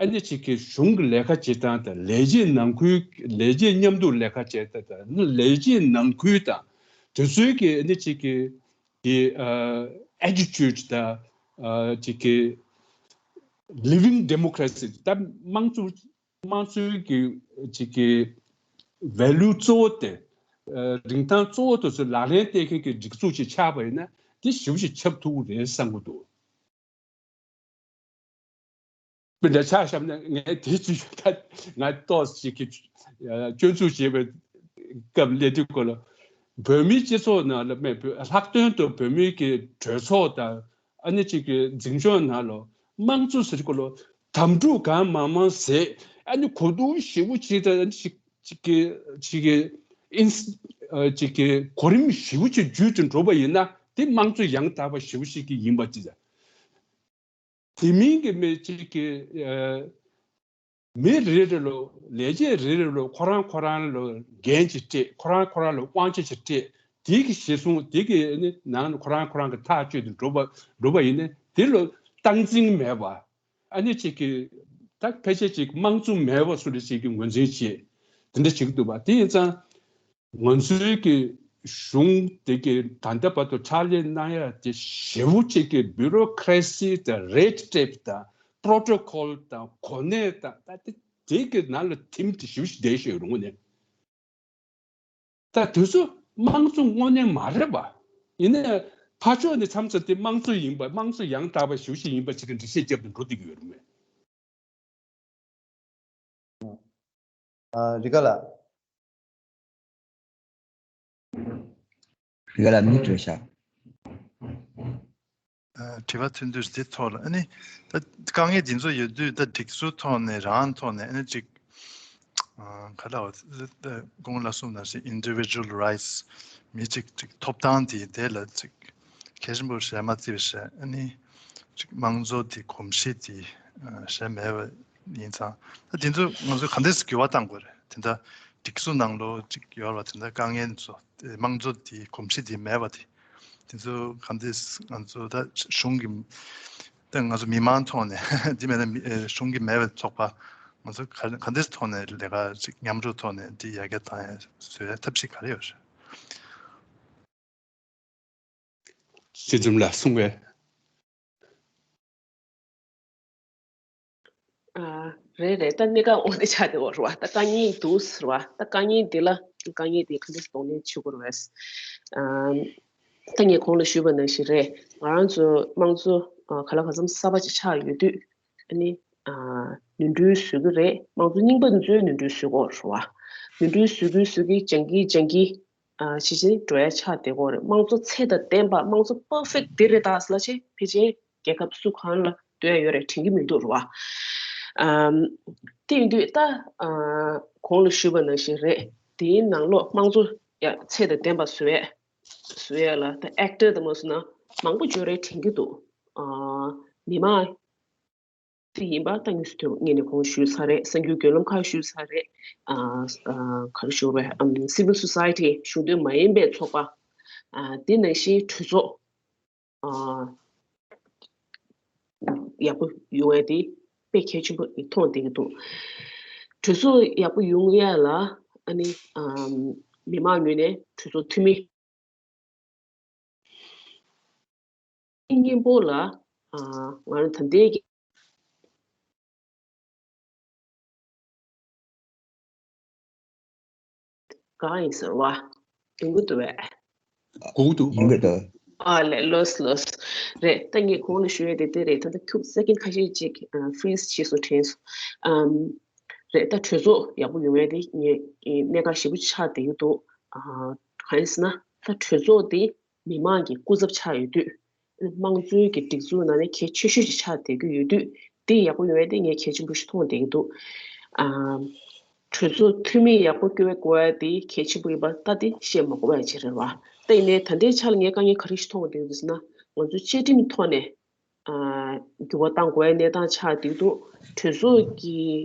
ཨ་ནི་ཅིག་གི་གཞུང་གི་ལས་ཀ་བྱེད་སྟངས་དང་ལས་བྱེད་ནང་ཁུལ་ལས་བྱེད་མཉམ་དུ་ལས་ཀ་བྱེད་སྟངས་དང་ལས་བྱེད་ནང་ཁུལ་དང་དེ་ཚོའི་གི་ཨ་ནི་ཅིག་གི་དེ་ཨ་attitude དང་ཨ་ཅིག་གི་living democracy ད་དམངས་གཙོ་དམངས་གཙོའི་གི་ཅིག་གི་value གཙོ་བོ་དེ་ཨ་རིན་ཐང་གཙོ་བོ་དེ་ཚོ་ལག་ལེན་བསྟར་མཁན་གི་སྒྲིག་འཛུགས་ཅིག་ཆགས་པ་ཡིན་ན་དེ་ཞེ་པོ་ཅིག་ཁྱབ་ཐུབ་ཀྱི་རེད་བསམ་གྱི་འདུག་དཔེར་ན་ཆ་བཞག་ན་ངས་དེ་ཅིག་ད་ང་ཏོག་ཅིག་གི་སྐྱོན་འཛུགས་བྱེད་པའི་སྐབས་སླེབས་དུས་སྐོར་ལ་བོད་མིའི་སྤྱི་ཚོགས་ནང་ལ་མེད་པའི་ལྷག་དོན་དུ་བོད་མིའི་གི་གྲོས་ཚོགས་དང་ཨ་ནི་ཅིག་གི་འཛིན་སྐྱོང་ནང་ལ་དམངས་གཙོ་ཟེར་སྐོར་ལ་དམ་ཕྲུག་གང་མང་མང་ཟེར་ཨ་ནི་གོ་བསྡུར་ཞེ་པོ་ཅིག་དང་ཨ་ནི་ཅིག་ཅིག་གི་ཅིག་གི་ཨིན་ཅིག་གི་གོ་རིམ་ཞེ་པོ་ཅིག་བརྒྱུད་དུ་འགྲོ་བ་ཡིན་ན་དེ་དམངས་གཙོ་ཡང་དག་པ་ཞེ་པོ་ཞིག་གི་ཡིན་པ་ཅིག་དང་། དེ་མིན་གྱི་མི་གཅིག་གིས་ཨ་མི་རེ་རེ་ལོ་ལས་བྱེད་རེ་རེ་ལོ་ཁོ་རང་ཁོ་རང་ལོ་འགན་ཅིག་སྤྲད་ཁོ་རང་ཁོ་རང་ལོ་དབང་ཆ་ཅིག་སྤྲད་དེ་གི་གཞི་བཟུང་དེ་གི་ནི་ནང་ནས་ཁོ་རང་ཁོ་རང་གི་ཐག་གཅོད་དུ་འགྲོ་བ་འགྲོ་བ་ཡིན་ནའི་དེ་ལོ་སྟངས་འཛིན་མེད་པ་ཨ་ནི་གཅིག་གིས་ད་ཕལ་ཆེར་གཅིག་དམངས་གཙོ་མེད་པ་སུ་རེ་གཅིག་གིས་ངོས་འཛིན་བྱེད་དེ་འདྲ་བྱེད་ཀྱི་འདུག་པ་དེ་ཡིན་ཙང་། ང་ཚོའི་གི་ གཞུང་དེ་གི་ད་ལྟ་བར་དུ་ཕྱག་ལས་གནང་ཡ་དེ་ཞེ་བོ་ཅིག་གི་བུ་རོ་ཀ་རེ་སི་དང་རེཌ་ཊེབ་དང་པྲོ་ཊོ་ཀོལ་དང་གོ་གནས་དང་ད་དེ་དེ་གི་ནང་ལ་ཐིམ་དེ་ཞེ་བོ་ཞིག་བསྡད་ཤེས་རུང་ནས། ད་དུས་ཚོད་དམངས་གཙོ་དངོས་གནས་མ་རེད་པ། ཡིན་ན་ཕར་ཕྱོགས་ནས་མཚམས་སུ་དེ་དམངས་གཙོ་ཡིན་པ་དམངས་གཙོ་ཡང་དག་པ་ཞེ་བོ་ཞིག་ཡིན་པ་ཅིག་གི་འགྲེལ་བཤད་བརྒྱབ་ནས་འགྲོ་བསྡད་ཀྱི་ཡོད་རེད་མོད། ཨ། རི་ཀ་ལགས། རི་ཀ་ལགས་མིག་གྲོལ་ཤག་ཨ། དྲི་བ་ཐོན་དུས་དེ་ཐོག་ལ་ཨ་ནི་ད་དཀའ་ངལ་འདི་ཚོ་ཡོད་དུས་ད་སྒྲིག་འཛུགས་ཐོག་ནས་རང་ཐོག་ནས་ཨ་ནི་ཅིག་ཨ། ག་ལ་བ་ད་ད་གོང་ལ་གསུངས་ནང་བཞིན་individual rights མི་གཅིག་གཅིག་ཐོབ་ཐང་དེ་དེ་ལ་ཅིག་གལ་ཆེན་པོ་རེད་མ་བརྩི་བ་ཞིག་ཨ་ནི་ཅིག་དམངས་གཙོ་དེ་གོམས་གཤིས་དེ་ཨ་ཞེ་མེད་པ་ཡིན་ཙང་ད་དེ་ཚོ་ང་ཚོས་ག་འདྲས་འགྱུར་བ་གཏང་དགོས་རེད། དེ་འདྲ་སྒྲིག་འཛུགས་ནང་ལོགས་ཅིག་ཡོད་པ་དེ་འདྲ་དཀའ་ངལ་ཚོ་དམངས་གཙོ་དེ་གོམས་གཤིས་དེ་མེད་པ་དེ་དེ་ཚོ་ག་འདྲས་ང་ཚོ་ད་གཞུང་གི་ད་ང་ཚོ་མི་མང་ཐོག་ནས་འདི་མེད་ན་མི་ཨེ་གཞུང་གི་མེད་པའི་ཚོགས་པ་ང་ཚོ་ག་ག་འདྲས་ཐོག་ནས་ལས་ཀ་ཅིག་མཉམ་རུབ་ཐོག་ནས་འདི་ཡར་རྒྱས་བཏང་ཡ་བཟོ་ཡ་ཐབས་ཤེས་ག་རེ་ཡོད་རེད། ཞི་འཛོམས་ལགས་གསུང་བས། ཨ། རེད་རེད། ད་གནད་འགག་དངོས་དེ་ཆགས་བསྡད་ཡོད་རེད་བ། ད་དཀའ་ངལ་འདུག་ཟེར་བ། ད་དཀའ་ངལ་འདི་ལ་དཀའ་ངལ་འདི་ག་འདྲས་གདོང་ལེན་བྱེད་དགོས་རེད་བས། ཨ། ད་ངས་གོང་ལ་ཞུས་པ་ནང་བཞིན་རེད། ང་རང་ཚོ་དམངས་གཙོ་ཨ་ག་ལ་ག་ཚོད་གསར་པ་ཅིག་ཆགས་ཡོད་དུས་ཨ་ནི་ཨ་ནོར་འཁྲུལ་བཟོ་གི་རེད། དམངས་གཙོ་རྙིང་པ་འདི་ཚོའི་ནོར་འཁྲུལ་བཟོ་གི་ཡོད་རེད་བ། ནོར་འཁྲུལ་བཟོ་གི་བཟོ་གི་སྦྱང་གི་སྦྱང་གི་ཨ་ཕྱི་ཕྱིར་འགྲོ་ཡ་ཆགས་བསྡད་ཀྱི་ཡོད་རེད། དམངས་གཙོ་ཚད་དང་ལྡན་པ་དམངས་གཙོ་པར་ཕེག་འདི་རེད་ད་ཟེར་ལབ་བྱས་ཕལ་ཆེར་རྒྱལ་ཁབ་སུ་གང་ལ་སྡོད་ཡ་ཡོད་རེད་དྲན་གྱི་མི་འདུག་རེད་བ། ཨམ། དེ་ཡིན་དུས་ད་ཨ་གོང་ལ་ཞུས་པ་ནང་བཞིན་རེད། དེའི་ནང་ལོགས་དམངས་གཙོ་ཡ་ཚད་དང་ལྡན་པ་བཟོ་ཡ་བཟོ་ཡ་ལ་ད་ཨེག་ཊར་དང་མ་བཟོས་ན་མང་པོ་ཅིག་ཡོད་རེད་དྲན་གྱི་འདུག་ཨ་མི་མང་དེ་ཡིན་པ་ད་དངོས་སུ་ཐོན་ངས་ནས་གོང་ཞུས་ཚར་རེད། གསར་འགྱུར་བརྒྱུད་ལམ་ཁག་ཞུས་ཚར་རེད། ཨ་ཨ་ག་རེ་ཞུ་དགོས་རེད། ཨམ་civil society གཞུང་འདོན་མ་ཡིན་པའི་ཚོགས་པ་ཨ་དེ་ནང་བཞིན་གྲོས་ཚོགས་ཨ་ཡག་པོ་ཡོང་ཡ་དེ་དཔེ་གལ་ཆེན་པོ་མཐོང་བསྡད་ཀྱི་འདུག་གྲོས་ཚོགས་ཡག་པོ་ཡོང་ཡ་ལ་ཨ་ནི་ཨམ་མི་མང་ངོས་ནས་གྲོས་ཚོགས་འཐུས་མི་སྙིང་པོ་ལ་ཨ་ང་རང་ད་ལྟའི་གི་གང་ཡིན་ཟེར་བ། ཡོང་གི་འདུག་བས། གོ་གི་འདུག་ཡིན་གི་འདུག་ཨ་ལས་ལོས་ལོས། རེད། ད་ངས་གོང་ལ་ཞུ་ཡས་དེ་དེ་རེད། ད་ལྟ་ཁྱུག་སེ་ཀེན་ཁ་ཤས་ཅིག་ཨ་ཕི་རིས་བྱས་སོང་དྲན་སོང་། ཨམ། རེད། ད་གྲོས་ཚོགས་ཡག་པོ་ཡོང་ཡས་དེ་ངས་གནད་འགག་ཞེ་པོ་ཆགས་བསྡད་ཀྱི་འདུག་ཨ་གང་ཡིན་ཟེར་ན་ད་གྲོས་ཚོགས་དེ་མི་མང་གི་སྐུ་ཚབ་ཆགས་ཡོད་དུས། དམངས་གཙོའི་གི་སྒྲིག་འཛུགས་ནང་ནས་གལ་ཆེ་ཤོས་ཅིག་ཆགས་བསྡད་ཀྱི་ཡོད་དུས་དེ་ཡག་པོ་ཡོང་ཡ་དེ་ངས་གལ་ཆེན་པོ་ཞིག་མཐོང་བསྡད་ཀྱི་འདུག་ཨ་གྲོས་ཚོགས་འཐུས་མི་ཡག་པོ་བསྐོ་བའི་དགོས་ཡ་དེ་གལ་ཆེན་པོ་ཡིན་པ་ད་དེ་བཤད་མ་དགོས་པ་ཅིག་རེད་བ། ད་ཡིན་ནའི་ད་ལྟའི་ཆ་ལ་ངས་དཀའ་ངལ་ག་རེ་ཞིག་མཐོང་བསྡད་ཀྱི་འདུག་ཟེར་ན་ང་ཚོ་བཅའ་ཁྲིམས་ཐོག་ནས་ཨ་འགྱུར་བ་གཏང་དགོས་ཡ་གནས་སྟངས་ཆགས་བསྡད་འདུག་གྲོས་ཚོགས་ཀྱི་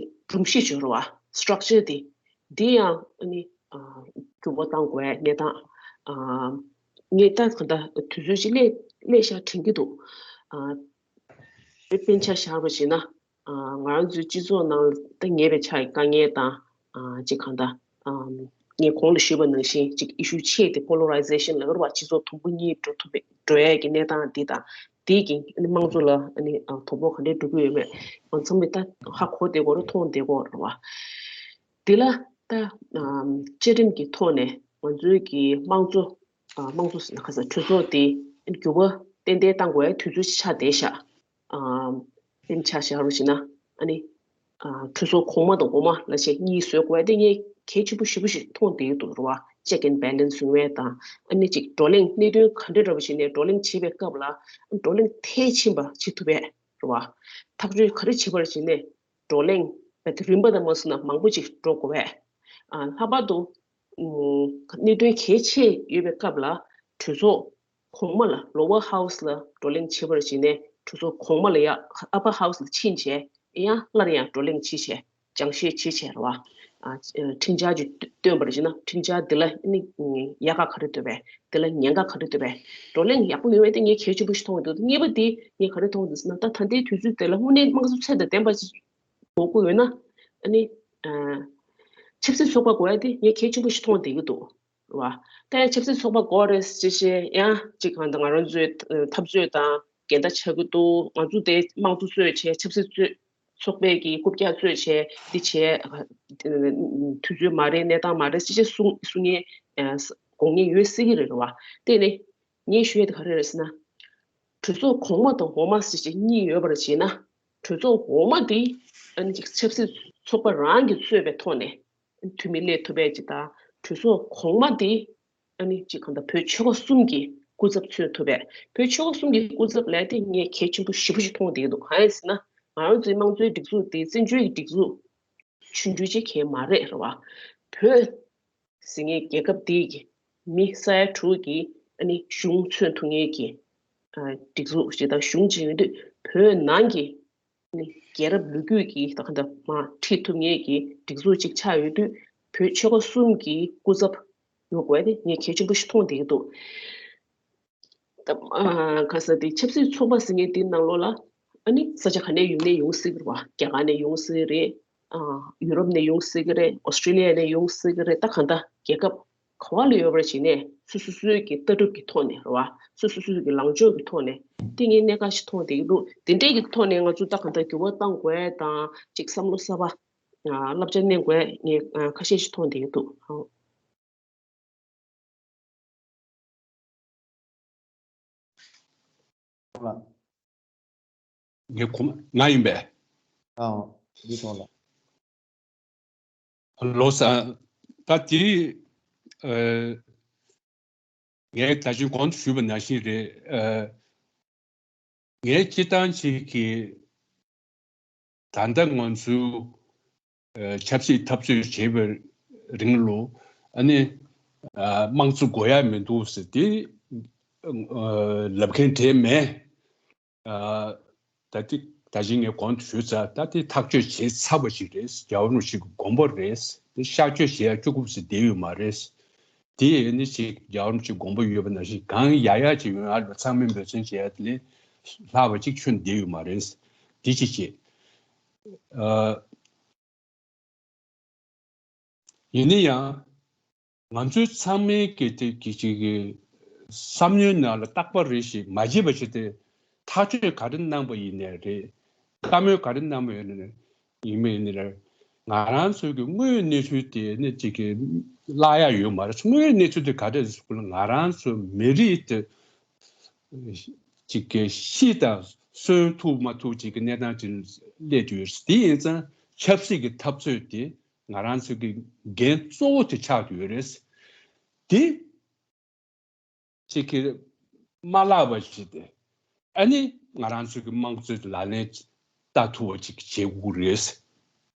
སྒྲོམ་གཞི་ཅིག་ཡོད་རེད་བ། སི་ཊྲག་ཅར་དེ། འདི་ཡང་ཨ་ནི་ཨ་འགྱུར་བ་གཏང་དགོས་ཡ་གནས་སྟངས་ཨ་ངས་ད་ག་ད་དུས་ཚོད་ཅིག་སླེབས་སླེབས་ཤག་དྲན་གྱི་འདུག་ཨ་དཔེ་དཔེ་ཆ་བཞག་པ་བྱས་ན་ཨ་ང་རང་ཚོའི་སྤྱི་ཚོགས་ནང་ད་ངེས་པའི་ཆ་ཡི་དཀའ་ངལ་དང་ཨ་ཅིག་གང་ལྟར་ཨ་ངས་གོང་ལ་ཞུས་པ་ནང་བཞིན་ཅིག་ཨི་ཤུ་ཆེ་དེ་པོ་ལོ་རའི་ཛེ་ཤན་ལབ་ཀྱི་རེད་བ། སྤྱི་ཚོགས་དུམ་བུ་གཉིས་འགྲོ་ཐུབ་པའི་འགྲོ་ཡ་གི་གནས་སྟངས་འདི་དང་དེ་གི་ཨ་ནི་དམངས་གཙོ་ལ་ཨ་ནི་ཨ་དོ་ཕོག་ག་འདྲས་འགྲོ་གི་ཡོད་མེད་ང་ཚང་མས་ད་ཧ་གོ་བསྡད་ཀྱི་ཡོད་རེད། མཐོང་བསྡད་ཀྱི་ཡོད་རེད་བ། དེ་ལ་ད་ཨམ་བཅའ་ཁྲིམས་ཀྱི་ཐོག་ནས་ང་ཚོའི་གི་དམངས་གཙོ་ཨ་དམངས་གཙོ་ཟེར་ན་ཁ་སང་གྲོས་ཚོགས་དེ་འགྱུར་བ་ཏན་ཏན་གཏང་དགོས་ཡ་དུས་ཚོད་ཅིག་ཆགས་བསྡད་ཤག་ཨམ་དེ་ཆ་བཞག་རོགས་བྱས་ན་ཨ་ནི་ཨ་གྲོས་ཚོགས་གོང་མ་དང་འོག་མ་ལབ་བྱས་གཉིས་བཟོ་དགོས་ཡ་དེ་ངས་གལ་ཆེན་པོ་ཞེ་པོ་ཞིག་མཐོང་བསྡད་ཀྱི་འདུག་རེད་བ། ཅེག་ཨེན་ཌི་བྷེ་ལེན་སི་ཡོང་ཡ་དང་ཨ་ནི་ཅིག་བགྲོ་གླེང་གནད་དོན་ག་འདྲ་འདྲ་པོ་ཞིག་ནས་བགྲོ་གླེང་བྱེད་པའི་སྐབས་ལ་བགྲོ་གླེང་མཐིལ་ཕྱིན་པ་བྱེད་ཐུབ་པ་རེད་བ། ཐག་གཅོད་ག་རེ་བྱེད་པར་བྱས་ནས་བགྲོ་གླེང་རྦད་དེ་རིམ་པ་དང་མ་བཟུང་ན་མང་པོ་ཅིག་འགྲོ་དགོས་པས། ཨ་ལྷག་པར་དུ་ཨུམ་གནད་དོན་གལ་ཆེ་ཡོད་པའི་སྐབས་ལ་གྲོས་ཚོགས་གོང་མ་ལ་ལོ་ཝར་ཧའུ་སི་ལ་བགྲོ་གླེང་བྱེད་པར་བྱས་ནས་གྲོས་ཚོགས་གོང་མ་ལ་ཡ་ཨ་པར་ཧའུ་སི་ལ་ཕྱིན་བྱས་ཡང་སླར་ཡང་བགྲོ་གླེང་བྱེད་བྱས་སྦྱང་བཤད་བྱེད་བྱས་རེད་བ། ཨ་ཁྲིམས་འཆར་ཅིག་བཏོན་པར་བྱས་ན་ཁྲིམས་འཆར་འདི་ལ་ནི་ཡག་ག་ག་རེ་འདུག་པས། འདི་ལ་ཉེན་ཁ་ག་རེ་འདུག་པས། བགྲོ་གླེང་ཡག་པོ་ཡོང་བས་དེ་ངས་གལ་ཆེན་པོ་ཞིག་མཐོང་གི་འདུག་གཉིས་པ་དེ་ངས་ག་རེ་མཐོང་གི་འདུག་ཟེར་ན་ད་ད་ལྟའི་དུས་ཚོད་དེ་ལ་དངོས་གནས་དམངས་གཙོ་ཚད་དང་ལྡན་པ་ཞིག་དགོས་ཀྱི་ཡོད་ན་ཨ་ནི་ཨ་ཆབ་སྲིད་ཚོགས་པ་དགོས་ཡ་དེ་ངས་གལ་ཆེན་པོ་ཞིག་མཐོང་བསྡད་ཀྱི་འདུག་རེད་བ། ད་ཡང་ཆབ་སྲིད་ཚོགས་པ་དགོས་རེད་ཅེས་བཤད་ཡང་ཅིག་གང་ལྟར་ང་རང་ཚོའི་འཐབ་རྩོད་དང་འགལ་ཟླ་ཆགས་ཀྱི་འདུག་ང་ཚོ་དེ་དམངས་གཙོ་རྩོད་བྱས་ཆབ་སྲིད་རྩོད་ཚོགས་པས་ཀྱི་རྐུབ་བཀྱག་རྩོད་བྱས་འདི་བྱས་དུས་ཚོད་མ་རེད་གནས་སྟངས་མ་རེད་ཅེས་གསུང་གསུང་མཁན་དགོངས་མཁན་ཡོད་སྲིད་ཀྱི་རེད་རེད་བ། དེ་ནི་ངས་ཞུ་ཡས་དེ་ག་རེ་རེད་ཟེར་ན། གྲོས་ཚོགས་གོང་མ་དང་འོག་མ་ཟེར་ཅིག་གཉིས་ཡོད་པར་བྱས་ན། གྲོས་ཚོགས་འོག་མ་དེ་ཨ་ནི་ཅིག་ཆབ་སྲིད་ཚོགས་པ་རང་གིས་གཙོས་པའི་ཐོག་ནས་འཐུས་མི་སླེབས་ཐུབ་པའི་ཅིག་དང་གྲོས་ཚོགས་གོང་མ་དེ་ཨ་ནི་ཅིག་གང་ལྟར་བོད་ཆོལ་ཁ་གསུམ་གྱི་སྐུ་ཚབ་མཚོན་ཐུབ་པས། བོད་ཆོལ་ཁ་གསུམ་གྱི་སྐུ་ཚབ་ལས་དེ་ངས་གལ་ཆེན་པོ་ཞེ་པོ་ཞིག་མཐོང་བསྡད་ཀྱི་འདུག་གང་ཡིན་ཟེར་ན། ང་རང་ཚོའི་དམངས་གཙོའི་སྒྲིག་འཛུགས་དེ་བཙན་བྱོལ་གྱི་སྒྲིག་འཛུགས་ཆུང་ཆུང་ཅིག་གང་ཡང་མ་རེད་རེད་བ། བོད་ཟེར་མཁན་རྒྱལ་ཁབ་འདིའི་གི་མི་ས་ཡ་དྲུག་གི་ཨ་ནི་གཞུང་མཚོན་ཐུབ་མཁན་གྱི་ཨ་སྒྲིག་འཛུགས་ཅིག་དང་གཞུང་ཅིག་ཡིན་དུས་བོད་ནང་གི་ཨ་ནི་རྒྱལ་རབས་ལོ་རྒྱུས་ཀྱི་ད་ག་འདྲ་མ་ཁྲིད་ཐུབ་མཁན་གྱི་སྒྲིག་འཛུགས་ཅིག་ཆགས་ཡོད་དུས་བོད་ཆོལ་ཁ་གསུམ་གྱི་སྐུ་ཚབ་ཡོང་དགོས་དེ་ངས་གལ་ཆེན་པོ་ཞིག་མཐོང་བསྡད་ཀྱི་འདུག་ད་ཨ་ག་ས་དེ་ཆབ་སྲིད་ཚོགས་པ་ཟེར་མཁན་དེའི་ནང་ལོགས་ལ་ཨ་ནི་ས་ཆ་ག་ནས་ཡོང་ནས་ཡོང་སྲིད་རེད་བ། རྒྱ་གར་ནས་ཡོང་སྲིད་རེད། ཨ་ཡུ་རོབ་ནས་ཡོང་སྲིད་ཀྱི་རེད། ཨོ་སི་ཀྲི་ལི་ཡ་ནས་ཡོང་སྲིད་ཀྱི་རེད། ད་གང་ལྟར་རྒྱལ་ཁབ་ག་བ་ལ་ཡོད་པར་བྱས་ནས་སོ་སོ་སོའི་གི་ལྟ་གྲུབ་ཀྱི་ཐོག་ནས་རེད་བ། སོ་སོ་སོའི་གི་ལངས་ཕྱོགས་ཀྱི་ཐོག་ནས་དེ་ངས་གནད་འགག་ཞིག་མཐོང་བསྡད་ཀྱི་འདུག་དེ་འདྲས་ཀྱི་ཐོག་ནས་ང་ཚོ་ད་གང་ལྟར་འགྱུར་བ་གཏང་དགོས་དང་ཅིག་བསམ་བློ་གསར་པ་ཨ་བསླབ་བྱ་གནང་དགོས་ངས་ཨ་ཁ་ཤས་ཤིག་མཐོང་བསྡད་ཀྱི་འདུག་ལགས། ངས་གོ་མ་ང་ཡིན་པས། ཨ་འདི་སོང་ལགས། ལོ་ས་ད་དེ་ཨ་ངས་ད་ཅི་གོང་དུ་ཞུས་པ་ནང་བཞིན་རེད། ཨ་ངས་སྤྱིར་བཏང་ཅིག་གི་ད་ལྟ་ང་ཚོའི་ཨ་ཆབ་སྲིད་འཐབ་རྩོད་བྱེད་པའི་རིང་ལ་ཨ་ནི་ཨ་དམངས་གཙོ་དགོས་ཡ་མི་འདུག་ཟེར་ཏེ་ཨ་ལབ་མཁན་གྲས་མེད། ཨ་ད་ལྟ་ད་གིན་ངས་གོང་དུ་ཞུས་ཚར། ད་ལྟ་ཐག་གཅོད་བྱས་ཚར་བ་ཞིག་རེད། རྒྱལ་བ་རིན་པོ་ཆེ་གི་དགོངས་པ་རེད། དེ་གཤག་བཅོས་བྱེད་ཡ་ཅུང་ཀུ་ཟེར་བསྡད་ཡོད་མ་རེད། དེ་ནི་ཅིག་རྒྱལ་བ་རིན་པོ་ཆེའི་དགོངས་པ་ཡོད་པ་ནང་བཞིན་གང་ཡག་ཡག་ཅིག་ཡོང་ཡ་ལ་ཚང་མས་འབད་བརྩོན་བྱེད་ཡ་དེ་ལས་ལྷག་པ་ཅིག་ཁྱོན་བསྡད་ཡོད་མ་རེད། དེ་གཅིག་བྱས། ཨ་ཡིན་ན་ཡང་ང་ཚོའི་ཚང་མའི་གི་དེ་གི་ཅིག་གི་བསམ་བློའི་ནང་ལ་རྟག་པར་རེ་ཞིག་མ་བརྗེད་པ་ཞིག་དེ་ཐག་གཅོད་ག་རེ་གནང་པ་ཡིན་ནའི་རེད། བཀའ་མོལ་ག་རེ་གནང་པ་ཡིན་ནའི་ཡིན་མིན་ཡིན་ནའི་རེད། ང་རང་ཚོའི་གི་དངོས་ཡོད་གནས་ཚུལ་དེ་ནི་ཅིག་གི་བརླག་ཡ་ཡོད་མ་རེད། དངོས་ཡོད་གནས་ཚུལ་དེ་ག་རེ་རེད་ཟེར་ན་ང་རང་ཚོ་མི་རིགས་དེ་ཅིག་གི་ཤི་དང་གསོན་ཐུབ་མ་ཐུབ་ཅིག་གི་གནས་སྟངས་ཅིག་སླེབས་ཡོད་རེད། དེ་ཡིན་ཙང་ཆབ་སྲིད་ཀྱི་འཐབ་རྩོད་དེ་ང་རང་ཚོ་གི་འགན་གཙོ་བོ་དེ་ཆགས་ཡོད་རེད། དེ་ཅིག་གི་མ་བརླག་པ་ཞིག་དེ་ཨ་ནི་ང་རང་ཚོ་གི་དམངས་གཙོའི་ལག་ལེན་བསྟར་ཐུབ་པ་ཅིག་བྱེད་དགོས་རེད།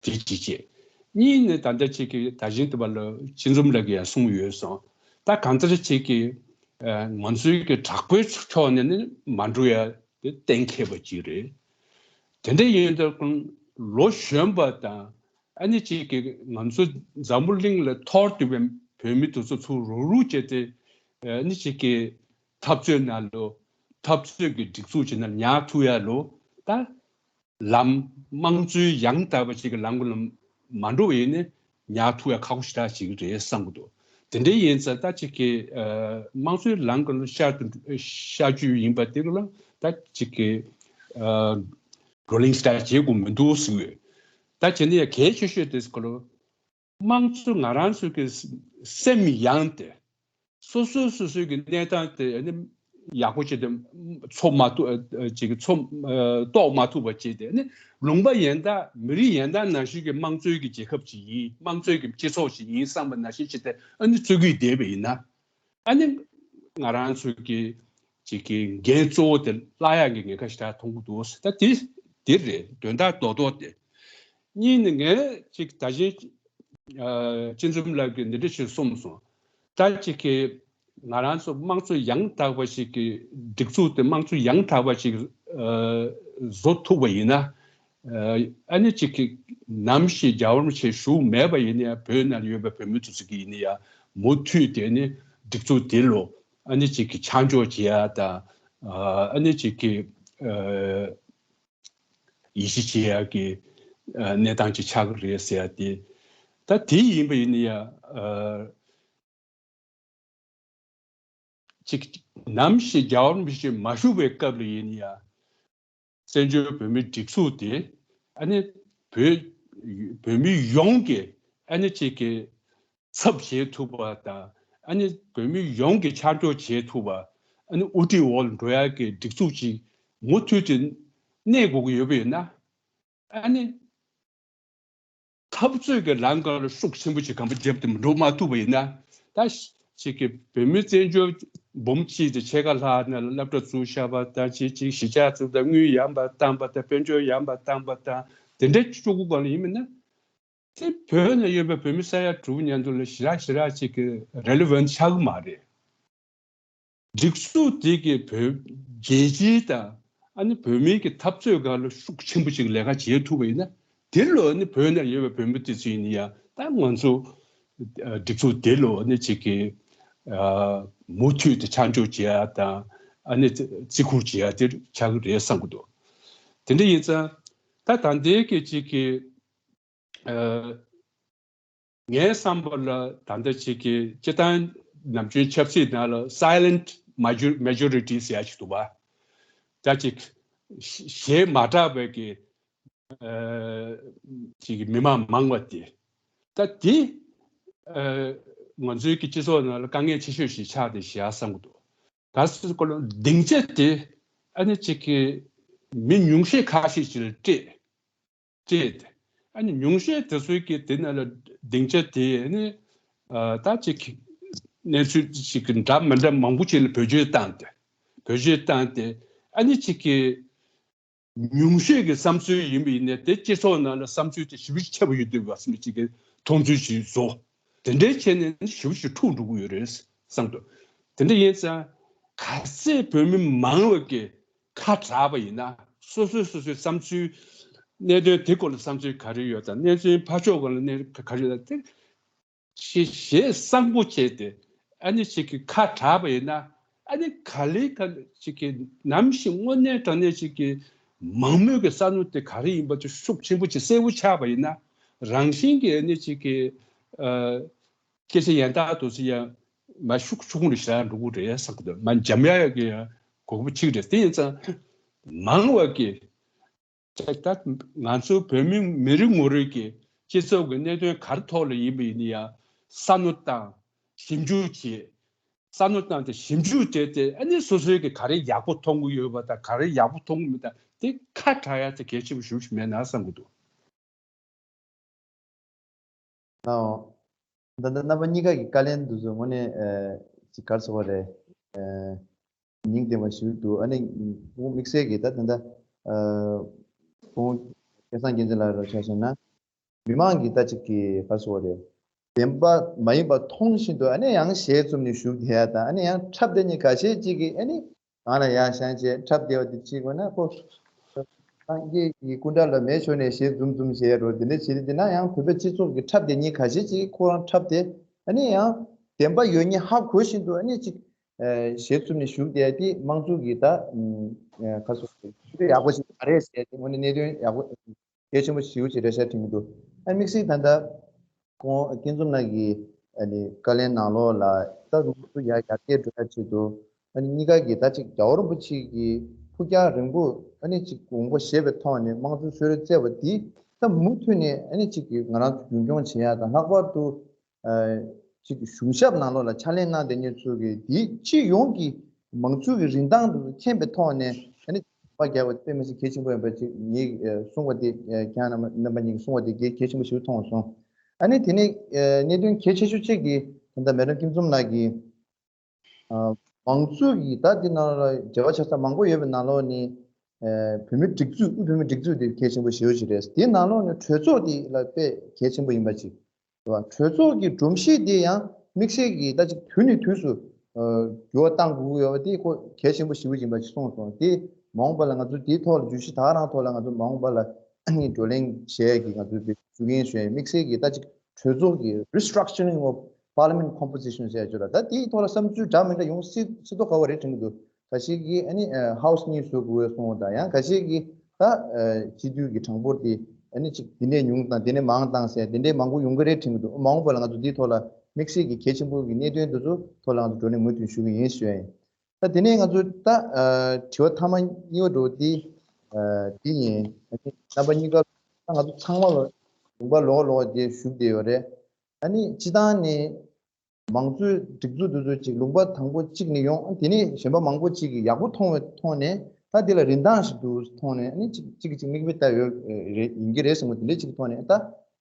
དེ་གཅིག་བྱས། གཉིས་ནི་ད་ལྟ་ཅིག་གི་ད་བཞིན་དུ་བ་ལ་སྤྱི་འཛོམས་ལགས་ཀྱིས་ཡང་གསུངས་ཡོད་སོང་། ད་གང་ལྟར་ཅིག་གི་ཨ་ང་ཚོའི་གི་དྲག་པོའི་ཕྱོགས་ནས་ནི་མ་འགྲོ་ཡ་དེ་གཏན་འཁེལ་བ་ཅིག་རེད། དེ་འདྲ་ཡིན་དུས་ལོ་གཞོན་པ་དང་ཨ་ནི་ཅིག་གི་ང་ཚོ་འཛམ་བུ་གླིང་ལ་ཐོར་ཐུབ་པའི་བོད་མི་དེ་ཚོ་ཚུར་རུག་རུག་བྱས་ཏེ་ཨ་ནི་ཅིག་གི་འཐབ་རྩོད་ནང་ལོ་འཐབ་རྩོད་ཀྱི་སྒྲིག་འཛུགས་ཅིག་ནང་ཉར་ཐུབ་ཡ་ལོ་ད་ལམ་དམངས་གཙོའི་ཡང་དག་པ་ཅིག་གི་ལམ་ཀུན་ལ་མ་འགྲོ་བ་ཡིན་ནི་ཉར་ཐུབ་ཡ་ཁག་པོ་ཞེ་དྲག་ཅིག་རེད་བསམ་གི་འདུག་དེ་འདྲ་ཡིན་ཙང་ད་ཅིག་གི་ཨ་དམངས་གཙོའི་ལམ་ཀུན་ལ་ཤར་དུ་ཤར་རྒྱུ་ཡིན་པ་དེ་ལ་ད་ཅིག་གི་ཨ་བགྲོ་གླེང་ཞེ་དྲག་བྱེད་དགོས་མི་འདུག་ཟེར་གི་ཡོད། ད་བྱས་ན་ཡ་གལ་ཆེ་ཤོས་དེ་ཁོ་ལ་དམངས་གཙོ་ང་རང་ཚོ་གི་སེམས་ཡངས་ཏེ་སོ་སོ་སོ་སོའི་གི་གནས་སྟངས་དེ་ནི་ཡག་པོ་བྱས་ཏེ་འཚོ་མ་ཐུབ་ཅིག་འཚོ་རྟོགས་མ་ཐུབ་པ་བྱས་ཏེ་ནི་ལུང་པ་ཡན་དག་མི་རིགས་ཡན་དག་ནང་བཞིན་གྱི་དམངས་གཙོའི་གི་རྒྱལ་ཁབ་ཅིག་ཡིན། དམངས་གཙོའི་གི་སྤྱི་ཚོགས་ཤིག་ཡིན་བསམ་པ་ནང་བཞིན་བྱས་ཏེ་ཨ་ནི་རྩོད་ཀྱི་བསྡད་པ་ཡིན་ན། ཨ་ནི་ང་རང་ཚོའི་གི་ཅིག་གི་འགན་གཙོ་བོ་དེ་བརླག་ཡག་གི་ཉེན་ཁ་ཞེ་དྲག་མཐོང་གི་འདུག་ད་དེ་དེ་རེད། དོན་དག་རྡོག་རྡོག་དེ། གཉིས་ནི་ངས་ཅིག་ད་གཞན་ཨ་སྤྱི་འཛོམས་ལགས་ཀྱིས་འདི་འདྲ་ཞིག་གསུངས་སོང་། ད་ཅིག་གི་ང་རང་ཚོ་དམངས་གཙོ་ཡང་དག་པ་ཞིག་གི་སྒྲིག་འཛུགས་དེ་དམངས་གཙོ་ཡང་དག་པ་ཞིག་ཨ་བཟོ་ཐུབ་པ་ཡིན་ན། ཨ་ནི་ཅིག་གི་ནམ་ཞིག་རྒྱལ་བ་རིན་པོ་ཆེ་བཞུགས་མེད་པ་ཡིན་ན་ཡང་བོད་ནང་ལ་ཡོད་པའི་བོད་མི་ཚོ་ཚོ་གི་ཡིན་ན་ཡང་མུ་མཐུད་དེ་ནི་སྒྲིག་འཛུགས་དེ་ལོ་ཨ་ནི་ཅིག་གི་ཆ་འཇོག་བྱེད་ཡ་དང་ཨ་ནི་ཅིག་གི་ཡིད་ཆེས་བྱེད་ཡ་གི་གནས་སྟངས་ཅིག་ཆགས་ཀྱི་རེད་ཟེར་ཡ་དེ། ད་དེ་ཡིན་པ་ཡིན་ན་ཡང་། ཅིག་ནམ་ཞིག་རྒྱལ་བ་རིན་པོ་ཆེ་མ་བཞུགས་པའི་སྐབས་ལ་ཡིན་ཡང་། བཙན་བྱོལ་བོད་མིའི་སྒྲིག་འཛུགས་དེ་ཨ་ནི་བོད་བོད་མི་ཡོངས་ཀྱི་ཨ་ནི་ཅིག་གི་ཚབ་བྱེད་ཐུབ་པ་དང་ཨ་ནི་བོད་མི་ཡོངས་ཀྱི་ཆ་འཇོག་བྱེད་ཐུབ་པ། ཨ་ནི་དབུ་ཁྲིད་འོག་ལ་འགྲོ་ཡག་གི་སྒྲིག་འཛུགས་ཅིག་མུ་མཐུད་དུ་གནས་དགོས་ཀྱི་ཡོད་པ་ཡིན་ན། ཨ་ནི་འཐབ་རྩོད་ཀྱི་ལམ་ཁ་ལ་ཤུགས་ཆེན་པོ་ཞིག་གོམ་པ་བརྒྱབ་སྟེ་འགྲོ་མ་ཐུབ་པ་ཡིན་ན། ད་ཅིག་གི་བོད་མི་བཙན་བྱོལ་འབུམ་གཅིག་དང་ཕྱེད་ཀ་ལྷག་ནང་ལ་སློབ་གྲྭ་བཙུགས་བཞག་པ་དང་། ཅིག་ཅིག་གཞིས་ཆགས་བཙུགས་དང་། དངུལ་ཡར་འབབ་བཏང་པ་དང་། དཔལ་འབྱོར་ཡར་འབབ་བཏང་པ་དང་། དེ་འདྲ་བཅུག་གི་སྒང་ལ་ཡིན་མིན་ན། དེ་བོད་ནང་ཡོད་པའི་བོད་མི་ས་ཡ་དྲུག་མཉམ་དུ་ལ་ཞེ་དྲག་ཞེ་དྲག་ཅིག་གི་རེ་ལི་ཝན་ཆགས་ཀྱི་མ་རེད། སྒྲིག་འཛུགས་དེ་གིས་བོད་རྒྱལ་སྤྱིའི་དང་ཨ་ནི་བོད་མིའི་གི་འཐབ་རྩོད་སྒང་ལ་ཤུགས་ཆེན་པོ་ཅིག་ལས་ཀ་བྱེད་ཐུབ་པ་ཡིན་ན། དེ་ལོ་ནི་བོད་ནང་ཡོད་པའི་བོད་མི་དེ་ཚོ་ཡིན་ན་ཡང་། ད་ང་ཚོ་ཨ་སྒྲིག་འཛུགས་དེ་ལོ་ནི་ཅིག་གི་ཨ་མུ་མཐུད་དུ་ཆ་འཇོག་བྱེད་ཡ་དང་ཨ་ནི་བརྩི་བཀུར་བྱེད་ཡ་དེ་ཆགས་ཀྱི་རེད་བསམ་གྱི་འདུག་དེ་འདྲ་ཡིན་ཙང་ད་ད་ལྟའི་གི་ཅིག་གི་ཨ་ངའི་བསམ་པ་ལ་ད་ལྟ་ཅིག་གི་སྤྱིར་བཏང་ནམ་རྒྱུན་ཆབ་སྲིད་ནང་ལ་silent major- majority ཟེར་ཡ་ཞིག་འདུག་པ། ད་ཅིག་ཞལ་མ་གྲགས་པའི་གི་ཨ་ཅིག་གི་མི་མང་མང་བ་དེ། ད་དེ་ཨ་ང་ཚོའི་གི་སྤྱི་ཚོགས་ནང་ལ་དཀའ་ངལ་ཆེ་ཤོས་ཤིག་ཆགས་བསྡད་ཤག་བསམ་གྱི་འདུག་ད་སོ་སོའི་སྐོར་ལ་སྡིངས་ཆ་དེ་ཨ་ནི་ཅིག་གི་མི་ཉུང་ཤས་ཁ་ཤས་ཤིག་ལ་སྤྲད། སྤྲད་དེ། ཨ་ནི་ཉུང་ཤས་དེ་ཚོའི་གི་དེ་ནང་ལ་སྡིངས་ཆ་དེ་ཨ་ནི་ཨ་ད་ཅིག་གི་གནས་ཚུལ་ཅིག་གི་འདྲ་མི་འདྲ་མང་པོ་ཅིག་ལ་བེད་སྤྱོད་བཏང་སྟེ། བེད་སྤྱོད་བཏང་སྟེ། ཨ་ནི་ཅིག་གི་ཉུང་ཤས་ཀྱི་བསམ་ཚུལ་ཡིན་པ་ཡིན་ནའི། དེ་སྤྱི་ཚོགས་ནང་ལ་བསམ་ཚུལ་དེ་ཞེ་པོ་ཅིག་ཁྱབ་ཡོད་དུས་བ་སེམས་ཅིག་གི་མཐོང་ཚུལ་ཞིག་བཟོ། དེ་འདྲའི་བྱས་ནས་ཞེ་པོ་ཅིག་འཁྲུག་འགྲོ་གི་ཡོད་རེད་བསམ་འདུག་དེ་འདྲ་ཡིན་ཙང་གལ་སྲིད་བོད་མི་མང་བ་གི་ཁ་གྲགས་པ་ཡིན་ན། སོ་སོས་སོ་སོའི་བསམ་ཚུལ། གནད་དོན་དེ་སྐོར་ལ་བསམ་ཚུལ་ག་རེ་ཡོད་དང་། གནད་དོན་ཕར་ཕྱོགས་སྐོར་ལ་གནད་ག་རེ་ཡོད་དང་དེ། ཞེས་ཞེས་གསང་པོ་བྱས་ཏེ་ཨ་ནི་ཅིག་གི་ཁ་གྲགས་པ་ཡིན་ན། ཨ་ནི་ག་ལེ་ག་ལེ་ཅིག་གི་ནམ་ཞིག་དངོས་གནས་དྲང་གནས་ཅིག་གི་མང་མོས་ཀྱི་བསམ་བློ་དེ་ག་རེ་ཡིན་པ་དེ་ཤུགས་ཆེན་པོ་ཅིག་གསལ་པོ་ཆགས་པ་ཡིན་ན། རང་བཞིན་གྱིས་ཨ་ནི་ཅིག་གི་ཨ་སྐད་ཆ་ཡང་དག་དུ་ཟེར་ཡང་མ་ཤུགས་ཆུང་རུ་ཞེ་དྲག་འགྲོ་གི་རེད་བསམ་གི་འདུག་མ་འཇམ་ཡག་ཡག་གི་ཡང་གོ་སྐབས་ཅིག་རེད། དེ་ཡིན་ཙང་མང་བ་གི་ད་ང་ཚོ་བོད་མི་མི་རེ་ངོ་རེ་གི་སྤྱི་ཚོགས་ཀྱི་གནད་དོན་ག་རེ་ཐོག་ལ་ཡིན་པ་ཡིན་ན་ཡང་བསམ་བློ་བཏང་། ཞིབ་འཇུག་བྱེད། བསམ་བློ་བཏང་སྟེ་ཞིབ་འཇུག་བྱས་ཏེ། ཨ་ནི་སོ་སོའི་གི་ག་རེ་ཡག་པོ་མཐོང་གི་ཡོད་པ་དང་ག་རེ་ཡག་པོ་མཐོང་གི་མེད་དང་དེ་ཁ་གྲགས་ཡ་དེ་གལ་ཆེན་པོ་ཞེ་པོ་ཅིག་མེད་ན་བསམ་གི་འདུག་ཨོ། ད་ལྟ་རྣམ་པ་གཉིས་ཀ་གི་བཀའ་ལན་འདི་ཚོ་དངོས་གནས་ཨ་ཅིག་ག་རེ་ཟེར་དགོས་རེད། ཨ་སྙིང་ལྡན་པ་ཞིག་འདུག་ཨ་ནི་ཁོང་དམིགས་བསལ་གྱིས་ད་ད་ལྟ་ཨ་ཁོང་སྐལ་བཟང་རྒྱལ་མཚན་ལགས་རང་ཆ་བཞག་ན། མི་མང་གིས་ད་ཅིག་གི་ག་རེ་ཟེར་དགོས་རེད། བདེན་པ་མ་ཡིན་པ་མཐོང་བཞིན་དུ་ཨ་ནི་ཡང་ཞལ་བཙུམ་ནས་བཞུགས་བསྡད་ཡ་དང་། ཨ་ནི་ཡང་འཁྲབ་བསྡད་མཁན་ཁ་ཤས་ཅིག་གིས་ཨ་ནི་གང་ལ་ཡ་བཞེངས་བྱས་འཁྲབ་བསྡད་པ་དེ་ཅིག་དགོས་ན། ཁོ་སངས་རྒྱས་ཀྱི་སྐུ་འདྲ་ལ་མེ་མཆོད་ནས་ཞལ་འཛུམ་འཛུམ་བྱས་རོ། དེ་འདྲ་བྱེད་དེ་ན་ཡང་བོད་པའི་སྤྱི་ཚོགས་ཀྱི་འཁྲབ་བསྡད་མཁན་ཁ་ཤས་ཅིག་ཁོ་རང་འཁྲབ་སྟེ། ཨ་ནི་ཡང་བདེན་པ་ཡོད་མེད་ཧ་གོ་བཞིན་དུ་ཨ་ནི་ཅིག་ཨ་ཞལ་བཙུམ་ནས་བཞུགས་བསྡད་དེ་དམངས་གཙོ་གི་ད་ཨ་ག་རེ་ཟེར་དགོས་རེད། ཡག་པོ་ཞིག་མ་རེད་ཟེར་ཏེ་དངོས་གནས་གནད་དོན་ཡག་པོ་གལ་ཆེན་པོ་ཞེ་པོ་ཅིག་རེད་ཤག་དྲན་གྱི་འདུག་ཨ་དམིགས་བསལ་ད་ལྟ་ཁོང་སྐྱིད་འཛོམས་ལགས་ཀྱི་ཨ་ནི་བཀའ་ལན་ནང་ལོགས་ལ་ད་རུང་ཚུར་ཡར་ཡར་རྒྱས་འགྲོ་ཡ་ཆེད་དུ། ཨ་ནི་གཉིས་ཀ་གིས་ད་ཅིག་རྒྱལ་བ་རིན་པོ་ཆེ་གི་ཐུགས་རྒྱལ་རིང་པོ་ཨ་ནི་ཅིག་དགོངས་པ་བཞེས་པའི་ཐོག་ནས་དམངས་གཙོའི་གསོལ་རས་བསྩལ་བ་འདི་ད་མུ་མཐུད་ནས་ཨ་ནི་ཅིག་གིས་ང་རང་ཚོ་རྒྱུན་འཁྱོངས་བྱེད་ཡ་དང་། ལྷག་པར་དུ་ཨ་ཅིག་གཞུང་ཞབས་ནང་ལོགས་ལ་ཕྱག་ལས་གནང་བསྡད་མཁན་ཚོ་གིས་འདི་སྤྱི་ཡོངས་ཀྱི་མང་གཙོའི་གི་རིན་ཐང་དུ་མཁྱེན་པའི་ཐོག་ནས་ཨ་ནི་པ་རྒྱག་པ་དཔེ་མི་སྲིད་གལ་ཆེན་པོ་ཡིན་པ་ཅིག་ངས་ཨ་གསུངས་པ་དེ། ཨ་ཁྱེད་རྣམ་པ་རྣམ་པ་གཉིས་ཀྱིས་གསུངས་པ་དེ་གལ་གལ་ཆེན་པོ་ཞིག་མཐོང་སོང་། ཨ་ནི་དེ་ནས་ཨ་གནད་དོན་གལ་ཆེ་ཤོས་གཅིག་དེ་ད་ལྟ་མེ་ཌམ་སྐྱིད་འཛོམས་ལགས་ཀྱིས་ཨ་མང་གཙོ་གི་ད་འདི་ནང་ལ་འབྲེལ་བ་ཆགས་ས་མང་པོ་ཡོད་པའི་ནང་ལོགས་ནས། ཨ་བོད་མིའི་སྒྲིག་འཛུགས། དབུས་བོད་མིའི་སྒྲིག་འཛུགས་དེ་གལ་ཆེན་པོ་ཞེ་པོ་ཅིག་རེད། དེའི་ནང་ལོགས་ནས་གྲོས་ཚོགས་དེ་ལ་དཔེ་གལ་ཆེན་པོ་ཡིན་པ་ཅིག་རེད་བ། གྲོས་ཚོགས་ཀྱི་སྒྲོམ་གཞི་དེ་ཡང་དམིགས་བསལ་གྱིས་ད་ཅིག་དུས་ནས་དུས་སུ་ཨ་འགྱུར་བ་གཏང་དགོས་ཀྱི་ཡོད་པ་དེ་ཁོ་གལ་ཆེན་པོ་ཞེ་པོ་ཅིག་ཡིན་པ་ཅིག་གསུངས་སོང་། དེ་མ་འོངས་པ་ལ་ང་ཚོ་དེའི་ཐོག་ལ་བརྗོད་གཞི་ད་ག་རང་ཐོག་ལ་ང་ཚོ་མ་འོངས་པ་ལ་བགྲོ་གླེང་བྱེད་ཡས་ཀྱི་ང་ཚོ་དེ་ཞུ་མཁན་ཞུ་ཡས། དམིགས་བསལ་གྱིས་ད་ཅིག་གྲོས་ཚོགས་ཀྱི་restructuring of parliament composition ཟེར་ཡ་ཅིག་ལ། ད་དེའི་ཐོག་ལ་བསམ་ཚུལ་འདྲ་མི་འདྲ་ཡོང་སྲིད་སྲིད་མདོག་ཁ་པོ་རེད་དྲན་གྱི་འདུག་ཁ་ཤས་ཀྱིས་ཨ་ནི་ཨ་ཧའུ་སི་གཉིས་བཟོ་དགོས་གསུངས་པ་དང་། ཡང་ཁ་ཤས་ཀྱིས་ད་ཨ་སྤྱི་འཐུས་ཀྱི་གྲངས་འབོར་དེ་ཨ་ནི་ཅིག་དེ་ནས་ཉུང་བཏང་དེ་ནས་མང་བཏང་ཟེར་དེ་འདྲའི་མང་པོ་ཡོང་གི་རེད་དྲན་གྱི་འདུག་མ་འོངས་པ་ལ་ང་ཚོ་འདིའི་ཐོག་ལ་ དམིགས་བསལ་གྱི་གལ་ཆེན་པོ་གི་གནད་དོན་དེ་ཚོ་ཐོག་ལ་ང་ཚོ་བགྲོ་གླེང་མུ་མཐུད་ཞུ་གི་ཡིན་ཞུ་ཡ་ཡིན། ད་དེ་ནས་ང་ཚོ་ད་ཨ་དྲི་བ་མཐའ་མ་གཉིས་པ་འདྲ་བོ་དེ་ཨ་དེ་ཡིན། ཨ་ནི་རྣམ་པ་གཉིས་ཀ་ད་ང་ཚོ་ཚང་མ་ལ་ལུང་པ་ལོགས་ལོགས་དེ་ཞུགས་བསྡད་ཡོད་རེད། ཨ་ནི་སྤྱི་བཏང་ནས་མང་གཙོའི་སྒྲིག་འཛུགས་དེ་ཚོ་གཅིག་ལུང་པ་དང་པོ་གཅིག་ནས་ཡོང་། དེ་ནས་གཞན་པ་མང་པོ་གཅིག་གིས་ཡག་པོ་མཐོང་བའི་ཐོག་ནས། ད་དེ་ལ་རིན་ཐང་ཞིག་འདུག་མཐོང་ནས། ཨ་ནི་གཅིག་གཅིག་གིས་གཅིག་མིག་དཔེ་ལྟ་ཡོད་རེད། ཡིན་གྱི་རེད་བསམ་གྱི་དེ་འདྲ་གཅིག་མཐོང་ནས། ད་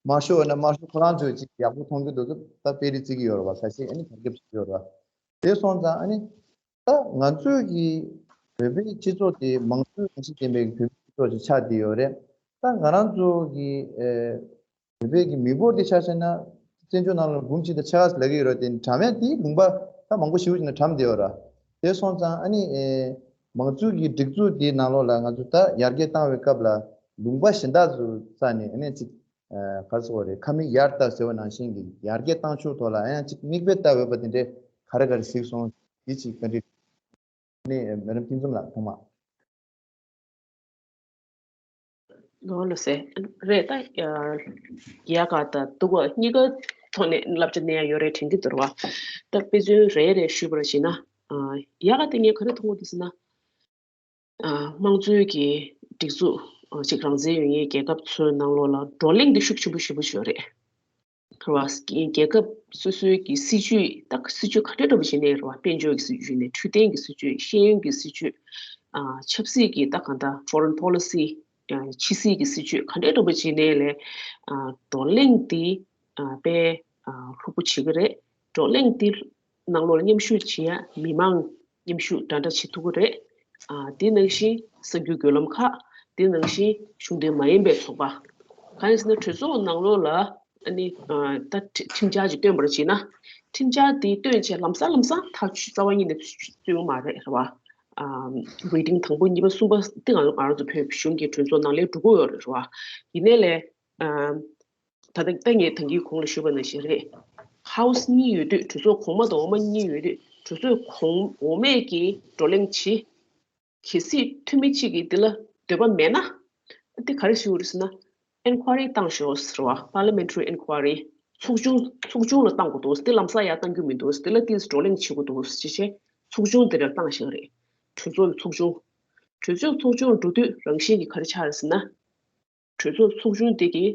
དམར་ཤོག་ཡིན་ན་དམར་ཤོག་ཁོ་རང་ཚོས་གཅིག་ཡག་པོ་མཐོང་གི་འདུག་ཟེར་ད་དཔེ་རིས་བརྩི་གི་ཡོད་རེད་བ། ཁ་ཤས་ཨ་ནི་དར་ཁྱབ་བྱེད་ཀྱི་ཡོད་རེད་བ། དེ་སོང་ཙང་ཨ་ནི་ད་ང་ཚོས་ཀྱི་བོད་པའི་སྤྱི་ཚོགས་དེ་མང་གཙོའི་རང་བཞིན་ལྡན་པའི་བོད་པའི་སྤྱི་ཚོགས་ཅིག་ཆགས་བསྡད་ཡོད་རེད། ད་ང་རང་ཚོ་གི་ཨེ་བོད་པའི་གི་མི་འབོར་དེ་ཆ་བཞག་ན་བཙན་བྱོལ་ནང་ལ་འབུམ་གཅིག་དང་ཕྱེད་ཀ་ལབ་ཀྱི་ཡོད་རེད། དེ་གྲངས་མེད་དེ་ལུང་པ་ད་མང་པོ་ཞེ་པོ་ཅིག་ནང་གྲམ་བསྡད་ཡོད་རེད། དེ་སོང་ཙང་ཨ་ནི་ཨེ་མང་གཙོའི་གི་སྒྲིག་འཛུགས་དེའི་ནང་ལོགས་ལ་ང་ཚོ་ད་ཡར་རྒྱས་བཏང་བའི་སྐབས་ལ་ལུང་པ་གཞན་དག་ཚོ་རྩ་ནས་ཨ་ནི་ཅིག་ཨ་ག་རེ་ཟེར་དགོས་རེད། ཁ་མིག་ཡར་ལྟ་ཟེར་བ་ནང་བཞིན་གྱི་ཡར་རྒྱས་བཏང་ཕྱོགས་ཐོག་ལ་ཨ་ཡང་ཅིག་མིག་དཔེ་ལྟ་འོས་པ་དེ་འདྲས་ག་རེ་ག་རེ་གཟིགས་སོང་། དེ་ཅིག་བཀའ་འདྲི། ནས་མེ་རམ་ཐིང་ཙུམ་ལགས་ཐོག་མ། ལོ་ལོ་སེ། རེད་ད། ཡ་ག་ད་འདུག་ག་གཉིས་ཀ་ཐོག་ནས་བསླབ་བྱ་ནས་ཡ་ཡོད་རེད་དྲན་གྱི་འདུག་ར་བ། ད་དཔེ་མཚོན་རེ་རེ་ཞུས་པར་བྱས་ན། ཡ་ག་དེ་ངས་ག་རེ་མཐོང་གི་འདུག་ཟེར་ན། དམངས་གཙོའི་གི་སྒྲིག་འཛུགས་ཅིག་རང་བཙན་ཡོད་མཁན་རྒྱལ་ཁབ་ཚོའི་ནང་ལོགས་ལ་བགྲོ་གླེང་འདི་ཤུགས་ཆེན་པོ་ཞེ་པོ་ཅིག་ཡོད་རེད། རེད་བ། རྒྱལ་ཁབ་སོ་སོའི་གི་སྲིད་ཇུས་ད་སྲིད་ཇུས་ག་འདྲ་འདྲ་པོ་ཞིག་ནས་རེད་བ། དཔལ་འབྱོར་གྱི་སྲིད་ཇུས་ནས་འཕྲོད་བསྟེན་གྱི་སྲིད་ཇུས། ཤེས་ཡོན་གྱི་སྲིད་ཇུས། ཨ་ཆབ་སྲིད་ཀྱི་ད་གང་ལྟར་foreign policy། ཕྱི་སྲིད་ཀྱི་སྲིད་ཇུས་ག་འདྲ་འདྲ་པོ་ཞིག་ནས་ལས་ཨ་བགྲོ་གླེང་འདི་ཨ་དཔེ་ཨ་ལྷུག་པོ་བྱེད་ཀྱི་རེད། བགྲོ་གླེང་འདི་ནང་ལོགས་ལ་མཉམ་ཞུགས་བྱེད་ཡ་མི་མང་མཉམ་ཞུགས་འདྲ་འདྲ་བྱེད་ཐུབ་ཀྱི་རེད། ཨ་དེ་ནང་བཞིན་གསར་འགྱུར་བརྒྱུད་ལམ་ཁག་དེ་ནང་བཞིན་གཞུང་འབྲེལ་མ་ཡིན་པའི་ཚོགས་པ། གང་ཡིན་ཟེར་ན་གྲོས་ཚོགས་ནང་ལོགས་ལ་ཨ་ནི་ཨ་ད་ཁྲི་ཁྲིམས་འཆར་ཅིག་བཏོན་པར་བྱས་ན། ཁྲིམས་འཆར་དེ་བཏོན་བྱས་ལམ་སང་ལམ་སང་ཐག་གཅོད་རྩ་བ་ཉིད་ནས་བཟོ་གི་མ་རེད། རེད་བ། ཨ་reading་དང་པོ་གཉིས་པ་གསུམ་པ་དེ་ང་ང་རང་ཚོ་བོད་གཞུང་གི་གྲོས་ཚོགས་ནང་ལས་འགྲོ་གི་ཡོད་རེད། རེད་བ། ཡིན་ནའི་ལས་ཨ། ད་ལྟ་ད་ངས་ད་གིན་གོང་ལ་ཞུས་པ་ནང་བཞིན་རེད། House གཉིས་ཡོད་དུས། གྲོས་ཚོགས་གོང་མ་དང་འོག་མ་གཉིས་ཡོད་དུས། གྲོས་ཚོགས་གོང་འོག་མས་ཀྱིས་བགྲོ་གླེང་བྱེད། གལ་སྲིད་འཐུས་མི་གཅིག་གིས་འདི་ལ་འདོད་པ་མེད་ན། འདི་ག་རེ་ཞུ་དགོས་རེད་ཟེར་ན། Inquiry བཏང་ཤོག་ཟེར་བ། Parliamentary Inquiry། ཚོགས་ཆུང་ཚོགས་ཆུང་ལ་བཏང་དགོས་འདུག་འདི་ལམ་སང་ཡར་བཏང་རྒྱུ་མི་འདུག་འདི་ལ་ཏོག་ཙམ་བགྲོ་གླེང་བྱེད་དགོས་འདུག་ཅེས་བྱས། ཚོགས་ཆུང་དེ་འདྲ་བཏང་བཞག་རེད། གྲོས་ཚོགས་ཀྱི་ཚོགས་ཆུང་། གྲོས་ཚོགས་ཚོགས་ཆུང་འགྲོ་དུས་རང་བཞིན་གྱིས་ག་རེ་ཆགས་རེད་ཟེར་ན། གྲོས་ཚོགས་ཚོགས་ཆུང་དེ་གིས་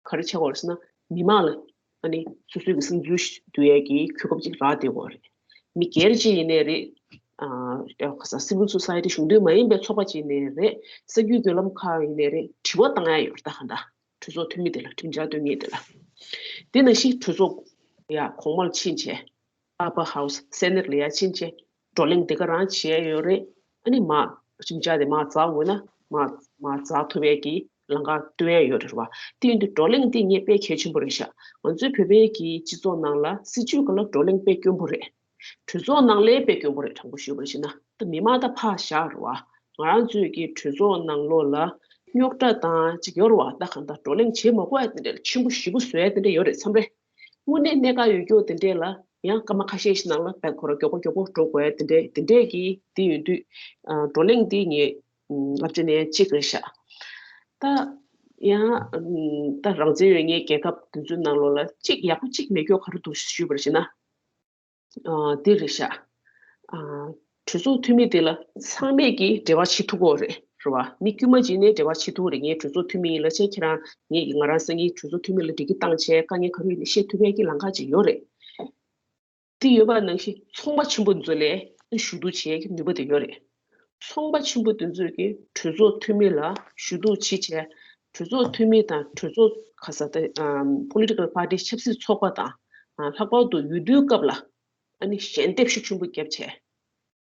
ག་རེ་བྱེད་དགོས་རེད་ཟེར་ན། མི་མང་ལ་ཨ་ནི་སོ་སོའི་གི་བསམ་ཚུལ་བསྡུ་ཡས་ཀྱི་གོ་སྐབས་ཅིག་རག་བསྡད་ཡོད་རེད། མི་སྒེར་ཅིག་ཡིན་ནའི་རེད། ཨ་ཡ་ག་ས་civil society གཞུང་འབྲེལ་མ་ཡིན་པའི་ཚོགས་པ་ཅིག་ཡིན་ནའི་རེད། གསར་འགྱུར་བརྒྱུད་ལམ་ཁག་ཡིན་ནའི་རེད། དྲི་བ་བཏང་ཡ་ཡོད་རེད། ད་ག་འདྲ་གྲོས་ཚོགས་འཐུས་མི་དེ་ལ། ཁྲིམས་འཆར་གཏོང་མཁན་དེ་ལ། དེ་ནང་བཞིན་གྲོས་ཚོགས་ཡ་གོང་མར་ཕྱིན་བྱས། Upper House Senate ལ་ཡར་ཕྱིན་བྱས་བགྲོ་གླེང་དེ་ག་རང་བྱས་ཡོད་རེད། ཨ་ནི་མར་ཁྲིམས་འཆར་དེ་མར་འཛེག་དགོས་ན་མར་མར་འཛེག་ཐུབ་པའི་གི་ལམ་ཁ་སྟོན་ཡ་ཡོད་རེད་བ། དེ་ཡིན་དུས་བགྲོ་གླེང་དེ་ངས་དཔེ་གལ་ཆེན་པོ་རེད་ཤག་ང་ཚོའི་བོད་པའི་གི་སྤྱི་ཚོགས་ནང་ལ་སྲིད་ཇུས་སྒང་ལ་བགྲོ་གླེང་དཔེ་དཀོན་པོ་རེད། གྲོས་ཚོགས་ནང་ལའི་དཔེ་དཀོན་པོ་རེད། དྲང་པོ་ཞུས་པར་བྱས་ན། ད་མི་མང་ད་ཕར་བཞག་རེད་བ། ང་རང་ཚོའི་གི་གྲོས་ཚོགས་ནང་ལོགས་ལ་རྙོག་དྲ་དང་ཅིག་ཡོད་རེད་བ། ད་གང་ལྟར་བགྲོ་གླེང་བྱེད་མ་དགོས་ཡ་དེ་འདྲ་ཆེན་པོ་ཞེ་པོ་བཟོ་ཡ་དེ་འདྲ་ཡོད་རེད་བསམ་རེད། དངོས་གནས་གནད་འགག་ཡོད་རྒྱུ་དེ་འདྲས་ལ་ཡང་སྐར་མ་ཁ་ཤས་ཤིག་ནང་ལ་བད་ཁོ་ར་མགྱོགས་པོ་མགྱོགས་པོ་འགྲོ་དགོས་ཡ་དེ་འདྲས་དེ་འདྲས་ཀྱི་དེ་ཡོད་དུས། ཨ་བགྲོ་གླེང་འདི་ངས་ཨ་བསླབ་བྱ་ནས་གཅིག་རེད་ཤག་ད་ཡང་ཨ་ད་རང་བཙན་ཡོད་མཁན་རྒྱལ་ཁབ་དེ་ཚོའི་ནང་ལོགས་ལ་གཅིག་ཡག་པོ་གཅིག་མེད་རྒྱུ་ག་རེ་འདུག་ཞུས་པར་བྱས་ན། ཨ་འདི་རེད་ཤག་ཨ་གྲོས་ཚོགས་འཐུས་མི་དེ་ལ་ཚང་མས་ཀྱིས་འབྲེལ་བ་བྱེད་ཐུབ་ཀྱི་ཡོད་རེད། རེད་བ། མི་དཀྱུས་མ་ཅིག་ནས་འབྲེལ་བ་བྱེད་ཐུབ་ཀྱི་རེད། ངས་གྲོས་ཚོགས་འཐུས་མི་ཡིན་ལབ་བྱས་ཁྱེད་རང་ངས་ཀྱིས་ང་རང་སང་ཉིན་གྲོས་ཚོགས་འཐུས་མི་ལ་འདྲི་གི་བཏང་བྱས་དཀའ་ངལ་ག་རེ་ཡོད་ནས་བཤད་ཐུབ་པའི་གི་ལམ་ཁ་ཅིག་ཡོད་རེད། དེ་ཡོད་པ་ནང་བཞིན་ཚོང་པ་ཆེན་པོ་ཚོ་ལ་ཞུ་གཏུག་བྱེད་ཀྱི་ནུས་པ་དེ་ཡོད་རེད། ཚོང་པ་ཆེན་པོ་དེ་ཚོས་ཀྱིས་གྲོས་ཚོགས་འཐུས་མི་ལ་ཞུ་གཏུག་བྱེད་བྱས། གྲོས་ཚོགས་འཐུས་མི་དང་གྲོས་ཚོགས་ག་ས་ད་ཨམ་political party ཆབ་སྲིད་ཚོགས་པ་དང་ཨ་ལྷག་པར་དུ་འོས་བསྡུའི་སྐབས་ལ་ཨ་ནི་ཞལ་འདེབས་ཤུགས་ཆེན་པོ་བརྒྱབ་བྱས།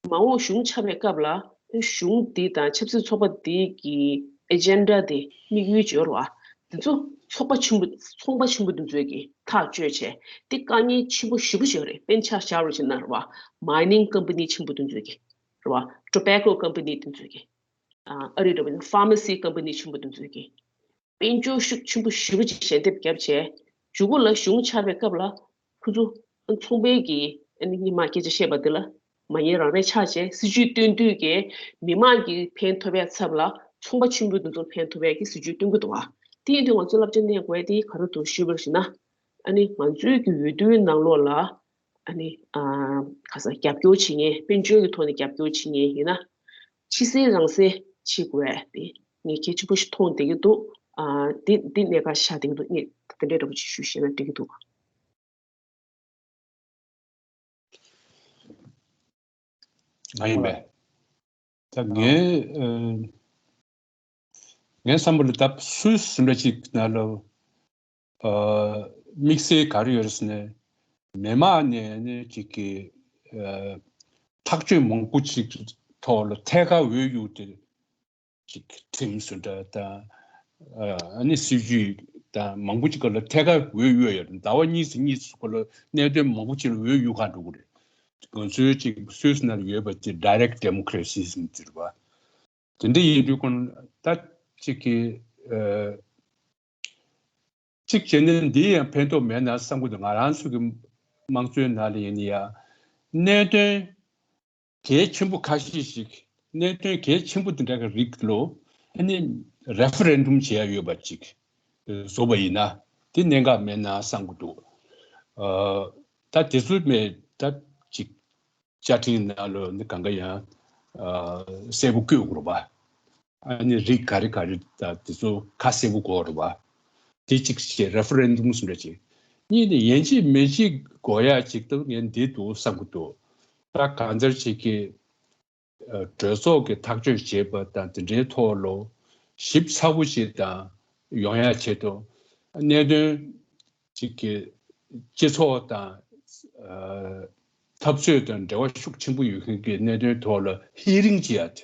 མ་འོངས་གཞུང་ཆགས་པའི་སྐབས་ལ་གཞུང་འདི་དང་ཆབ་སྲིད་ཚོགས་པ་འདི་གི་agenda དེ་དམིགས་ཡུལ་འབྱོར་བ་འདི་ཚོ་ཚོགས་པ་ཆེན་པོ་ཚོང་པ་ཆེན་པོ་འདི་ཚོས་ཀྱིས་ཐག་གཅོད་བྱས། དེ་དཀའ་ངལ་ཆེན་པོ་ཞེ་པོ་ཅིག་ཡོད་རེད། དཔེར་ན་ཆ་བཞག་རོགས་བྱས་ན་རེད་བ། Mining company ཆེན་པོ་འདི་ཚོས་ཀྱིས་རེད་བ། Tobacco company འདི་ཚོས་ཀྱིས། ཨ་ཨ་རི་འདྲ་བོ་ཡིན་ན་pharmacy company ཆེན་པོ་འདི་ཚོས་ཀྱིས། དཔལ་འབྱོར་ཤུགས་ཆེན་པོ་ཞེ་པོ་ཅིག་ཞལ་འདེབས་བརྒྱབ་བྱས། མཇུག་གུ་ལ་གཞུང་ཆགས་པའི་སྐབས་ལ་ཁོ་ཚོ་ཚོང་པའི་གི་ཨ་ནི་སྔོན་མ་སྐད་ཆ་བཤད་པ་འདི་ལ་མ་ཉེས་རང་རེད་ཆགས་བྱས། སྲིད་ཇུས་བཏོན་དུས་ཀྱི་མི་མང་གི་ཕན་ཐོགས་པའི་ཚབ་ལ་ཚོང་པ་ཆེན་པོ་འདི་ཚོར་ཕན་ཐོགས་པའི་གི་སྲིད་ཇུས་བཏོན་གི་འདུག་བ། དེ་ཡིན་དུས་ང་ཚོ་བསླབ་བྱ་ལེན་དགོས་དེ་ག་རེ་འདུག་ཞུས་པར་བྱས་ན། ཨ་ནི་ང་ཚོའི་གི་འོས་བསྡུའི་ནང་ལོགས་ལ་ཨ་ནི་ཨ་ག་ས་རྒྱབ་སྐྱོར་བྱེད་མཁན། དཔལ་འབྱོར་གྱི་ཐོག་ནས་རྒྱབ་སྐྱོར་བྱེད་མཁན་ཡིན་ན། ཕྱི་གསལ་རང་གསལ་བྱེད་དགོས་ཡ་དེ་ངས་གལ་ཆེན་པོ་ཞིག་མཐོང་བསྡད་ཀྱི་འདུག་ཨ་འདི་འདི་གནད་འགག་ཆགས་བསྡད་ཀྱི་འདུག་ངས་དེ་འདྲའི་འདྲ་པོ་ཅིག་ཞུ་ཤེས་ན་འགྲིག་གི་འདུག་ང་ཡིན་པས། ད་ངའི་ཨ་ངའི་བསམ་པ་ལ་ད་སུད་སི་འདྲ་ཅིག་ནང་ལ་ཨ་དམིགས་བསལ་ག་རེ་ཡོད་རེད་ཟེར་ན། མི་མང་ནས་ནི་ཅིག་གི་ཨ་ཐག་གཅོད་མང་པོ་ཅིག་ཐོག་ལ་ཐད་ཀར་འོས་བླུགས་ཏེ་ཅིག་ཁྲིམས་སུ་འདྲ་དང་ཨ་ནི་སྲིད་ཇུས་དང་མང་པོ་ཅིག་སྐོར་ལ་ཐད་ཀར་འོས་གཡོལ་ཡོད་རེད། ཟླ་བ་གཉིས་སུ་གཉིས་སུ་སྐོར་ལ་གནད་དོན་མང་པོ་ཅིག་ལ་འོས་གཡུག་ག་འགྲོ་གི་རེད། ང་ཚོའི་ཅིག་སུད་སི་ནང་ལ་ཡོད་པ་དེ་direct democracy་ཟེར་གྱི་རེད་པ། དེ་འདྲ་ཡིན་དུས་ཀུན་ད་ཅིག་གི་ཨ་གཅིག་བྱས་ན་འདི་ཡང་ཕན་ཐོགས་མེད་ན་བསམ་གྱི་འདུག་ང་རང་ཚོ་གི་དམངས་གཙོའི་ནང་ལ་ཡིན་ན་ཡང་གནད་དོན་གལ་ཆེན་པོ་ཁ་ཤས་ཤིག་གནད་དོན་གལ་ཆེན་པོ་དེ་འདྲ་གི་རིགས་ལོ་ཨ་ནི་referendum་བྱེད་ཡ་ཡོད་པ་ཅིག་བཟོ་བ་ཡིན་ན་དེ་གནད་འགག་མེད་ན་བསམ་གྱི་འདུག་ཨ་ད་དེ་ཚོ་མེད་ད་ཅིག་བཅའ་ཁྲིམས་ནང་ལ་ནི་གང་ག་ཡང་ཨ་གསལ་པོ་བཀོད་དགོས་རེད་པ། ཨ་ནི་རིགས་ག་རེ་ག་རེ་དང་དེ་ཚོ་ཁ་གསལ་པོ་དགོས་རེད་པ། དེ་གཅིག་བྱས་referendum་ཟེར་འདྲ་ཅིག་གཉིས་ནི་ཡིན་གཅིག་མིན་གཅིག་དགོས་ཡ་ཅིག་ཏུ་ངས་འདི་འདུག་བསམ་གྱི་འདུག་ད་གང་ལྟར་ཅིག་གི་ཨ་གྲོས་ཚོགས་ཀྱི་ཐག་གཅོད་བྱེད་པ་དང་དེ་འདྲའི་ཐོག་ལ་ཞིབ་ཚགས་པོ་ཞིག་དང་ཡོང་ཡ་ཆེད་དུ་གནད་དོན་ཅིག་གི་སྤྱི་ཚོགས་དང་ཨ་འཐབ་རྩོད་དང་འབྲེལ་བ་ཤུགས་ཆེན་པོ་ཡོད་མཁན་གྱི་གནད་དོན་ཐོག་ལ་hearing་བྱེད་ཡ་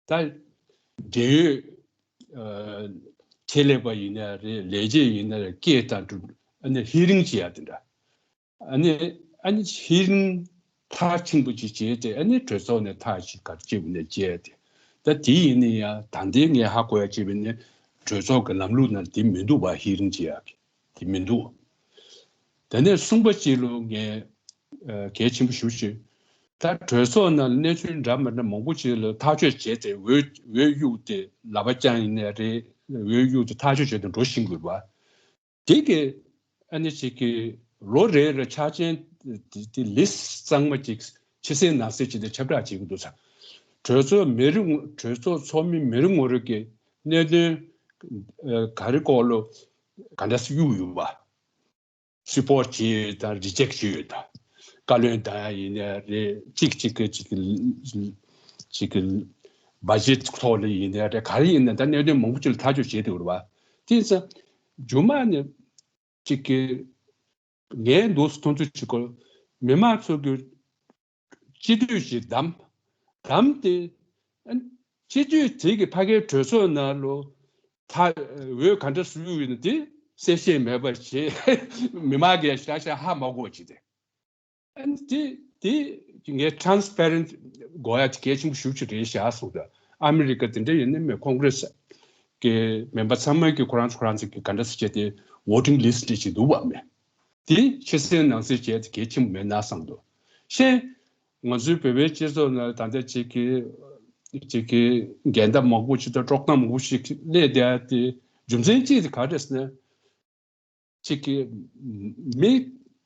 དེ། ད་འབྲེལ་ཡོད་ཨ་ཆེད་ལས་པ་ཡིན་ན་རེད། ལས་བྱེད་ཡིན་ན་རེད། སྐད་དང་སྒྲུབ་ཨ་ནི་hearing་བྱེད་ཡ་དེ་འདྲ། ཨ་ནི་ཨ་ནི་hearing་མཐའ་ཆེན་པོ་ཅིག་བྱས་ཏེ་ཨ་ནི་གྲོས་ཚོགས་ནས་ཐག་ཅིག་ག་རེ་བཅད་དགོས་ནས་བཅད་དེ། ད་དེ་ཡིན་ན་ཡང་ད་ལྟའི་ངས་ཧ་གོ་ཡ་བྱས་པ་ནི་གྲོས་ཚོགས་ཀྱི་ལམ་ལུགས་ནང་དེ་མི་འདུག་པ། hearing་བྱེད་ཡ་གི་དེ་མི་འདུག་དེ་ནས་གསུམ་པ་གཅིག་ལ་ངས་ཨ་གལ་ཆེན་པོ་ཞེ་པོ་ཅིག་ད་གྲོས་ཚོགས་ནང་གནས་ཚུལ་འདྲ་མི་འདྲ་མང་པོ་ཅིག་ལ་ཐག་གཅོད་བྱས་ཏེ་འོས་འོས་གཡུགས་ཏེ་ལག་པ་བརྐྱངས་ཡིན་ནའི་རེད། འོས་གཡུགས་ཏེ་ཐག་གཅོད་བྱས་ཏེ་འགྲོ་བཞིན་ཡོད་པ། དེ་གི་ཨ་ནི་ཅིག་གི་ལོ་རེ་རེ་ཆག་ཅན་དེ་དེ་list་གཙང་མ་ཅིག་ཕྱི་གསལ་ནང་གསལ་བྱས་ཏེ་ཁྱབ་བསྒྲགས་བྱེད་ཀྱི་འདུག་ས། གྲོས་ཚོགས་མི་རེ་ངོ་གྲོས་ཚོགས་ཚོགས་མི་མི་རེ་ངོ་རེ་གི་གནད་དོན་ཨ་ག་རེ་སྐོར་ལ་ག་འདྲ་སེ་གཡུགས་ཡོད་པ། support་བྱས་ཡོད་དང་reject་བྱས་ཡོད་དང་། བཀའ་བློན་བཏང་ཡ་ཡིན་ནའི་རེད། གཅིག་གཅིག་གི་གཅིག་གི་གཅིག་གི་budget་ཐོག་ལ་ཡིན་ནའི་རེད། ག་རེ་ཡིན་ནའི་ད་གནད་དོན་མང་པོ་ཅིག་ལ་ཐག་གཅོད་བྱས་འདུག་རེད་པ། དེ་ཚོ་རྗེས་མ་ནས་གཅིག་གི་ངའི་འདུག་མཐོང་ཚུལ་གཅིག་གོ། མི་མང་ཚོ་གི་སྤྱི་འཐུས་ཤིག་བདམས། བདམས་ཏེ་ཨ་སྤྱི་འཐུས་དེ་གི་ཕ་གིའི་གྲོས་ཚོགས་ནང་ལོ་ཐ་འོས་ག་འདྲ་སུ་གཡུགས་ཡོད་ན་དེ་གསལ་བཤད་མེད་པ་བྱས། མི་མང་གིས་ཤ་ཤ་ཧ་མ་གོ་བྱས་ཏེ། ཨ་ནི་དེ་དེ་ངས་transparent་དགོས་ཡ་དེ་གལ་ཆེན་པོ་ཞེ་པོ་ཅིག་རེད་ཤག་གསུངས་ཏེ། ཨ་མི་རི་ཀ་དེ་འདྲ་ཡིན་ན་མི་Congress་གི་མེམ་བར་ཚང་མ་གིས་ཁོ་རང་ཚོ་ཁོ་རང་ཚོ་གི་ག་འདྲ་སེ་བྱས་ཏེ་voting list་འདྲ་ཅིག་འདུག་པ་མེད། དེ་ཕྱི་གསལ་ནང་གསལ་བྱས་ཏེ་གལ་ཆེན་པོ་མེད་ན་བསམ་འདུག་ཤེས། ང་ཚོའི་བོད་པའི་སྤྱི་ཚོགས་ནང་ད་ལྟ་ཅིག་གི་ཅིག་གི་འགལ་ཟླ་མང་པོ་ཅིག་དང་དཀྲོག་གཏམ་མང་པོ་ཞིག་སླེབས་བསྡད་ཡ་དེ་རྒྱུ་མཚན་གཅིག་དེ་ག་རེ་རེད་ཟེར་ན། ཅིག་གི་མི་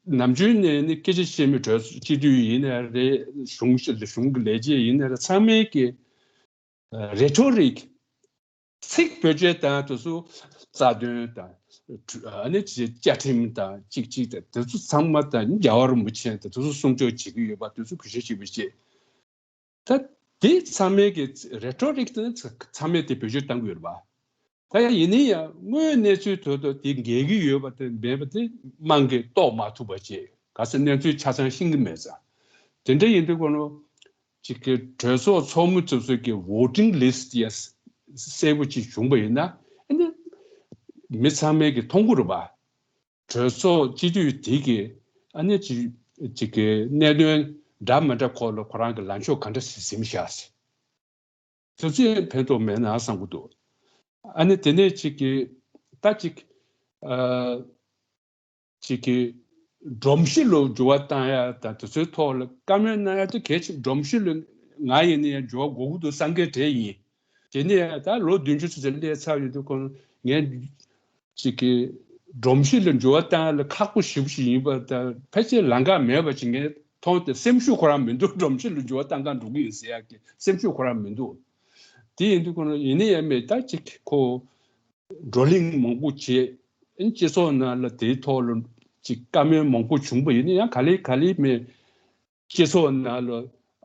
ནམ་རྒྱུན་ནས་ནི་སྐད་ཆ་བཤད་མི་གྲོས་སྤྱི་འཐུས་ཡིན་ནའི་རེད། གཞུང་གཞུང་གི་ལས་བྱེད་ཡིན་ནའི་རེད། ཚང་མས་ཀྱི་rhetoric་ཚིག་བེད་སྤྱོད་དང་དེ་ཚོ་རྩ་དོན་དང་ཨ་ནི་བཅའ་ཁྲིམས་དང་གཅིག་གཅིག་དང་དེ་ཚོ་ཚང་མ་དང་རྒྱལ་བ་རིན་པོ་ཆེ་དང་དེ་ཚོ་སྲུང་སྐྱོབ་བྱེད་ཀྱི་ཡོད་པ་དེ་ཚོ་གུས་ཞབས་བྱེད་པའི་ཆེད། ད་དེ་ཚང་མས་ཀྱི་rhetoric་དེ་ནི་ཚང་མས་དེ་བེད་སྤྱོད་གཏང་གི་ཡོད་རེད་པ། ད་ཡིན་ན་ཡང་དངོས་གནས་ཚུལ་དོན་དུ་དེ་འགལ་གྱི་ཡོད་པ་དེ་མེད་པ་དེ་དམངས་ཀྱིས་རྟོགས་མ་ཐུབ་པ་བྱས། ག་ཚོད་གནས་ཚུལ་ཆ་ཚང་ཤེས་ཀྱི་མེད་ཙང་། དེ་འདྲ་ཡིན་དུས་ཁོ་ནོ་ཅིག་གི་གྲོས་ཚོགས་ཚོགས་མི་ཚོ་ཚོ་གི་voting list་ཡ་གསལ་པོ་ཅིག་བྱུང་པ་ཡིན་ན་ཨ་ནི་མི་ཚང་མས་ཀྱི་མཐོང་གི་རེད་པ། གྲོས་ཚོགས་སྤྱི་འཐུས་དེ་གིས་ཨ་ནི་ཅིག་ཅིག་གི་གནད་དོན་འདྲ་མི་འདྲ་སྐོར་ལ་ཁོ་རང་གི་ལངས་ཕྱོགས་ག་འདྲ་ཟིན་བཞག་ཟེར། དེ་ཚོས་ཕན་ཐོགས་མེད་ན་བསམ་གྱི་འདུག་ཨ་ནི་དེ་ནས་ཅིག་གི་ད་ཅིག་ཨ་ཅིག་གི་སྒྲོམ་གཞི་ལ་འགྱུར་བ་བཏང་ཡ་དང་དེ་ཚོའི་ཐོག་ལ་བཀའ་མོལ་གནང་ཡ་དེ་གལ་ཆེ། སྒྲོམ་གཞི་ལ་ང་ཡིན་ན་ཡང་འགྱུར་བ་དགོས་ཀྱི་འདུག་སེམས་ཁྲལ་བྲལ་ཡིན། དེ་ནས་ད་ལོ་བདུན་ཅུ་ཙམ་ཙམ་སླེབས་ཚར་ཡོད་དུས་ཁོང་ངས་ཅིག་གི་ སྒྲོམ་གཞི་ལ་འགྱུར་བ་བཏང་ཡ་ལ་ཁག་པོ་ཞེ་པོ་ཞིག་ཡིན་པ་དང་ཕལ་ཆེར་ལམ་ཁ་མེད་པ་ཅིག་ངས་མཐོང་སྟེ་སེམས་ཤུགས་ཁོ་རང་མི་འདུག་སྒྲོམ་གཞི་ལ་འགྱུར་བ་བཏང་གང་འགྲོ་གི་ཡིན་ཟེར་ཡ་གི་སེམས་ཤུགས་ཁོ་རང་མི་འདུག་དེ་ཡིན་དུས་ཁོ་ན་ཡིན་ན་ཡང་མེད་ད་ཅིག་ཁོ་བགྲོ་གླེང་མང་པོ་བྱས་ཨ་ནི་སྤྱི་ཚོགས་ནང་ལ་དེའི་ཐོག་ལ་ཅིག་བཀའ་མོལ་མང་པོ་བྱུང་པ་ཡིན་ན་ཡང་ག་ལེ་ག་ལེ་མེད། སྤྱི་ཚོགས་ནང་ལ་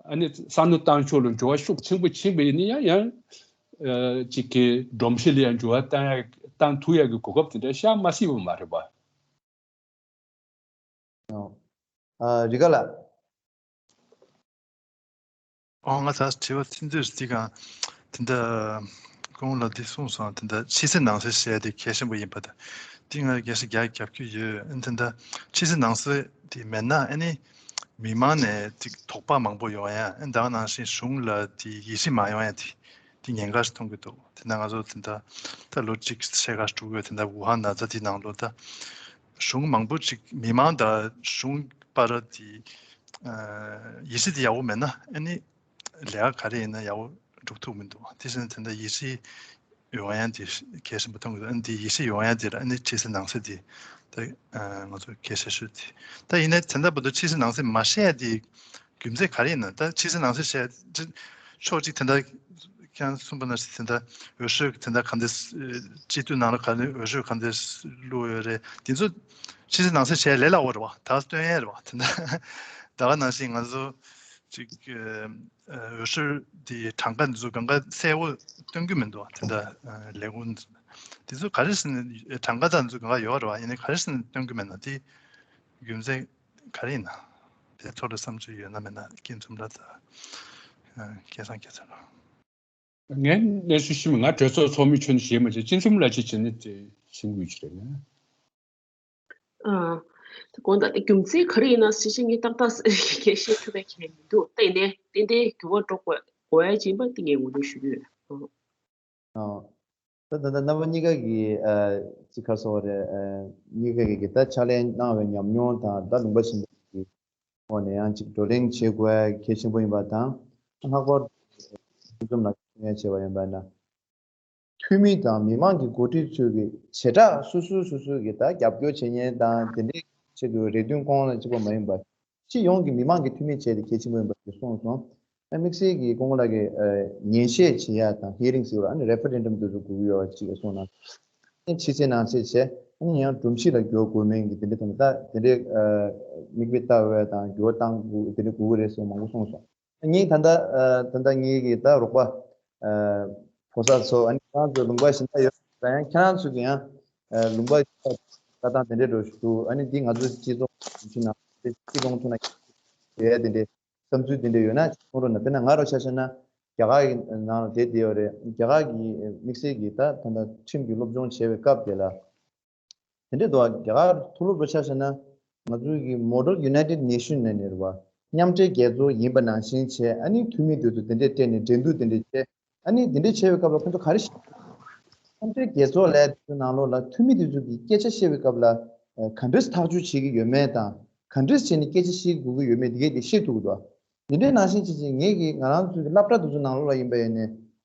ཨ་ནི་བསམ་བློ་བཏང་ཕྱོགས་ལ་འགྱུར་བ་ཤུགས་ཆེན་པོ་ཕྱིན་པ་ཡིན་ན་ཡང་ཡང་ཅིག་གི་སྒྲོམ་གཞི་ལ་ཡང་འགྱུར་བ་བཏང་ཡ་བཏང་ཐུབ་ཡ་གི་གོ་སྐབས་དེ་འདྲ་ཤར་མ་སྲིད་པ་མ་རེད་པ། རི་ག་ལ། ཨོ་ང་ད་དྲི་བ་ཐེངས་འདིར་འདི་གང་དེ་འདྲ་ཁོང་ལ་འདི་གསུངས་སོང་། དེ་འདྲ་ཕྱི་གསལ་ནང་གསལ་བཤད་དེ་གལ་ཆེན་པོ་ཡིན་པ་དང་འདི་ང་རྒྱལ་སྲིད་རྒྱ་རྒྱབ་ཀྱི་ཡོད། ཨ་ནི་དེ་འདྲ་ཕྱི་གསལ་ནང་གསལ་དེ་མེད་ན་ཨ་ནི་མི་མང་ནས་དེ་དོགས་པ་མང་པོ་ཡོང་ཡ་ཨ་ནི་ད་ག་ནང་བཞིན་གཞུང་ལ་དེ་ཡིད་ཆེས་མ་ཡོང་ཡ་དེ་དེ་ཉེན་ཁ་ཞིག་མཐོང་གི་འདུག་དེ་འདྲ་ང་ཚོ་དེ་འདྲ་ད་ལོ་གཅིག་ཕྱེད་ཀ་དྲུག་ཡོད་དེ་འདྲ་ཝུ་ཧན་ན་ཚ་དེ་ནང་ལོ་ད་གཞུང་མང་པོ་ཅིག་མི་མང་དང་གཞུང་བར་དེ་ཡིད་ཆེས་དེ་ཡག་པོ་མེད་ན་ཨ་ནི། ལས་ཀ་ག་རེ་ཡིན་ན་ཡག་པོ་སྒྲུབ་ཐུབ་མི་འདུག་དེ་བཞིན་དེ་འདྲ་ཡིད་ཆེས་ཡོང་ཡ་དེ་གལ་ཆེན་པོ་མཐོང་གི་འདུག་ཨ་ནི་དེ་ཡིད་ཆེས་ཡོང་ཡ་དེ་ལ་ཨ་ནི་ཕྱི་གསལ་ནང་གསལ་དེ་ད་ང་ཚོ་གལ་ཆེ་ཤོས་དེ་ད་ཡིན་ན་དེ་འདྲ་བར་དུ་ཕྱི་གསལ་ནང་གསལ་མ་བཤད་ཡ་དེ་རྒྱུ་མཚན་ག་རེ་ཡིན་ན། ད་ཕྱི་གསལ་ནང་གསལ་བཤད་ཕྱོགས་གཅིག་དེ་འདྲ་ཁྱེད་རང་གསུངས་པ་ནང་བཞིན་དེ་འདྲ་འོས་ཤོག་དེ་འདྲ་ག་འདྲ་སྤྱི་འཐུས་ནང་ལ་ག་འདྲ་འོས་ཤོག་ག་འདྲ་བླུགས་ཡོད་རེད། དེ་ཚོ་ཕྱི་གསལ་ནང་གསལ་བྱས་ལས་སླ་བོ་རེད་བ། ད་སྟོན་ཡས་རེད་བ། དེ་འདྲ་ད་ག་ནང་བཞིན་ང་ཚོ་ཅིག་འོས་ཤོག་དེ་གྲངས་ཀ་འདི་ཚོ་གང་ག་གསལ་བོ་སྟོན་གྱི་མི་འདུག་དེ་འདྲ་ལས་ཁུངས་འདི་ཚོ་ག་རེ་ཟེར་ན་གྲངས་ཀ་དང་འདི་ཚོ་གང་ག་ཡོད་རེད་བ། ཡིན་ནའི་ག་རེ་ཟེར་ན་སྟོན་གྱི་མེད་ན་དེ་རྒྱུ་མཚན་ག་རེ་ཡིན་ན་དེ་ཐོག་ལ་བསམ་ཚུལ་ཡོད་ན་མེད་ན་སྐྱིད་འཛོམས་ལ་ད་སྐལ་བཟང་སྐལ་བཟང་རང་། ངས་གནས་ཚུལ་ཤེས་མི་ང་གྲོས་ཚོགས་ཚོགས་མི་ཁྱོན་ཞེས་མ་བྱས་སྤྱི་འཛོམས་ལ་ཅི་བྱས་ནས་དེ་ཤེས་དགོས་ཀྱི་རེད་ང་། ཨ། དགོངས་དག་རྒྱུ་མཚན་ག་རེ་ཡིན་ན་སྲིད་སྤྱི་ངས་ཏག་ཏག་སྐད་ཆ་ཐུབ་པའི་གལ་མི་འདུག་ཏན་ཏན་ཏན་ཏན་འགྱུར་བ་འགྲོ་དགོས་དགོས་ཡ་ཅིག་ཡིན་པ་དེ་ངས་ངོས་འཛིན་ཞུ་གི་ཡོད། ཨ། ཨ། ད་ད་ལྟ་རྣམ་པ་གཉིས་ཀ་གིས་ཨ་ཅིག་ག་རེ་ཟེར་དགོས་རེད། ཨ་གཉིས་ཀ་གིས་ད་ཕྱག་ལས་གནང་བའི་ཉམས་མྱོང་དང་ད་ལུང་པ་ཆེན་པོ་གི་ཐོག་ནས་ཡང་ཅིག་བགྲོ་གླེང་བྱེད་དགོས་ཡ་གལ་ཆེན་པོ་ཡིན་པ་དང་། ལྷག་པར་དུ་འཛོམས་ལ་ངས་བྱས་པ་ཡིན་པ་ན། འཐུས་མི་དང་མི་མང་གི་འགོ་ཁྲིད་ཚོས་ཀྱི་བྱེ་བྲག་སོ་སོའི་སོ་སོའི་གི་ད་རྒྱབ་སྐྱོར་བྱེད་མཁན་དང་དེ་འདྲའི་ཆེད་དུ་རེ་འདུན་སྐོང་ལ་གཅིག་པ་མ་ཡིན་པར་སྤྱི་ཡོངས་ཀྱི་མི་མང་གི་འཐུས་མི་བྱས་ཏེ་གལ་ཆེན་པོ་ཡིན་པ་ཞིག་གསུངས་སོང་། ཨ་དམིགས་བསལ་གྱི་སྐུ་ངོ་ལགས་ཀྱིས་ཨ་ཉན་བཤད་བྱེད་ཡ་དང་ཧི་རིང་ཟེར་བ་ཨ་ནི་རེ་ཕ་རེན་ཌམ་དེ་ཚོ་དགོས་ཀྱི་ཡོད་པ་ཅིག་གསུངས་གནང་། ཨ་ནི་ཕྱི་གསལ་ནང་གསལ་བྱས་ཨ་ནི་ཡང་སྒྲོམ་གཞི་ལ་འགྱུར་དགོས་མིན་གྱི་དེ་འདྲའི་ཐོག་ནས་ད་དེ་འདྲའི་ཨ་མིག་དཔེ་ལྟ་འོས་དང་འགྱུར་བ་གཏང་དགོས་དེ་འདྲའི་དགོས་ཀྱི་རེད་ཟེར་མང་པོ་གསུངས་སོང་། ངས་ད་ལྟ་ཨ་ད་ལྟ་ངེད་ཀྱི་ད་རོགས་པ་ཨ་ཕོ་གསར་ཚོ་ཨ་ནི་ཁྱེད་རང་ཚོ་ལུང་པ་གཞན་དག་ཡོད་ད་ཡང་ཁྱེད་རང་ཚོ་གི་ཡང་ཨ་ལུང་པ་ལྟ་སྟངས་དེ་འདྲའི་འགྲོ་ཞུ་ཨ་ནི་འདི་ང་ཚོ་སྤྱི་ཚོགས་སྤྱི་ནང་སྤྱི་ཚོགས་ཐུག་ན་ཡོད་ཡ་དེ་འདྲའི་བསམ་ཚུལ་དེ་འདྲ་ཡོད་ན་གསུང་རོགས་གནང་། དཔེར་ན་ང་རང་ཆ་བཞག་ན་རྒྱ་གར་གྱི་ནང་ལ་བསྡད་བསྡད་ཡོད་རེད། རྒྱ་གར་གྱི་དམིགས་བསལ་གྱི་ད་ད་ལྟ་ཁྲིམས་ཀྱི་སློབ་སྦྱོང་བྱས་པའི་སྐབས་དེ་ལ། དེ་འདྲའི་འདུག་བ། རྒྱ་གར་མཐོ་སློབ་རུ་ཆ་བཞག་ན་ང་ཚོའི་གི་Model United Nation ནས་ནི་རེད་བ། མཉམ་འབྲེལ་རྒྱལ་ཚོགས་ཡིན་པ་ནང་བཞིན་བྱས་ཨ་ནི་འཐུས་མི་དེ་ཚོ་དེ་འདྲས་སྤྲད་ནས་འགྲན་བསྡུར་དེ་འདྲས་བྱས་ཨ་ནི་དེ་འདྲས་བྱས་པའི་སྐབས་ལ་ཁོ་ཚོ་ག་རེ་ཤེས། མཉམ་འབྲེལ་རྒྱལ་ཚོགས་ལས་དེ་ཚོའི་ནང་ལོགས་ལ་འཐུས་མི་དེ་ཚོ་གི་སྐད་ཆ་བཤད་པའི་སྐབས་ལ་ག་འདྲས་ཐག་གཅོད་བྱེད་ཀྱི་ཡོད་མེད་དང་ག་འདྲས་བྱས་ནས་སྐད་ཆ་བཤད་དགོས་ཀྱི་ཡོད་མེད་དེ་གས་དེ་ཤེས་ཐུབ་ཀྱི་འདུག་བ། འདི་འདྲའི་ནང་བཞིན་བྱེད་ཅིང་ངེད་ཀྱིས་ང་རང་ཚོའི་སློབ་གྲྭ་དེ་ཚོའི་ནང་ལོགས་ལ་ཡིན་པ་ཡིན་ནའི་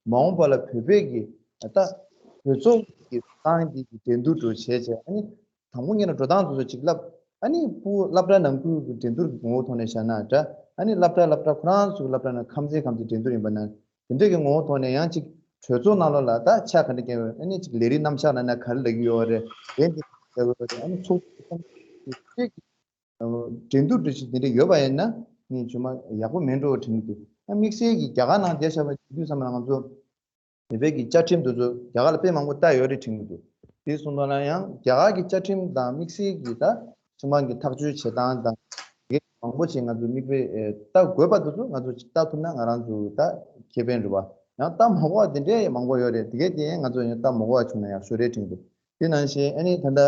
མ་འོངས་པ་ལ་བོད་པའི་གི་ད་བོད་ཚོགས་ཀྱི་ཏང་འདི་གི་འགྲན་བསྡུར་འགྲོ་བྱས་བྱས་ཨ་ནི་དང་པོ་ཉིད་ལ་འགྲོ་སྟངས་དེ་ཚོ་ཅིག་བསླབ་ཨ་ནི་སྤུ་སློབ་གྲྭ་ནང་ཁུལ་གྱི་འགྲན་བསྡུར་གྱི་ངོ་བོ་ཐོག་ནས་བཞག་ན་འདྲ་ཨ་ནི་སློབ་གྲྭ་སློབ་གྲྭ་ཁོ་རང་ཚོའི་སློབ་གྲྭ་ནང་ཁམས་ཚན་ཁམས་ཚན་འགྲན་བསྡུར་ཡིན་པ་ན་དེ་འདྲའི་གི་ངོ་བོ་ཐོག་ནས་ཡང་ཅིག་གྲོས་ཚོགས་ནང་ལོགས་ལ་ད་ཆ་ག་འདྲ་སྐྱེ་བས་ཨ་ནི་ཅིག་ལས་རིགས་རྣམ་གཞག་ལ་ན་ག་རེ་ལབ་ཀྱི་ཡོད་རེད་དེ་འདི་ལབ་ཀྱི་ཡོད་རེད། ཨ་ནི་ཚོགས་འགྲན་བསྡུར་འདྲ་ཞིག་དེ་འདྲ་ཡོད་པ་ཡིན་ན་ངས་ཇོ་མ་ཡག་པོ་མེད་འགྲོ་བ་དྲན་གྱི་འདུག་ཨ་དམིགས་བསལ་གྱི་རྒྱ་གར་ནང་བསྡད་བཞག་པ་བྱེད་དུས་ཙམ་པ་ང་ཚོ་བོད་པའི་གི་བཅའ་ཁྲིམས་དེ་ཚོ་རྒྱ་གར་ལ་དཔེ་མང་པོ་ལྟ་ཡོད་རེད་དྲན་གྱི་འདུག་དེ་སོང་ཙང་ན་ཡང་རྒྱ་གར་གྱི་བཅའ་ཁྲིམས་དང་དམིགས་བསལ་གྱི་ད་ཕྱི་མང་གི་ཐག་གཅོད་བྱེད་སྟངས་དང་དེ་གའི་མང་པོ་ཞིག་ང་ཚོ་མིག་དཔེ་ལྟ་དགོས་པ་དེ་ཚོ་ང་ཚོ་ཅིག་ལྟ་ཐུབ་ན་ང་རང་ཚོ་ད་ཁེ་ཕན་རེད་བ། ཡང་ལྟ་མ་དགོས་པ་དེ་འདྲའི་མང་པོ་ཡོད་རེད། དེ་གའི་དེ་ང་ཚོ་ཡང་ལྟ་མ་དགོས་པ་བྱུང་ན་ཡག་ཤོས་རེད་དྲན་གྱི་འདུག་དེ་ནང་བཞིན་ཨ་ནི་ད་ལྟ་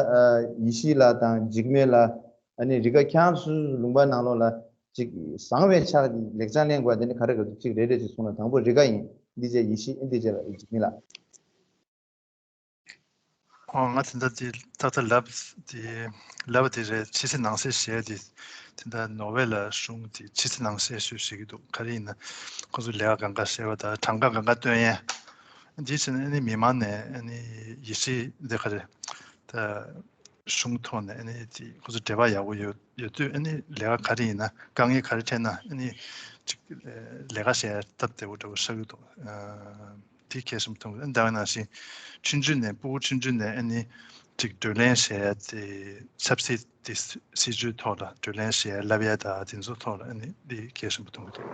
ཡེ་ཤེས་ལགས་དང་འཇིགས་མེད་ལགས་ཨ་ནི་རི་ག་ཁྱེད་རང་ཚོའི་ལུང་པ་ནང་ལོགས་ལ་ཅིག་བཟང་བའི་ཆ་ལེགས་ཆ་ལེན་དགོས་དེ་ནི་ག་རེ་ག་ཚོད་ཅིག་རེ་རེ་ཅིག་གསུངས་ན། དང་པོ་རི་ག་ཡིན། འདི་བྱས་ཡེ་ཤེས་ཨ་འདི་བྱས་ལ་འཇིགས་མེད་ལགས། ཨོ་ང་དེ་འདྲ་དེ་ཏག་ཏག་ལབ་དེ་ལབ་དེ་རེད། ཕྱི་གསལ་ནང་གསལ་བྱས་དེ་དེ་འདྲ་ནོར་ཝེ་ལ་གཞུང་དེ་ཕྱི་གསལ་ནང་གསལ་ཞུ་བྱེད་ཀྱི་འདུག་ག་རེ་ཡིན་ན་ཁོ་ཚོ་ལས་ཀ་གང་ག་བྱས་པ་དང་གྲངས་ཀ་གང་ག་སྟོན་ཡས་འདི་བྱས་ན་ཨ་ནི་མི་མང་ནས་ཨ་ནི་ཡེ་ཤེས་འདི་ག་རེ་ད་ གཞུང་ཐོག་ནས་ཨ་ནི་དེ་ཁོ་ཚོ་འབྲེལ་བ་ཡག་པོ་ཡོད་ཡོད་དུས། ཨ་ནི་ལས་ཀ་ག་རེ་ཡིན་ན། དཀའ་ངལ་ག་རེ་འཕྲད་ན་ཨ་ནི་ཅིག་ལས་ཀ་བྱེད་ཡ་སྟབས་བདེ་པོ་འདྲ་པོ་ཆགས་ཀྱི་འདུག་དེ་གལ་ཆེན་པོ་མཐོང་གི་འདུག་ཨ་ནི་ད་ག་ནང་བཞིན་ཆུང་ཆུང་ནས། ཕྲུ་གུ་ཆུང་ཆུང་ནས་ཨ་ནི་ཅིག་བགྲོ་གླེང་བྱེད་ཡ་དེ། ཆབ་སྲིད་དེ་སྲིད་ཇུས་ཐོག་ལ་བགྲོ་གླེང་བྱེད་ཡ་བསླབ་ཡ་དང་། དེ་ཚོ་ཐོག་ལ་ཨ་ནི་དེ་གལ་ཆེན་པོ་མཐོང་གི་འདུག་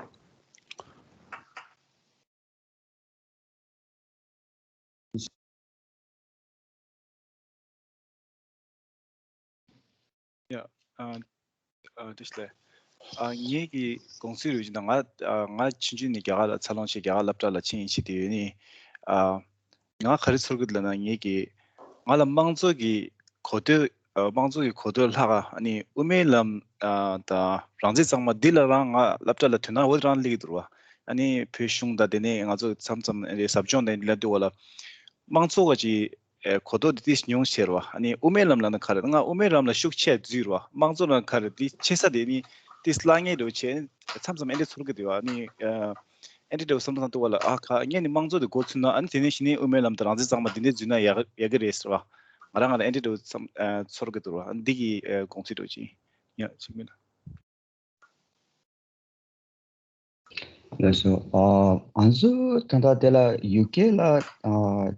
ཡ། ཨ། ཨ། དེ་ལས། ཨ། ངེད་ཀྱི་དགོངས་ཚུལ་རེད་ཅེ་ན། ང་། ཨ། ང་ཆུང་ཆུང་ནས་རྒྱ་གར་ལ་འཚར་ལོངས་བྱས། རྒྱ་གར་སློབ་གྲྭ་ལ་ཕྱིན་ཡིན་ཕྱིན་དེ་ཡོད་ནི། ཨ། ང་ག་རེ་ཚོར་གི་འདུག་ལབ་ན། ངེད་ཀྱི། ང་ལ་དམངས་གཙོ་གི་གོ་ཐོས། ཨ། དམངས་གཙོ་གི་གོ་ཐོས་ལྷག་ཨ་ནི་དབུ་མའི་ལམ། ཨ། དང་རང་བཙན་གཙང་མ་འདི་ལ་རང་ང་སློབ་གྲྭ་ལ་དོ་སྣང་འོ་རང་སླེབས་ཀྱི་འདུག་བ། ཨ་ནི་བོད་གཞུང་དང་དེ་ནས་ང་ཚོ་མཚམས་མཚམས་ཨ་ནི་ཟབ་སྦྱོང་དང་ལ་འདུག་བ་ལ། དམངས་གཙོ་ག་ཅིག་ཨེ། གོ་རྟོགས་དེ་ཏིས་ཉུང་ཆེ་རེད་བ། ཨ་ནི་དབུ་མའི་ལམ་ལ་ན་ག་རེ། ང་དབུ་མའི་ལམ་ལ་ཤུགས་ཆེ་འཛུལ་རེད་བ། དམངས་གཙོ་ལ་ག་རེ་དེ་ཆེ་ས་དེ་ནི་ཏིས་ལ་ངེས་འགྲོ་ཆེ། མཚམས་མཚམས་ཨེ་འདྲ་ཚོར་གི་འདུག་བ། ཨ་ནི་ཨ། ཨེ་འདྲ་འདྲ་བསམ་བསམ་འདུག་བ་ལ། ཨ་ཁ་ངས་ནི་དམངས་གཙོ་དེ་འགོ་ཚུགས་ན། ཨ་ནི་དེ་ནས་གཞི་ནས་དབུ་མའི་ལམ་དང་རང་བཙན་གཙང་མ་དེ་འདྲ་འཛུལ་ན་ཡག་ཡག་གི་རེད་ཟེར་བ། ང་རང་ང་རང་ཨེ་འདྲ་འདྲ་བསམ། ཨ། ཚོར་གི་འདུག་བ། ཨ་ནི་འདི་གི་ཨ། དགོངས་ཚུལ་འགྲོ་ཅིང་ཡ་ཅིག་མིན་ན། ལགས་སོ། ཨ། ང་ཚོ་ད་ལྟ་དེ་ལ་ཡུ་ཀེ་ལ། ཨ།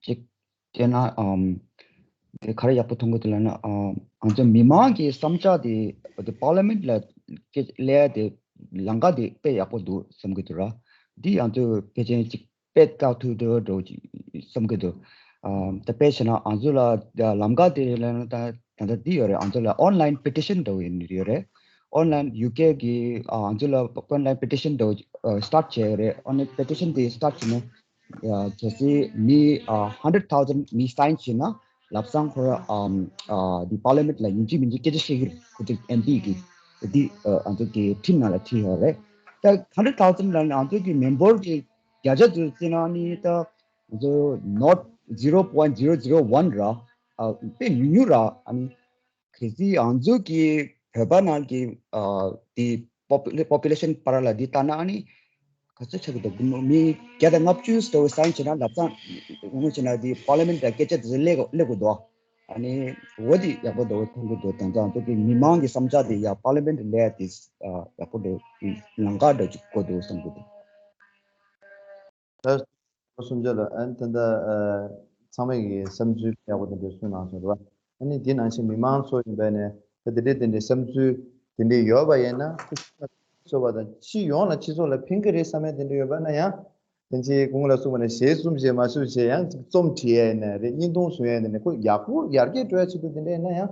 ཅིག་བལྟས་ན། ཨམ། དེ་ག་རེ་ཡག་པོ་མཐོང་གི་འདུག་ལབ་ན། ཨ། ང་ཚོ་མི་མང་གི་བསམ་འཆར་དེ་དེ་པར་ལི་མེན་ཊི་ལ་སླེབས་ཡ་དེ་ལམ་ཁ་དེ་དཔེ་ཡག་པོ་འདུག་བསམ་གི་འདུག་ར། འདི་ང་ཚོ་ཕལ་ཆེར་ཅིག་དཔེ་བཀག་ཐུབ་འགྲོ་འགྲོ་ཅིག་བསམ་གི་འདུག་ཨ། ད་དཔེ་བྱས་ན་ང་ཚོ་ལ་ལམ་ཁ་དེ་ལ་ད་ད་ལྟ་འདི་ཡོད་རེད། ང་ཚོ་ལ་ཨོན་ལའིན་པེ་ཊི་ཤན་འདྲ་བོ་ཡོད་རེད། ཨོན་ལའིན་ཡུ་ཀེ་གི། ཨ། ང་ཚོ་ལ་ཨོན་ལའིན་པེ་ཊི་ཤན་འདྲ་བོ་སི་ཊར་བྱས་ཡོད་རེད། ཨོན་ལའིན་པེ་ཊི་ཤན་དེ་སི་ཊར་བྱས་ནས། ཨ། གལ་སྲིད་མི། ཨ། ཧན་ཌེ་རེཌ་ཐའུ་ཟེན་མི་སའིན་བྱས་ན་ལམ་སང་ཁོ་ར། ཨམ། ཨ། འདི་པར་ལི་མེན་ཊི་ལ་ཡིན་གཅིག་མིན་གཅིག་སྐད་ཆ་བཤད་ཀྱི་རེད། ཁོ་ཚོ་ཨེམ་པི་གི་འདི། ཨ། ང་ཚོ་གི་ཁྲིམས་ནང་ལ་བྲིས་ཡོད་རེད། ད་ཧན་ཌེ་རེཌ་ཐའུ་ཟེན་ལ་ང་ཚོ་གི་མེམ་བར་གི་བརྒྱ་ཆ་དུ་བརྩིས་ན་ནི་ད་ང་ཚོ་not zero point zero zero one ར། ཨ། དཔེ་ཉུང་ཉུང་ར། ཨ་ནི་གལ་སྲིད་ང་ཚོ་གི་བོད་པ་ནང་གི། ཨ། དེ་པོ་པུ་ལེ་པོ་པུ་ལེ་ཤན་བར་ལ་འདི་ལྟ་ན། ཨ་ནི་ག་ཚོད་ཆགས་ཀྱི་འདུག་མི་བརྒྱ་དང་ལྔ་བཅུ་ཙམ་སའིན་བྱས་ན་ལམ་སང་ངོ་བྱས་ན་འདི་པར་ལི་མེན་ཊི་ལ་སྐད་ཆ་དེ་ཚོ་སླེབས་སླེབས་དགོས་འདུག་ཨ་ནི་འོ་དེ་ཡག་པོ་འདུག་མཐོང་གི་འདུག་དེང་སང་ང་ཚོ་གི་མི་མང་གི་བསམ་འཆར་དེ་ཡ་པར་ལི་མེན་ཊི་སླེབས་ཡ་དེ། ཨ། ཡག་པོ་འདུག་ལམ་ཁ་འདྲ་ཅིག་དགོས་འདུག་བསམ་གི་འདུག་ད་སུམ་ཅུ་ལ། ཨ་ནི་ད་ལྟ། ཨ། ཚང་མས་ཀྱི་བསམ་ཚུལ་ཡག་པོ་དེ་འདྲ་གསུངས་གནང་སོང་རེད་བ། ཨ་ནི་དེ་ནང་བཞིན་མི་མང་ཚོ་ཡིན་པ་ནས་ད་དེ་འདྲའི་དེ་འདྲའི་བསམ་ཚུལ་དེ་འདྲའི་ཡོད་པ་ཡིན་ན། ཚོ་བ་དང་སྤྱི་ཡོངས་ལ་སྤྱི་ཚོགས་ལ་ཕན་གི་རེད་བསམ་ཡ་དེ་འདྲ་ཡོད་པ་ན་ཡང་། དེ་ཚེ་གོང་ལ་གསུངས་པ་ནས་ཞལ་གསུམ་བྱས་མ་ཞུ་བྱས་ཡང་ཅིག་རྩོམ་བྲིས་ཡ་ཡིན་ན་རེད། བརྙན་ཐུང་བཟོ་ཡ་ཡིན་ན་རེད། ཁོ་ཡག་པོ་ཡར་རྒྱས་འགྲོ་ཡ་ཆེད་དུ་དེ་འདྲ་ཡིན་ན་ཡང་།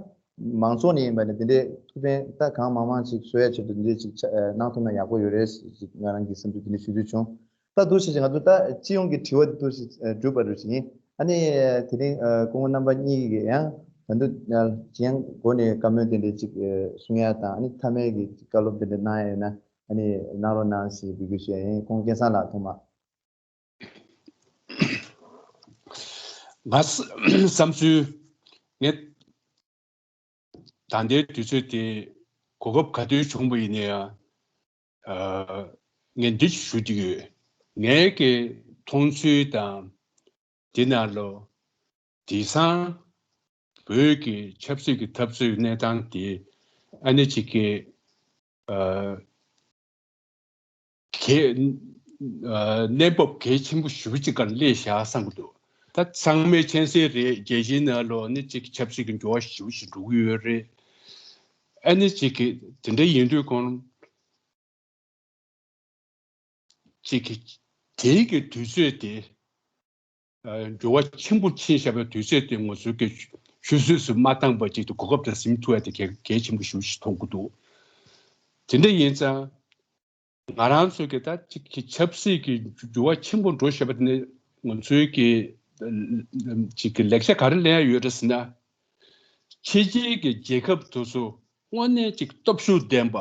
མང་ཚོགས་ནས་ཡིན་པ་ནས་དེ་འདྲའི་ཐུགས་ཕན་ད་གང་མང་མང་ཞིག་བཟོ་ཡ་ཆེད་དུ་དེ་འདྲའི་ཅིག་ཆ་གནང་ཐུབ་ན་ཡག་པོ་ཡོད་རེད་ཅིག་ང་རང་གི་བསམ་ཚུལ་དེ་འདྲ་ཞུ་འདོད་བྱུང་། ད་འདུག་ཟེར་ཅིག་ང་ཚོ་ད་སྤྱི་ཡོངས་ཀྱི་དྲི་བ་དེ་འདུག་ཟེར་གྲུབ་པ་འདྲ་ཞིག་ཡིན། ཨ་ནི་དེ་རིང་སྐུ་ངོ་རྣམ་པ་གཉིས་ཀྱིས་ཡང་ད་དུང་ཡང་མགོ་ནས་བཀའ་མོལ་དེ་འདྲ་ཅིག་གསུང་ཡ་དང་། ཨ་ནི་མཐའ་མའི་གི་བཀའ་སློབ་དེ་འདྲ་གནང་ཡ་ཡོད་ན་ཨ་ནི་གནང་རོགས་གནང་ཞེས་འབོད་སྐུལ་ཞུ་ཡ་ཡིན། ཁོང་སྐལ་བཟང་ལགས་ཐོག་མ། ང་བསམ་ཚུལ། ངས་ད་ལྟའི་དུས་ཚོད་དེ་གོ་སྐབས་ག་དུས་བྱུང་བ་ཡིན་ན་ཡང་། ཨ། ངས་འདི་ཞུ་རྒྱུ་ཡོད། ངའི་གི་མཐོང་ཚུལ་དང་། འདི་ནང་ལོ། དེང་སང་བོད་ཀྱི་ཆབ་སྲིད་ཀྱི་འཐབ་རྩོད་གནས་སྟངས་དེ་ཨ་ནི་ཅིག་གི། ཨ། གལ། ཨ། གནས་བབ་གལ་ཆེན་པོ་ཞེ་པོ་ཅིག་སྒང་སླེབས་བཞག་བསམ་གྱི་འདུག་ད་ཚང་མས་མཁྱེན་གསལ་རེད། རྒྱལ་སྤྱིའི་ནང་ལོགས་ནི་ཅིག་ཆབ་སྲིད་ཀྱི་འགྱུར་བ་ཞེ་པོ་ཞིག་འགྲོ་གི་ཡོད་རེད། ཨ་ནི་ཅིག་གི་དེ་འདྲ་ཡིན་དུས་གོང་ཅིག་གི་དེའི་གི་དུས་ཚོད་དེ། ཨ། འགྱུར་བ་ཆེན་པོ་ཕྱིན་བཞག་པའི་དུས་ཚོད་དེ་ང་ཚོའི་གི་ཆུད་ཟོས་སུ་མ་བཏང་བ་ཅིག་ཏུ་གོ་སྐབས་དང་ཟིན་ཐུབ་ཡ་དེ་གལ་གལ་ཆེན་པོ་ཞེ་པོ་ཞིག་མཐོང་གི་འདུག་དེ་འདྲ་ཡིན་ཙང་། ང་རང་ཚོའི་གི་ད་ཅིག་གི་ཆབ་སྲིད་ཀྱི་འགྱུར་བ་ཆེན་པོ་འགྲོ་བཞིན་པ་དེ་ནི་ང་ཚོའི་གི་ཅིག་གི་ལེགས་ཆ་ག་རེ་ལེན་ཡ་ཡོད་རེད་ཟེར་ན། ཕྱི་རྒྱལ་གྱི་རྒྱལ་ཁབ་དེ་ཚོ་དངོས་གནས་ཅིག་སྟོབས་ཤུགས་ལྡན་པ།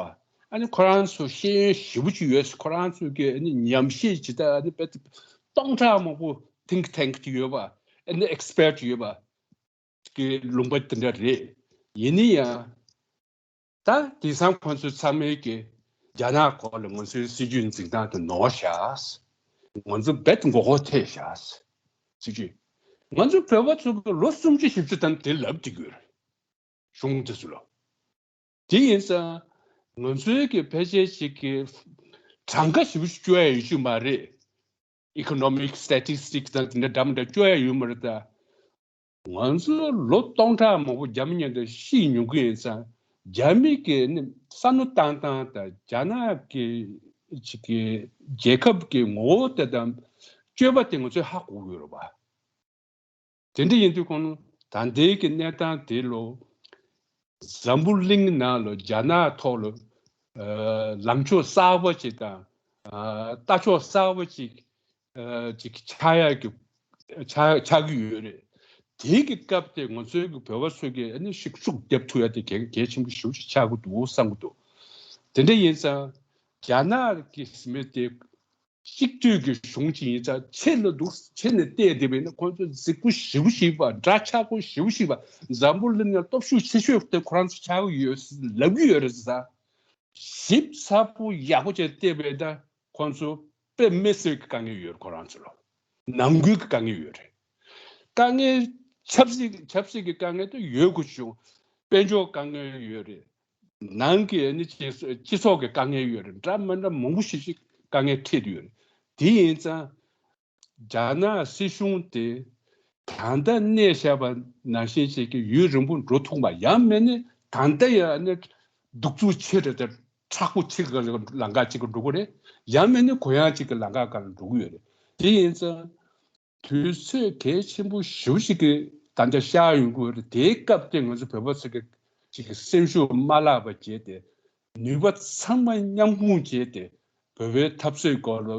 ཨ་ནི་ཁོ་རང་ཚོ་ཤེས་ཡོན་ཞེ་པོ་ཅིག་ཡོད། ཁོ་རང་ཚོའི་གི་ཨ་ནི་ཉམས་ཞིབ་ཅིག་ད་ཨ་ནི་དཔེ་སྟོང་ཕྲག་མང་པོ་think tank ཅིག་ཡོད་པ། ཨ་ནི་expert ཅིག་ཡོད་པ་གི་ལུང་པ་དེ་འདྲ་རེད། ཡིན་ན་ཡང་། ད་དེང་སང་ཁོང་ཚོ་ཚང་མས་ཀྱི་རྒྱ་ནག་སྐོར་ལ་ང་ཚོའི་སྲིད་ཇུས་འཛིན་སྟངས་དེ་ནོར་བཞག་ང་ཚོ་རྦད་མགོ་སྐོར་ཐེབས་བཞག་སྲིད་ཇུས། ང་ཚོ་བོད་པ་ཚོ་གི་ལོ་སུམ་ཅུ་བཞི་བཅུ་ཙམ་དེ་ལབ་བསྡད་ཡོད་རེད། གཞུང་དེ་ཚོ་ལ། དེ་ཡིན་ཙང་ང་ཚོའི་གི་ཕལ་ཆེར་ཞིག་གི་གྲངས་ཀ་ཞིབ་ཞིབ་བཅོ་ཡ་ཡོད་རྒྱུ་མ་རེད། Economic Statistics དང་དེ་འདྲ་འདྲ་མི་འདྲ་བཅོ་ཡ་ཡོད་མ་རེད་ད། ང་ཚོ་ལོ་སྟོང་ཕྲག་མང་པོ་རྒྱ་མི་མཉམ་དུ་ཤི་མྱོང་གི་ཡིན་ཙང་རྒྱ་མི་གི་ནི་བསམ་བློ་བཏང་སྟངས་དང་རྒྱ་ནག་གི་ཅིག་གི་རྒྱལ་ཁབ་ཀྱི་ངོ་བོ་དེ་དང་སྤྱོད་པ་དེ་ང་ཚོས་ཧ་གོ་གི་ཡོད་རེད་པ། དེ་འདྲ་ཡིན་དུས་ཁོང་ད་ལྟའི་གི་གནས་སྟངས་དེ་ལོ། འཛམ་བུ་གླིང་ནང་ལ་རྒྱ་ནག་ཐོག་ལ་ཨ་ལངས་ཕྱོགས་གསར་པ་ཅིག་དང་ཨ་ལྟ་ཕྱོགས་གསར་པ་ཅིག་ཨ་ཅིག་ཆགས་ཡག་གི་ཆགས་ཆགས་ཀྱི་ཡོད་རེད། དེའི་གི་སྐབས་དེ་ང་ཚོའི་གི་བོད་པ་ཚོས་གི་ཨ་ནི་ཤུགས་ཤུགས་རྒྱབ་ཐུབ་ཡ་དེ་གལ་གལ་ཆེན་པོ་ཞེ་པོ་ཞིག་ཆགས་ཀྱི་འདུག་བསམ་གྱི་འདུག་དེ་འདྲ་ཡིན་ཙང་རྒྱ་ནག་གི་མི་དེ་གཅིག་སྡུད་ཀྱི་གཞུང་ཅིག་ཡིན་ཙང་ཕྱི་ལ་འདུག་ཕྱི་ནས་བལྟས་བསྡད་པ་ཡིན་ན་ཁོང་ཚོ་གཟིགས་པོ་ཞེ་པོ་ཞིག་པ། འདྲ་ཆགས་པོ་ཞེ་པོ་ཞིག་པ། འཛམ་བུ་གླིང་ལ་སྟོབས་ཤུགས་ཆེ་ཤོས་དེ་ཁོ་རང་ཚོ་ཆགས་ཀྱི་ཡོད་ལབ་ཀྱི་ཡོད་རེད་ཟེར། ཞིབ་ཚགས་པོ་ཡག་པོ་བྱས་བལྟས་པ་ཡིན་ན་ཁོང་ཚོ་དཔེ་མི་སྲིད་ཀྱི་དཀའ་ངལ་ཡོད་རེད། ཁོ་རང་ཚོ་ལ་ནང་ཁུལ་གྱི་དཀའ་ངལ་ཡོད་རེད། དཀའ་ངལ་ཆབ་སྲིད་ཆབ་སྲིད་ཀྱི་དཀའ་ངལ་དེ་ཡོད་དགོས་བྱུང་། དཔལ་འབྱོར་དཀའ་ངལ་ཡོད་རེད། ནང་གི་ནི་སྤྱི་སྤྱི་ཚོགས་ཀྱི་དཀའ་ངལ་ཡོད་རེད། འདྲ་མི་འདྲ་མང་པོ་ཞིག་ཅིག་དཀའ་ངལ་འཕྲད་ཡོད་རེད། དེ་ཡིན་ཙང་རྒྱ་ནག་སྲིད་གཞུང་དེ་ད་ལྟ་གནས་བཞག་པ་ནང་བཞིན་ཞིག་གི་ཡུན་རིང་པོ་འགྲོ་ཐུབ་པ། ཡང་མིན་ནི་ད་ལྟ་ཡང་ནི་གདུག་རྩུབ་ཆེ་རེད་དེ་མཁྲེགས་པོ་ཆེ་གི་ལམ་ཁ་ཅིག་གི་འགྲོ་གི་རེད། ཡང་མིན་ནི་གུ་ཡངས་ཅིག་གི་ལམ་ཁ་སྒང་ལ་འགྲོ་གི་ཡོད་རེད། དེ་ཡིན་ཙང་དུས་ཚོད་གལ་ཆེན་པོ་ཞེ་པོ་ཞིག་གི་ད་ལྟ་ཤར་ཡོང་གི་ཡོད་རེད། དེའི་སྐབས་དེ་ང་ཚོ་བོད་པ་ཚོ་གི་ཅིག་གི་སེམས་ཤུགས་མ་བརླག་པ་བྱས་ཏེ། ནུས་པ་ཚང་མ་མཉམ་སྤུངས་བྱས་ཏེ་བོད་པའི་འཐབ་རྩོད་སྐོར་ལ་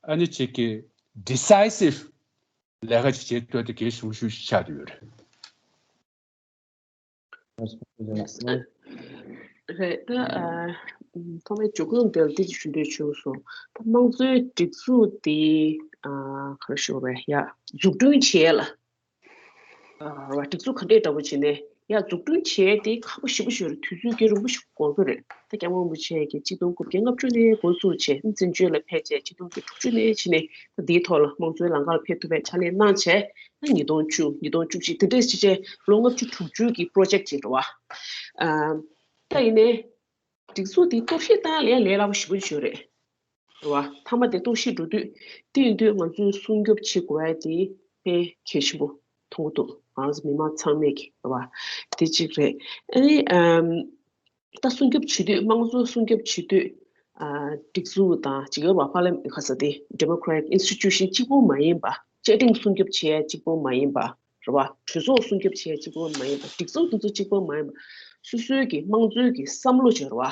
ཨ་ནི་ཅིག་གི་decisive ལས་ཀ་ཅིག་བྱེད་ཐུབ་ཡ་དེ་གལ་ཆེན་པོ་ཞིག་ཆགས་ཀྱི་ཡོད་རེད། རེད་ད། ཨ་ཐོག་མའི་འཇུག་ཡོང་དེར་འདི་ཞུ་འདོད་བྱུང་སོང་། ད་དམངས་གཙོའི་སྒྲིག་འཛུགས་འདི་ཨ་ག་རེ་ཞུ་དགོས་རེད་ཡ། འཛུགས་སྐྲུན་བྱེད་ཡ་ལ། ཨ་རེད་བ། སྒྲིག་འཛུགས་ག་འདྲས་འདྲ་པོ་བྱས་ནས་ཡ་འཛུགས་སྐྲུན་བྱས་ཏེ་ཁག་པོ་ཞེ་པོ་ཞིག་རེད། དུས་ཚོད་རྒྱུན་རིང་པོ་ཞིག་འགོར་གི་རེད། ད་སྐྱབས་མགོན་རིན་པོ་ཆེ་གིས་གཅིག་སྟོང་དགུ་བརྒྱ་ལྔ་བཅུ་ནས་འགོ་བཙུགས་བྱས་བཙན་བྱོལ་ལ་ཕེབས་བྱས་གཅིག་སྟོང་དགུ་བརྒྱ་དྲུག་ཅུ་ནས་ཕྱི་ནས་ད་འདིའི་ཐོག་ལ་དམངས་གཙོའི་ལམ་ཁ་ལ་ཕེབས་ཐུབ་པའི་ཕྱག་ལས་གནང་བྱས། ད་ཉིས་སྟོང་བཅུ་ཉིས་སྟོང་བཅུ་གཅིག་དེ་འདྲས་ཕྱིན་བྱས་ལོ་ལྔ་བཅུ་དྲུག་ཅུ་གི་པོ་རོ་ཇེག་ཅིག་རེད་བ། ཨ་ད་ཡིན་ནའི་སྒྲིག་འཛུགས་འདི་གཏོར་བཤིག་བཏང་ལས་ལས་སླ་པོ་ཞེ་པོ་ཅིག་རེད། རེད་བ། མཐའ་མ་དེ་གཏོར་བཤིག་འགྲོ་དུས་དེ་ཡིན་དུས་ང་ཚོས་སྲུང་སྐྱོབ་བྱེད་དགོས་ཡ་དེ་དཔེ་གལ་ཆེན་པོ་མཐོང་གི་འདུག་ང་ཚོ་མི་མང་ཚང་མས་ཀྱི་རེད་བ། དེ་གཅིག་རེད། ཨ་ནི་ཨམ་ད་སྲུང་སྐྱོབ་བྱེད་དུས་དམངས་གཙོ་སྲུང་སྐྱོབ་བྱེད་དུས་ཨ་སྒྲིག་འཛུགས་དང་ཅིག་ཡོད་པ། པར་ལི་མེན་ཁ་ས་དེ་democratic institution གཅིག་པོ་མ་ཡིན་པ། བཅའ་ཁྲིམས་སྲུང་སྐྱོབ་བྱེད་ཡ་གཅིག་པོ་མ་ཡིན་པ། རེད་བ། གྲོས་ཚོགས་སྲུང་སྐྱོབ་བྱེད་ཡ་གཅིག་པོ་མ་ཡིན་པ། སྒྲིག་འཛུགས་དེ་ཚོ་གཅིག་པོ་མ་ཡིན་པ། སོ་སོའི་གི་དམངས་གཙོའི་གི་བསམ་བློ་བྱེད་རེད་བ།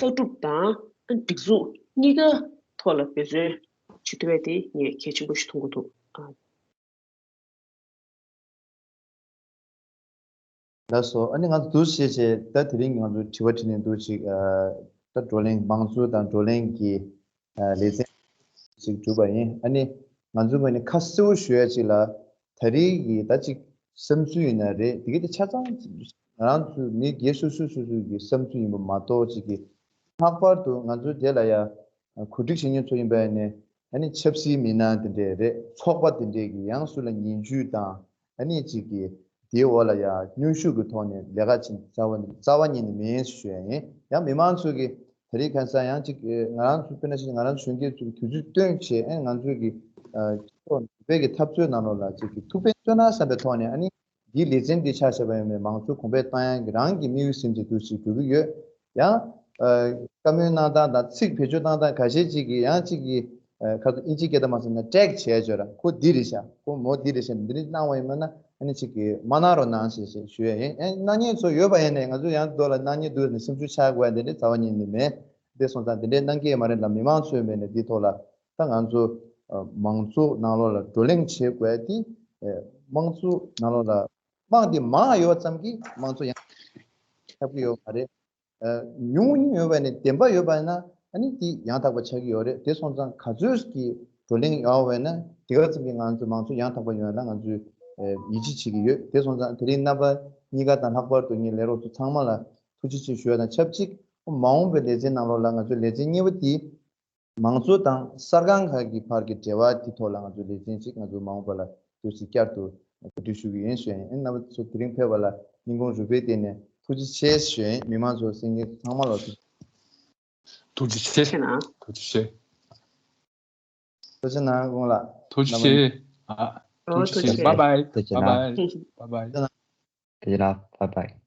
ལྟ་གྲུབ་དང་སྒྲིག་འཛུགས་གཉིས་ཀ་ཐོག་ལ་འབད་བརྩོན་བྱེད་ཐུབ་པ་དེ་ངས་གལ་ཆེན་པོ་ཞིག་མཐོང་གི་འདུག་ཨ། ལགས་སོ། ཨ་ནི་ང་ཚོ་འདུག་བྱས་བྱས་ད་དེ་རིང་ང་ཚོ་དྲི་བ་དྲིས་ལན་འདུག་ཅིག་ཨ་ད་བགྲོ་གླེང་མང་གཙོ་དང་བགྲོ་གླེང་གི་ཨ་ལེ་ཚན་ཞིག་གྲུབ་པ་ཡིན། ཨ་ནི་ང་ཚོ་ངོས་ནས་ཁ་གསལ་པོ་ཞུ་ཡ་ཅིག་ལ། ད་རེས་ཀྱི་ད་ཅིག་བསམ་ཚུལ་ཡིན་ན་རེད། དེ་གི་དེ་ཆ་ཚང་ང་རང་ཚོའི་མི་སྒེར་སོ་སོ་སོ་སོའི་གི་བསམ་ཚུལ་ཡིན་པ་མ་གཏོགས། ཅིག་གི་ལྷག་པར་དུ་ང་ཚོ་དེ་ལ་ཡ་གོ་སྒྲིག་བྱེད་མཁན་ཚོ་ཡིན་པ་ཡིན་ནའི། ཨ་ནི་ཆབ་སྲིད་མི་སྣ་དེ་འདྲས་རེད། ཚོགས་པ་དེ་འདྲས་ཀྱི་ཡང་སུ་ལ་ངན་ཇུས་དང་། ཨ་ནི་ཅིག་གི་དེའི་འོག་ལ་ཡ་གནོན་ཤུགས་ཀྱི་ཐོག་ནས་ལས་ཀ་བྱེད་རྩ་བ་ནས་རྩ་བ་ཉིད་ནས་མེད་ཞུ་ཡ་ཡིན། ཡང་མི་མང་ཚོས་ཀྱི་ད་རེས་ཁ་སང་ཡང་ཅིག་ང་རང་ཚོ་དཔེར་ན་ཅིག་ང་རང་ཚོ་གཞོན་སྐྱེས་ཚོས་དུས་ཚོད་བཏོན་བྱས། ཨ་ནི་ང་ཚོས་ཀྱི་ཨ་ཕྱི་ལོགས་ནས་བོད་པའི་གི་འཐབ་རྩོད་ནང་ལོགས་ལ་ཅིག་གི་ཐུགས་ཕན་གསོས་ན་བསམ་པའི་ཐོག་ནས། ཨ་ནི་འདིའི་ལེ་ཚན་འདི་ཆ་བཞག་པ་ཡིན་ནའི་མང་གཙོ་གོང་འཕེལ་གཏོང་ཡག་གི་རང་གི་དམིགས་ཡུལ་ཟིན་བྱས་འདུག་ཅིག་འགྲོ་གི་ཡོད། ཡང་ཨ་བཀའ་མོལ་གནང་སྟངས་དང་ཚིག་བེད་སྤྱོད་གཏང་སྟངས་ཁ་ཤས་ཅིག་གིས་ཡང་ཅིག་གིས་ཨ་ཁ་ཐུག་ཨིན་ཇིའི་སྐད་བརྡ་མ་སོང་ན་ཀྲེག་བྱས་བྱས་ར། ཁོ་འདི་རེད་ཤག་ཁོ་མོ་འདི་རེད་ཤག་འདི་འདྲ་གནང་བ་ཡིན་ན། ཨ་ནི་ཅིག་གིས་མ་གནང་རོགས་གནང་ཞེས་ཞེས་ཞུ་ཡ་ཡིན། ཨ་གནང་མཁན་ཚོ་ཡོད་པ་ཡིན་ནའི་ང་ཚོ་ཡང་མདོ་ལ་གནང་མཁན་འདུག་ནས་སེམས་ཤུགས་ཆག་དགོས་ཡ་དེ་འདྲ་རྩ་བ་ཉིད་ནས་མེད། དེ་སོང་ཙང་དེ་འདྲའི་གནང་གི་ཡོད་མ་རེད་ལ། མི་མང་ཚོའི་མེད་ནས་འདི་ཐོག་ལ་ད་ང་ཚོ་ཨ་མང་གཙོ་ནང་ལོགས་ལ་བགྲོ་གླེང་བྱེད་དགོས་ཡ་དེ། ཨ་མང་གཙོ་ནང་ལོགས་ལ་དམངས་དེ་མང་ཡོད་ཙམ་གྱིས་དམངས་གཙོ་ཡང་ཁྱབ་ཀྱི་ཡོད་མ་རེད། ཨ་ཉུང་ཉུང་ཡོད་པ་ནས་བདེན་པ་ཡོད་པ་ཡིན་ན་ཨ་ནི་དེ་ཡང་དག་པ་ཆགས་ཀྱི་ཡོད་རེད། དེ་སོང་ཙང་ག་ཚོད་ཀྱི་བགྲོ་གླེང་ཡོང་བ་ཡིན་ན་དེ་ག་ཙམ་གྱིས་ང་ཚོ་མང་གཙོ་ཡང་དག་པ་ཡོང་ཡ་ལ་ང་ཚོས་ཨ་ཡིད་ཆེས་བྱེད་ཀྱི་ཡོད། དེ་སོང་ཙང་དེ་རིང་རྣམ་པ་གཉིས་ཀ་དང་ལྷག་པར་དུ་ངའི་ལས་རོགས་ཚོ་ཚང་མ་ལ་ཐུགས་རྗེ་ཆེ་ཞུ་ཡ་དང་ཆབས་ཅིག་མ་འོངས་པའི་ལེ་ཚན་ནང་ལོགས་ལ་ང་ཚོའི་ལེ་ཚན་གཉིས་པ་དེ། མང་གཙོ་དང་གསར་ཁང་ཁག་གི་བར་གྱི་འབྲེལ་བ་དེ་ཐོག་ལ་ང་ཚོ་ལེ་ཚན་ཞིག་ང་ཚོ་མ་འོངས་པ་ལ་དུས་ཅིག་བསྐྱར་དུ་ གོ་སྒྲིག་ཞུ་གི་ཡིན་ཞུ་ཡིན། རྣམ་པ་ཚོ་དེ་རིང་ཕེབས་པ་ལ་སྙིང་ཁོང་རུས་པའི་གཏིང་ནས་ཐུགས་རྗེ་ཆེ་ཞུ་ཡིན། མི་མང་ཚོ་གསན་མཁན་ཚང་མ་ལ་ཐུགས་རྗེ་ཆེ། ཐུགས་རྗེ་ཆེ། ཐུགས་རྗེ་ཆེ། ཐུགས་རྗེ་གནང་དགོངས་ལགས། ཐུགས་རྗེ་ཆེ། ཨ། ཐུགས་རྗེ་ཆེ། ཐུགས་རྗེ་ཆེ། Bye bye. Bye bye. Bye bye. ཐུགས་རྗེ་གནང་། Bye bye.